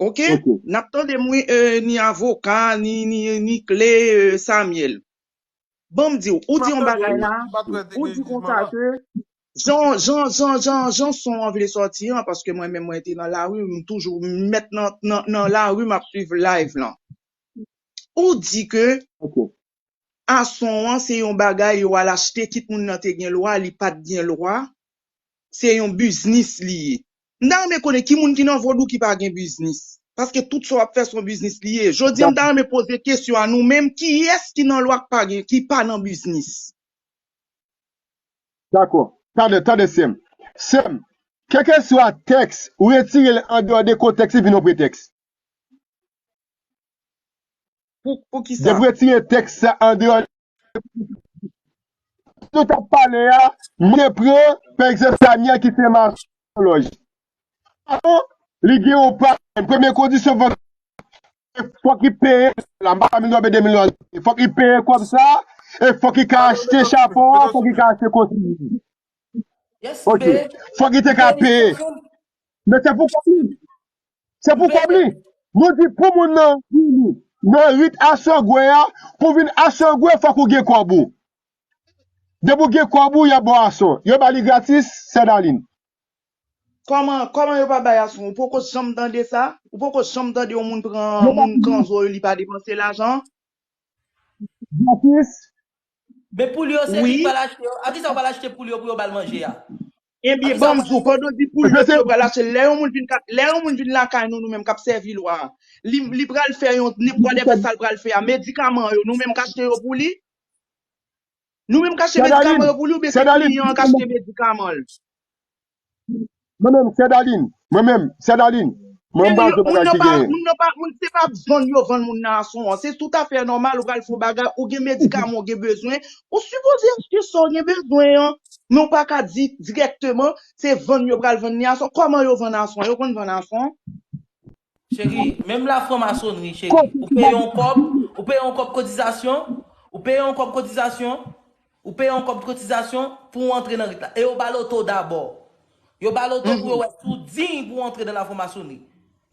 Ok? N ap tande m, wi, euh, ni avoka, ni, ni, ni kle, euh, Samuel. Ban m di w, ou di yon bagay la, ou di konsa ke jan, jan, jan, jan, jan son an vle sòti an, paske mwen menm mwen te nan lari, m toujou mèt nan, nan, nan lari, m ap swiv live lan. Ou di ke ason an se yon bagay yo al achte, kit moun nan te gen lwa, li pa t gen lwa, se yon biznis li ye. M ta renmen konnen ki moun ki nan vodou ki pa gen biznis. Paske tout sa w ap fè se yon biznis li ye. Jodi a, m ta renmen poze kesyon a nou menm, kiyès ki nan lwa k pa gen, ki pa nan biznis? Dakò. Tande, tande, sè m. Sè m, kèlkeswa tèks, ou retire l andeyò de kontèks, li vin yon pretèks. Pou, pou kisa? Depi w retire tèks sa andeyò, nou t ap pale a, m te pran, pa egzanp, Samuel ki se masonlòj. Avan, li gen yon pa, premye kondisyon, fòk, fòk li peye, la, m pa mil dòlè, de mil dòlè. Fòk li peye kòb sa, e fòk li ka achte chapo a, fòk li ka achte kontini. Ok. Fòk li te ka peye. Men se pou kòb li. Se pou kòb li. Nou di pou moun nan vini nan rit asangwen an, pou vin asangwen, fòk ou gen kòb ou. Depi w gen kòb ou, y ap ba w ason. Yo ba li gratis, Sè Dalin. Kòman, kòman yo pa bay ason? Ou poko janm tande sa? Ou poko janm tande yon moun pran moun kanzo yo, li pa depanse lajan? Gratis. Men poul yo, se li k pral achte yo. A kisa w pral achte poul yo pou yo ba l manje a? Ebyen, ban m di w, pandan w di poul yo, se yo pral achte l. Lè yon moun vin ka, lè yon moun vin lakay nou, nou menm k ap sèvi lwa a, li, li pral fè yon, nenpòt, whatever sa l pral fè a, medikaman yo, nou menm k achte yo pou li? Nou menm k achte medikaman yo pou li, oubyen se kliyan an k achte medikaman l? Mwen menm, Sè Dalin. Mwen menm, Sè Dalin. Mwen m pral di w bagay ki genyen. Moun nan pa, moun se pa vann yo vann moun nan ason an. Se toutafè nòmal, ou pral fè yon bagay, ou gen medikaman ou gen bezwen, ou sipoze achte sa w gen bezwen an. Men w pa ka di dirèkteman, se vann yo pral vann li ason. Kòman yo vann ason? Yo konn vann ason? Cheri, menm lafranmasonri, cheri, ou peye yon kòb, ou peye yon kòb kotizasyon, ou peye yon kòb kotizasyon, ou peye yon kòb kotizasyon pou w antre nan rit la. E yo ba l oto dabò. Yo ba l oto pou yo wè si w diy pou w antre nan lafranmasonri.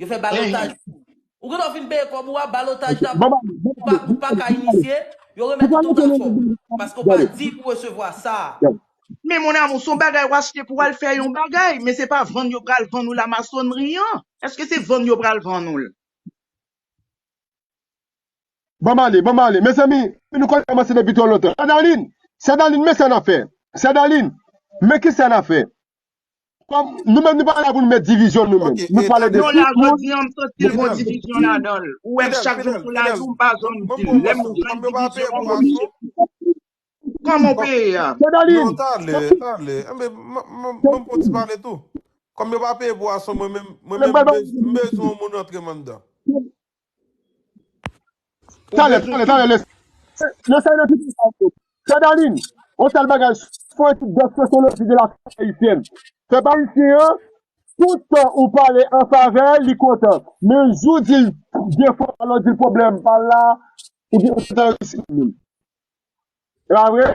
Yo fè balotaj pou ou. Ou gendwa fin peye kòb ou a, balotaj dabò. Ou pa, ou pa ka inisye, yo remèt ou tout afè w. Paske w pa diy pou resevwa sa. Men mon amour, se yon bagay w achte pou w al fè yon bagay, men se pa vann yo pral vann ou lamasonri an. Èske se vann yo pral vann ou l? Ban m ale, ban m ale. Mezanmi, nou konn kòmanse depi twò lontan. Sè Dalin, Sè Dalin, men sa n ap fè. Sè Dalin, men kisa n ap fè. Kòm nou menm, nou pa la pou nou met divizyon nou menm. Nou pale de tout moun. Non, la jodi a, m santi l gon divizyon ladan l. Ou wè m chak jou sou live ou, m pa janm di l. Lè m jwenn divizyon, m oblije. Kòman w peye a? Sè Dalin. Non, talè, talè. Enben, m, m, m, ban m fè yon ti pale tou. Kòm yo pa peye pou ason, mwen menm, mwen menm, m bez-, m bezwen yon moun rantre m anndan. Talè, talè, talè, lè, lè sa nan pito sa yo. Sè Dalin, yon sèl bagay, fò etid de sosyoloji de la fòs ayisyèn. Pèp ayisyen an, tout tan ou pale an favè l, li kontan. Men jou di l defo pa l, ou di l pwoblèm pa l la, ou di l se teworis li menm. E pa vre?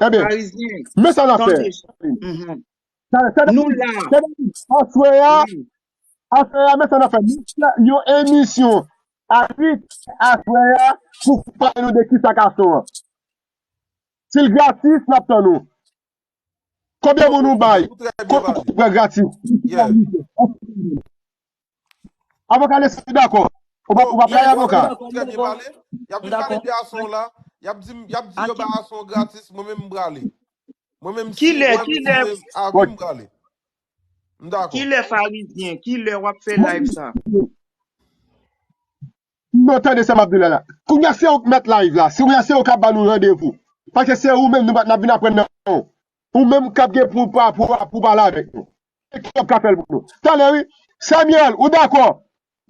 Ebyen, men sa n ap fè. Sa, sa, nou la. Aswè a, aswè a, men sa n ap fè. Nou fè yon emisyon a uit aswè a pou pale nou de kisa k Asson an. Si l gratis, n ap tann ou. Konbyen moun ou bay? Konbyen moun ou pran gratis? Avoka Lesaj dakò. Ou pa, ou pa plede avoka. Trè byen pale. Y ap vin pale de Asson la. Y ap di, y ap di yo bay Asson gratis. Mwen menm m prale. Mwen menm si kilè, kilè, avi m prale. M dakò. Kilè Farizyen? Kilè w ap fè live sa? Non, tande sa m ap di la la. Kounye a se ou k mèt live la. Se kounye a se ou k ap ba nou randevou. Paske se ou menm nou pa, n ap vin aprann nan men w. Ou menm k ap gen pou, pou, pou, pou pale avèk nou. E ki w ap ka fè l pou nou? Talè wi. Samuel, ou dakò?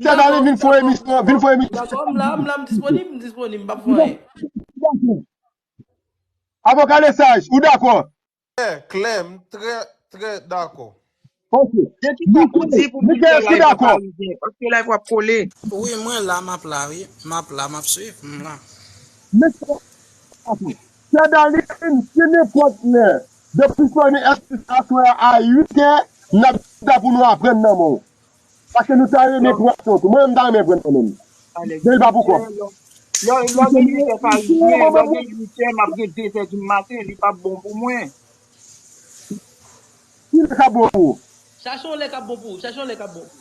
Sè Darline vin fè yon emisyon, vin fè yon emisyon. Dakò, m la, m la, m disponib, m disponib, m p ap fè anyen. Avoka Lesaj, ou dakò? Trè klè, m trè, trè dakò. Ok. De ki sa pou di pou moun fè live an Parizyen? Paske live w ap kole. Wi, mwen la, m ap la, wi. M ap la, m ap swiv, m la. Men, Sè Darline, si nenpòt lè, depi soni aswè a uit è, n ap chita pou nou aprann nan men w. Paske nou ta renmen pran Asson tou. Mwen menm, m ta renmen pran nan men l. Men li pa pou kò. Lè, lè gen uit è Parizyen, lè gen uit è, m ap gen de zè di maten, li p ap bon pou mwen. Ki lè k ap bon pou ou? Chache yon lè k ap bon pou ou. Chache yon lè k ap bon pou ou.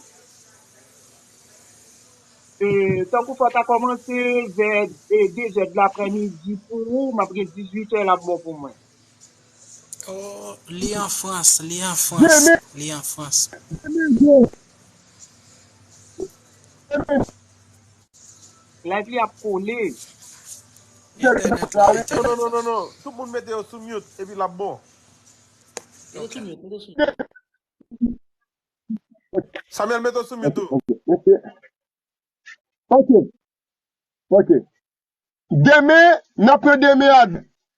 E, tankou fò ta kòmanse vè, e, de zè de laprèmidi pou ou, m ap gen dizuit è, l ap bon pou mwen. Oh, li an Frans, li an Frans, li an Frans. Live li ap kole. Entènèt la, entènèt. Non, non, non, non, non. Tout moun mete yo sou mute, epi l ap bon. Mete sou mute, mete sou mute. Samuel, mete w sou mute tou. Ok, ok. Ok. Ok. Demen, n ap pran demen a,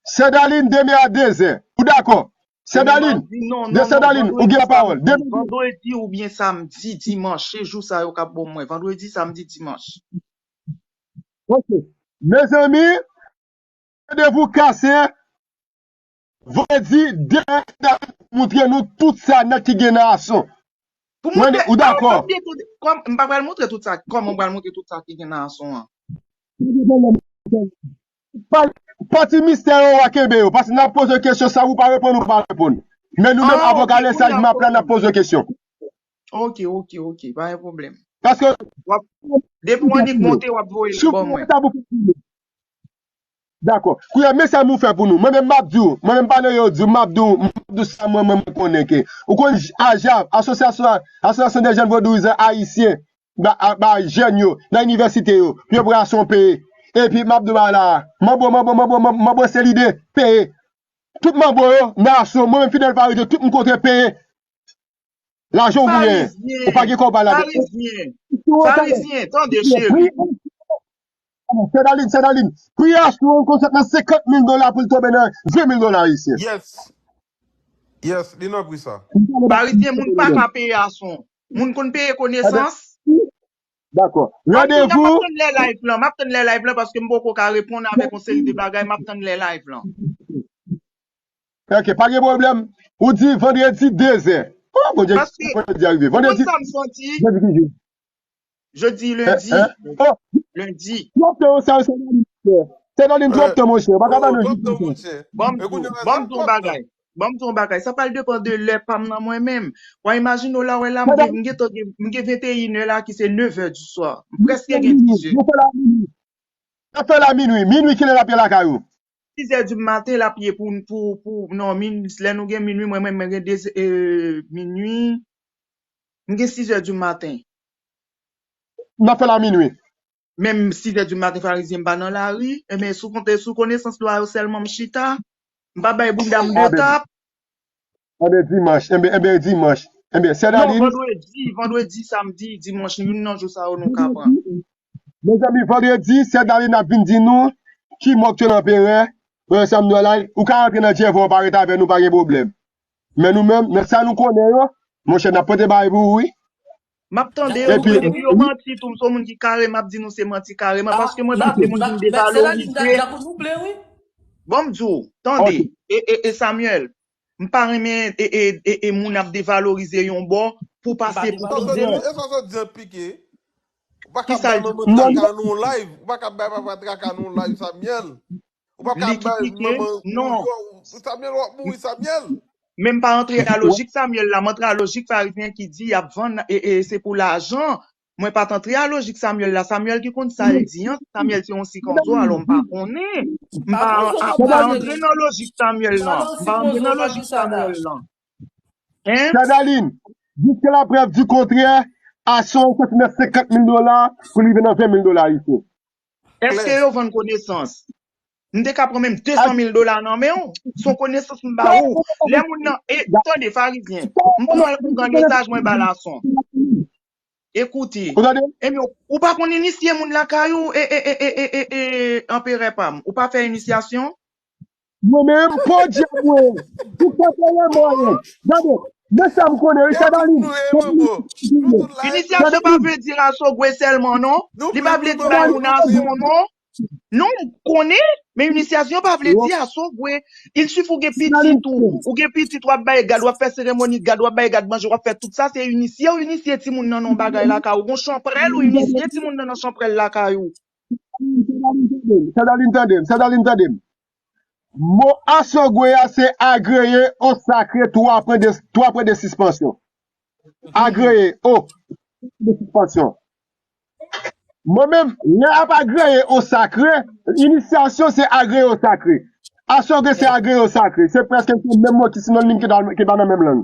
Sè Darline, demen a de zè. Ou dakò? Sè Darline, de Sè Darline, ou gen lapawòl. Demen, vandredi oubyen samdi, dimanch, se jou sa yo k ap bon mwen. Vandredi, samdi, dimanch. Ok. Mezanmi, randevou kase, vandredi, demen, n ap montre nou tout sa nèt ki gen nan Asson. Pou montre, ou dakò? Kòm, m pa pral montre tout sa, kòman m pral montre tout sa ki gen nan Asson an? Pa, pati mistè yo, w a kenbe yo, paske n ap poze kesyon, sa ou pa reponn, ou pa reponn. Men nou menm, avoka Lesaj, m ap la, n ap poze kesyon. Ok, ok, ok, pa gen pwoblèm. Paske depi w annik monte, w ap voye l ban mwen. Dakò. Kounye a, men sa m fè pou nou. Mwen menm, m ap di w. Mwen menm, pa nan yo di w. M ap di w, m ap di w sa mwen, mwen, mwen konnen ke. Ou konn Ajav, Association, Association des Jeunes Vodouisants Haïtiens, ba, a, ba jèn yo, nan inivèsite yo, pou yo pran Asson peye. Epi, m ap di w la, manbo, manbo, manbo, manbo, manbo se lide, peye. Tout manbo yo, nan Asson, mwen menm, Fidèl Farizyen, tout m kontre peye. Lajan ou genyen. Ou pa gen kòb a la. Farizyen. Farizyen, tande, cheri. Sè Darline, Sè Darline, pri Asson an konn sot nan senkant mil dola pou l tonbe nan ven mil dola ayisyen. Yes. Yes, li nan pri sa. Farizyen, moun pa ka peye Asson. Moun konn peye konesans. Dakò. Randevou. M ap tann lè live lan, m ap tann lè live lan paske m poko ka reponn avèk yon seri de bagay, m ap tann lè live lan. Ok, pa gen pwoblèm. Ou di vandredi de zè. Oh, Bondye, vandredi arive. Vandredi. Jodi ki jou? Jodi, lendi. Lendi. Twòp tan, sa, sa, Sè Darline, twòp tan, monchè. Ou pa ka ban nou jodi. Ban m di w, ban m di w yon bagay. Ban m di w yon bagay. Sa pral depann de lè pa m nan mwen menm. W a imajine w la, wè la, m gen, m gen tan gen, m gen venteyin è la ki se nevè di swa. M prèske gen dizuit. N ap fè l a minwi. Minwi, kilè l ap ye lakay ou? Sizè di maten, l ap ye pou, pou, pou, non, min, lè nou gen minwi, mwen, mwen, mwen gen de, e, minwi. M gen sizè di maten. N ap fè l a minwi. Menm sizè di maten, Farizyen, m pa nan lari. Enben, sou konte, sou konesans lwa yo sèlman m chita. M pa bay bounda m de tap. Enben, dimanch. Enben, enben, dimanch. Enben, Sè Darline. Non, vandredi, vandredi, samdi, dimanch, youn nan jou sa yo nou ka pran. Mezanmi, vandredi, Sè Darline ap vin di nou ki mò k te nan peren, Frè Samuel la, ou ka rantre nan djèvò, pa ret avè nou, pa gen pwoblèm. Men nou menm, nan sa nou konnen yo, monchè, n ap pote bagay pou ou, wi. M ap tande yo, epi, epi yo manti tou, m se yon moun ki kare, m ap di nou se manti kareman, paske mwen pa se moun ki devalorize. Bon, m di w, tande, e, e, e Samuel, m pa renmen e, e, e, e moun ap devalorize yon bò pou pase pou tout bon. E sa w sot di an pike. Ou pa ka bay manman traka nan yon live. Ou pa ka bay papa traka nan yon live, Samuel. Ou pa ka bay manman. Non. Samuel, w ap mouri, Samuel. Men m pa antre nan lojik Samuel la, m antre nan lojik Farizyen ki di y ap vann e, e se pou lajan. Mwen pa t antre a lojik Samuel la. Samuel ki konn sa l di an. Samuel se yon sikanzo, alò m pa konnen. M pa, m pa antre nan lojik Samuel lan. M pa antre nan lojik Samuel lan. Hein? Chadaline, jusqu'à la preuve du contraire, Asson soti nan senkant mil dola pou li vin nan ven mil dola ayisyen. Èske yo vann konesans? M te ka pran menm de san mil dola nan men w. Se yon konesans m ba ou. Lè moun nan, e, tande, Farizyen, m pran l pou grann mesaj mwen ba l Asson. Ekoute. Ebyen, ou pa konn inisye moun lakay ou, e, e, e, e, e, e, e, anperè pa m. Ou pa fè inisyasyon? Mwen menm, podyab mwen. Pou fè fè lè mwen. Gade, men sa m konnen, wi, Chadaline. Inisyasyon pa vle di asogwe sèlman, non. Li pa vle di bay moun asogwe, non. Non, m konnen, men inisyasyon pa vle di asogwe. Il suffit ou gen pitit ou, ou gen pitit w ap bay gad, w ap fè seremoni gad, w ap bay gad manje, w ap fè tout sa, se inisye ou inisye timoun nan nan yon bagay lakay ou. Gon chanprèl ou inisye timoun nan nan chanprèl lakay ou. Chadaline, tande m, Chadaline, tande m. Mo asogwe a se agreye o sakre twa pwen de, twa pwen de sispansyon. Agreye o de sispansyon. Mwen menm, lè ap agreye o sakre, inisyasyon se agreye o sakre. Asogwe se agreye o sakre. Se prèske se menm mo ki sinonnim ki ta, ki ta nan menm lang.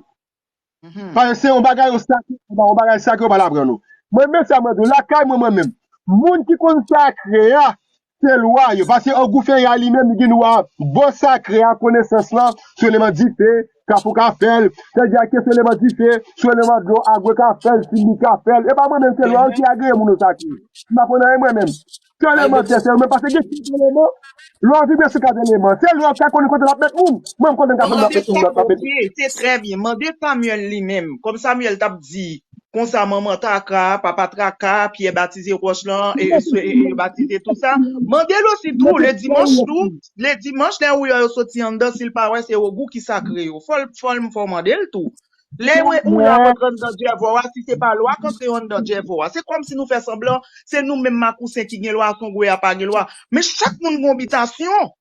Paske se yon bagay yo sakre, se pa yon bagay sakre yo pral aprann ou. Mwen menm sa mwen di w, lakay mwen mwen menm, moun ki konn sakre a, se lwa yo. Paske ogou fèy a li menm li gen lwa bò sakre a, konesans lan, sou eleman dife, kafou ka fè l, sèdya ke sou eleman dife, sou eleman dlo, agwe ka fè l, simi ka fè l. E pa mwen menm, se lwa yo ki agreye moun yo sakre. M pa konn anyen mwen menm. Sèlman tè, sèlman paske gen kat eleman. Lè w vibre sou kat eleman, se lè w ka konnen kote l ap met moun. Mwen, m konnen m ka konnen l ap met moun, l ap met. Ok, se trè byen. Mande Samuel li menm. Kòm Samuel t ap di, konsa manman traka, papa traka, pyè batize wòch lan, e, e, e, e batize tou sa. Mande l osi tou, le dimanch tou, le dimanch, lè ou yo soti anndan, si l pa wè se ogou ki sakre yo. Fò l, fò l, fò w mande l tou. Lè ou, ou la antre anndan djèvò a, si se pa lwa k antre yo anndan djèvò a, se kòmsi nou fè sanblan, se nou menm makousen ki gen lwa, asogwe a pa gen lwa. Men chak moun gon bitasyon.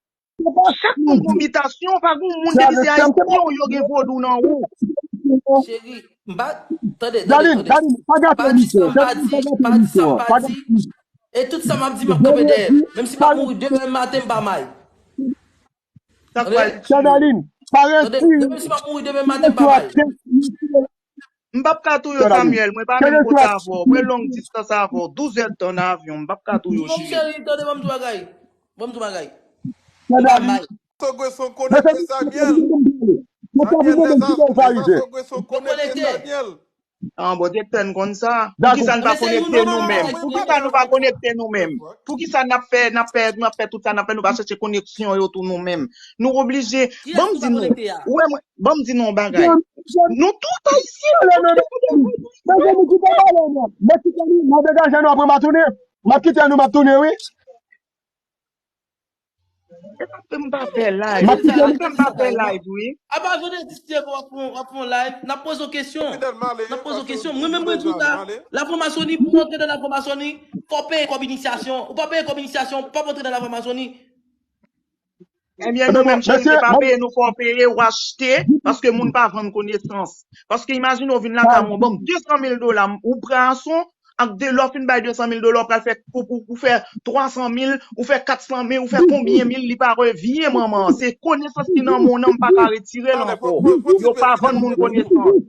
Chak moun gon bitasyon, pa gon moun depi se ayisyen ou yo gen vodou nan ou. Cheri, m pa, tande, tande, tande. Pa di sa m pa di, pa di sa m pa di. E tout sa m ap di, m ap kanpe dèyè. Menm si m ap mouri demen maten, m pa may. Chadaline, pa resi. M p ap ka touye w Samuel, mwen pa menm kote avè w, mwen long distans avè w, douz èdtan nan avyon, m p ap ka touye w cheri. Cheri, tande, ban m di w bagay. Ban m di w bagay. Chadaline. Asogwe se yon konekte Samuel. Samuel, lè sa, lè sa, asogwe se yon konekte Samuel. An, Bondye k fè n konn sa. Poukisa n pa konekte nou menm? Poukisa nou pa konekte nou menm? Poukisa n ap fè, n ap fè, n ap fè tout sa n ap fè, nou pa chèche koneksyon yo tou nou menm? Nou oblije, ban m di nou, ou wè mwen, ban m di nou yon bagay. Nou tout ayisyen, nou tout ayisyen. Mwen degaje nou, apre m a tounen. M ap kite nou, m ap tounen, wi. E pa fè m pa fè live. E pa fè m pa fè live, wi. Apa jodi egziste pou w ap fè yon live? N ap poze w kesyon. N ap poze w kesyon. Mwen menm mwen di w sa. Lafranmasoni, pou w antre nan lafranmasoni, fò w peye kòb inisyasyon. Ou pa peye kòb inisyasyon, ou p ap antre nan lafranmasoni. Ebyen, nou menm cheri, se pa peye nou fè w peye, ou achte, paske moun pa vann konesans. Paske imajine w vin lakay mwen, ban m de san mil dola, ou pran asson, ak de, lè w fin bay de san mil dola, ou pral fè, ou, ou, ou fè twa san mil, ou fè kat san mil, ou fè konbyen mil, li pa revyen manman. Se konesans ki nan men w nan, m pa ka retire l ankò. Yo pa vann moun konesans.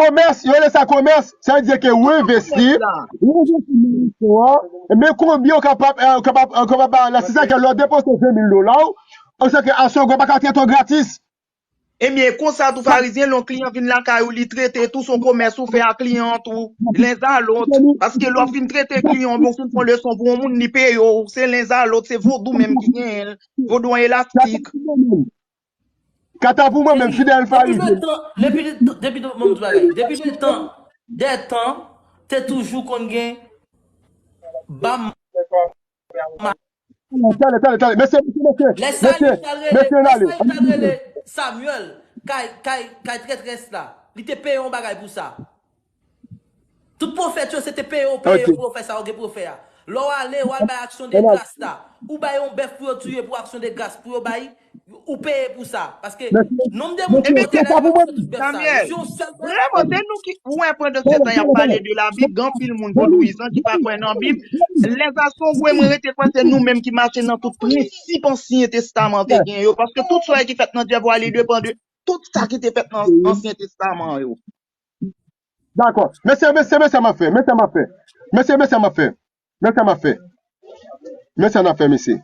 Komès, yo rele sa komès, sa vle di ke ou envesti, ou envesti nan leson an, men konbyen ou kapab, ou kapab, ou kapab bay la, se sa ke lè w depoze ven mil dola w, ou se ke asogwe pa ka trete w gratis. Ebyen, konsa tou Farizyen, lè yon kliyan vin lakay ou, li trete tou, se yon komès ou fè a kliyan an tou. Len a lot. Paske lè w fin trete kliyan w, ou fin fè yon leson pou yon moun, li peye w, se len a lot, se vodou menm ki genyen l. Vodou an elastik. Kata pou mwen menm, Fidel Farizyen. Depi letan, depi, depi, depi letan dè tan, te toujou konn gen bam. Tande, tande, tande, tande. Mesye, mesye, mesye, Lè sa, mesye, li t al rele, mesye, n lè ale. Sa, li t al rele Samuel, kay, kay, kay trètrès la. Li te peye yon bagay pou sa. Tout pwofèt yo, se te peye yo peye yo pou yo fè sa yo gen pou yo fè a. Lè w ale, w al bay aksyon de gras la. Ou bay yon bèf pou yo touye pou aksyon de gras, pou yo bay, ou peye pou sa. Paske nonm de moun ki te la yo pa fè tout bèf sa yo. Se yon sèl bèf. Vrèman, se nou ki, ou wè, pandan se tan y ap pale de Labib, gen anpil moun vodouyizan ki pa kwè nan Bib. Lèzasogwe, mwen rete kwè se nou menm ki mache nan tout prensip Ansyen Testaman te gen yo. Paske tout sa ki fèt nan Dye vwale depan de tout sa ki te fèt nan Ansyen Testaman yo. Dakò. Mesye, mesye, mesye, m ap fè. Mesye, m ap fè. Mesye, mesye, m ap fè. Mesye, m ap fè. Mesye, n ap fè, mesye.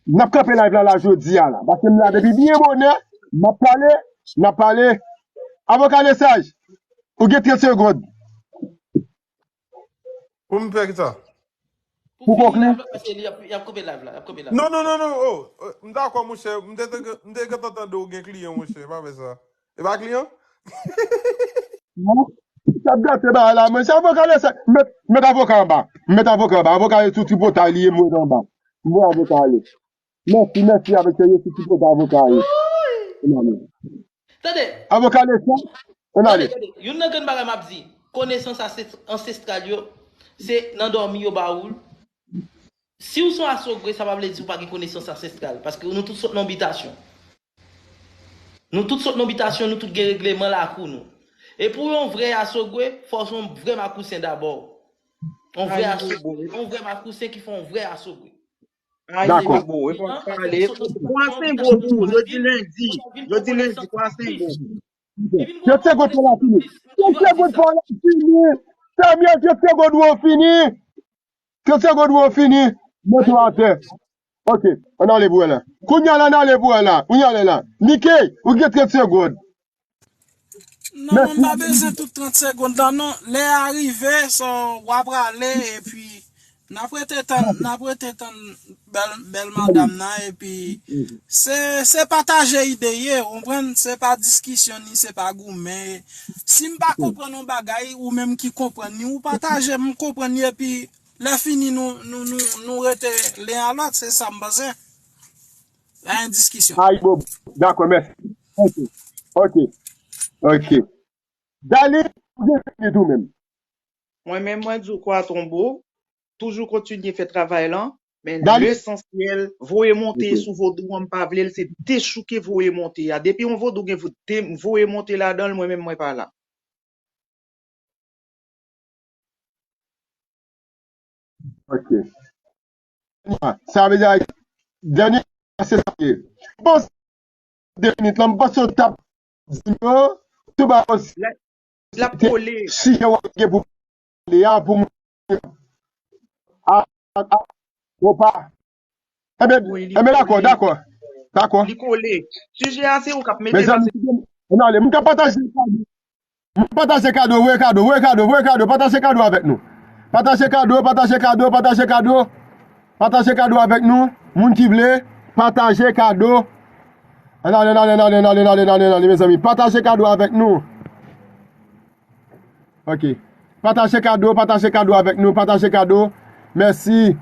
N ap kanpe live la, la, jodi a, la. Paske m la depi byen bonè, m ap pale, n ap pale. Avoka Lesaj, ou gen trant segond. Pou m fè kisa? Pou konkli. Paske li ap, y ap koupe live la, y ap koupe live. Non, non, non, non, oh, euh, m dakò, monchè. M te, te, m te gentan tande ou gen kliyan, monchè. Pa fè sa. E pa kliyan? Non. Sa ap gate bagay la, monchè. Avoka Lesaj, met, met avoka anba. Met avoka anba. Avoka yo sou tripotay, li ye mwen anba. M voye avoka ale. Mèsi, mèsi, avèk serye, sou tripotay avoka yo. Ann ale. Tande, Avoka Lesaj, ann tande, ale. Tande. Youn nan grenn bagay m ap di, konesans anses-, ansestral yo, se nan dòmi yo ba ou l. Si w se yon asogwe, sa pa vle di w pa gen konesans ansestral, paske nou tout sot nan bitasyon. Nou tout sot nan bitasyon, nou tout gen regleman lakou nou. E pou yon vrè asogwe, fò w se yon vrè makousen dabò. Yon vrè asogwe, yon vrè makousen ki fè yon vrè asogwe. Dakò. Pwasen gwo pou ou, jodi lendi. Jodi lendi, pwasen gwo. Trant segond pou la fini. Trant segond pou la fini. Samuel, trant segond ou fini. Trant segond ou fini. Mete w atè. Ok, ann ale pou wè la. Kounye a la, ann ale pou wè la. Kounye a la. Nike, ou gen trant segond. Non, mwen pa bezwen tout trant segond lan non. Lè a rive, so, w a prale, epi n ap rete tann, n ap rete tann bèl, bèl madanm nan, epi se, se pataje ide ye, ou konprann? Se pa diskisyon, ni se pa goumen. Si m pa konprann yon bagay, ou menm ki konprann li, ou pataje, m konprann li, epi lè fini, nou, nou, nou, nou rete len a lòt, se sa m panse. Pa gen diskisyon. Ay, bon, dakò, mèsi. Ok, ok, ok. Dali, ou gen minit ou menm. Mwen menm, mwen di w kwa tonbo, toujou kontinye fè travay lan, men lesansyèl, voye monte sou vodou an, m pa vle l, se dechouke voye monte a. Depi yon vodou gen vo-, de-, voye monte ladan l, mwen menm, mwen pa la. Ok. Sa vle di, dènye, se sa ye. Bon, de minit lan, m panse w t ap di m yo, tou ba yo, L ap kole. Sijè w ap gen pou pale a, pou moun. A, a, a, ou pa. Enben, enben, dakò, dakò. Dakò. Li kole. Sijè a, se ou k ap mete. Mezanmi, ann ale, moun k ap pataje kado. Moun pataje kado, voye kado, voye kado, voye kado, pataje kado avèk nou. Pataje kado, pataje kado, pataje kado. Pataje kado avèk nou. Moun ki vle, pataje kado. Ann ale, ann ale, ann ale, ann ale, ann ale, ann ale, ann ale, mezanmi. Pataje kado avèk nou. Ok. Pataje kado, pataje kado avèk nou, pataje kado. Mèsi.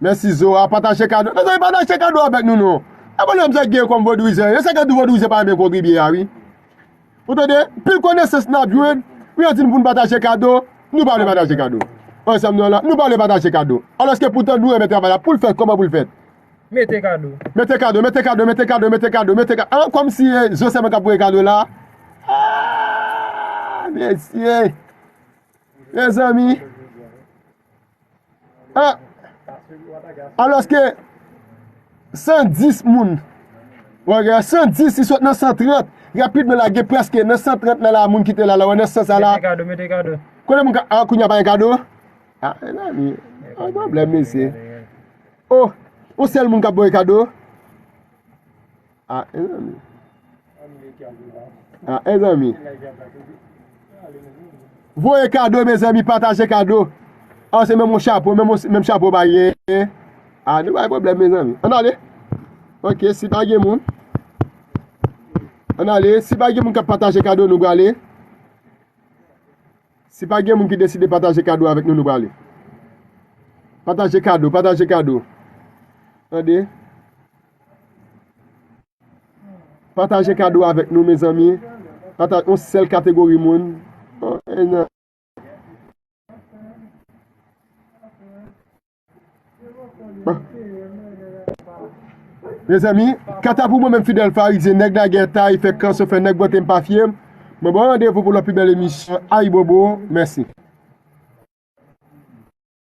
Mèsi, Zoa. Pataje kado. Mezanmi, pataje kado avèk nou, non. E pwoblèm sa gen kòm vodouyizan. E sa k ap di vodouyizan pa renmen kontribye a, wi. Ou tande? Pil konesans n ap jwenn. Wi, yo di n pou n pataje kado. Nou pa vle pataje kado. Ansanm nou la, nou pa vle pataje kado. Alòske poutan nou renmen travay la. Pou l fèt, kòman pou l fèt? Mete kado. Mete kado, mete kado, mete kado, mete kado, mete kado. Ah, kòmsi e zo sèlman k ap voye kado la. Ah, mesye. Mezanmi. Ah. Alòske san dis moun. Wè, san dis, li sot nan san trant. Rapidman la, gen prèske nan san trant nan la, moun ki te la, la, wè, nan san sa la. Mete kado, mete kado. Kote moun ka, ah, kounye a pa gen kado? Ah, mezanmi. An pwoblèm, mesye. Oh, yon sèl moun k ap voye kado. Ah, mezanmi. Ah, mezanmi. Voye kado, mezanmi, pataje kado. Ah, se menm yon chapo, menm yon, menm chapo ba ye. Ah, nou pa gen pwoblèm, mezanmi. Ann ale. Ok, si pa gen moun. Ann ale, si pa gen moun k ap pataje kado, nou prale. Si pa gen moun ki deside pataje kado avèk nou, nou prale. Pataje kado, pataje kado. Tande. Pataje kado avèk nou, mezanmi. Pataje yon sèl kategori moun. Oh, e nan. Bon. Mezanmi, kanta pou mwen menm Fidel Farizyen, nèg lagè tay, fè kanson, fè nèg bòte m pa fye m. Mwen ba w randevou pou lòt pi bèl emisyon. Ayibobo, mèsi.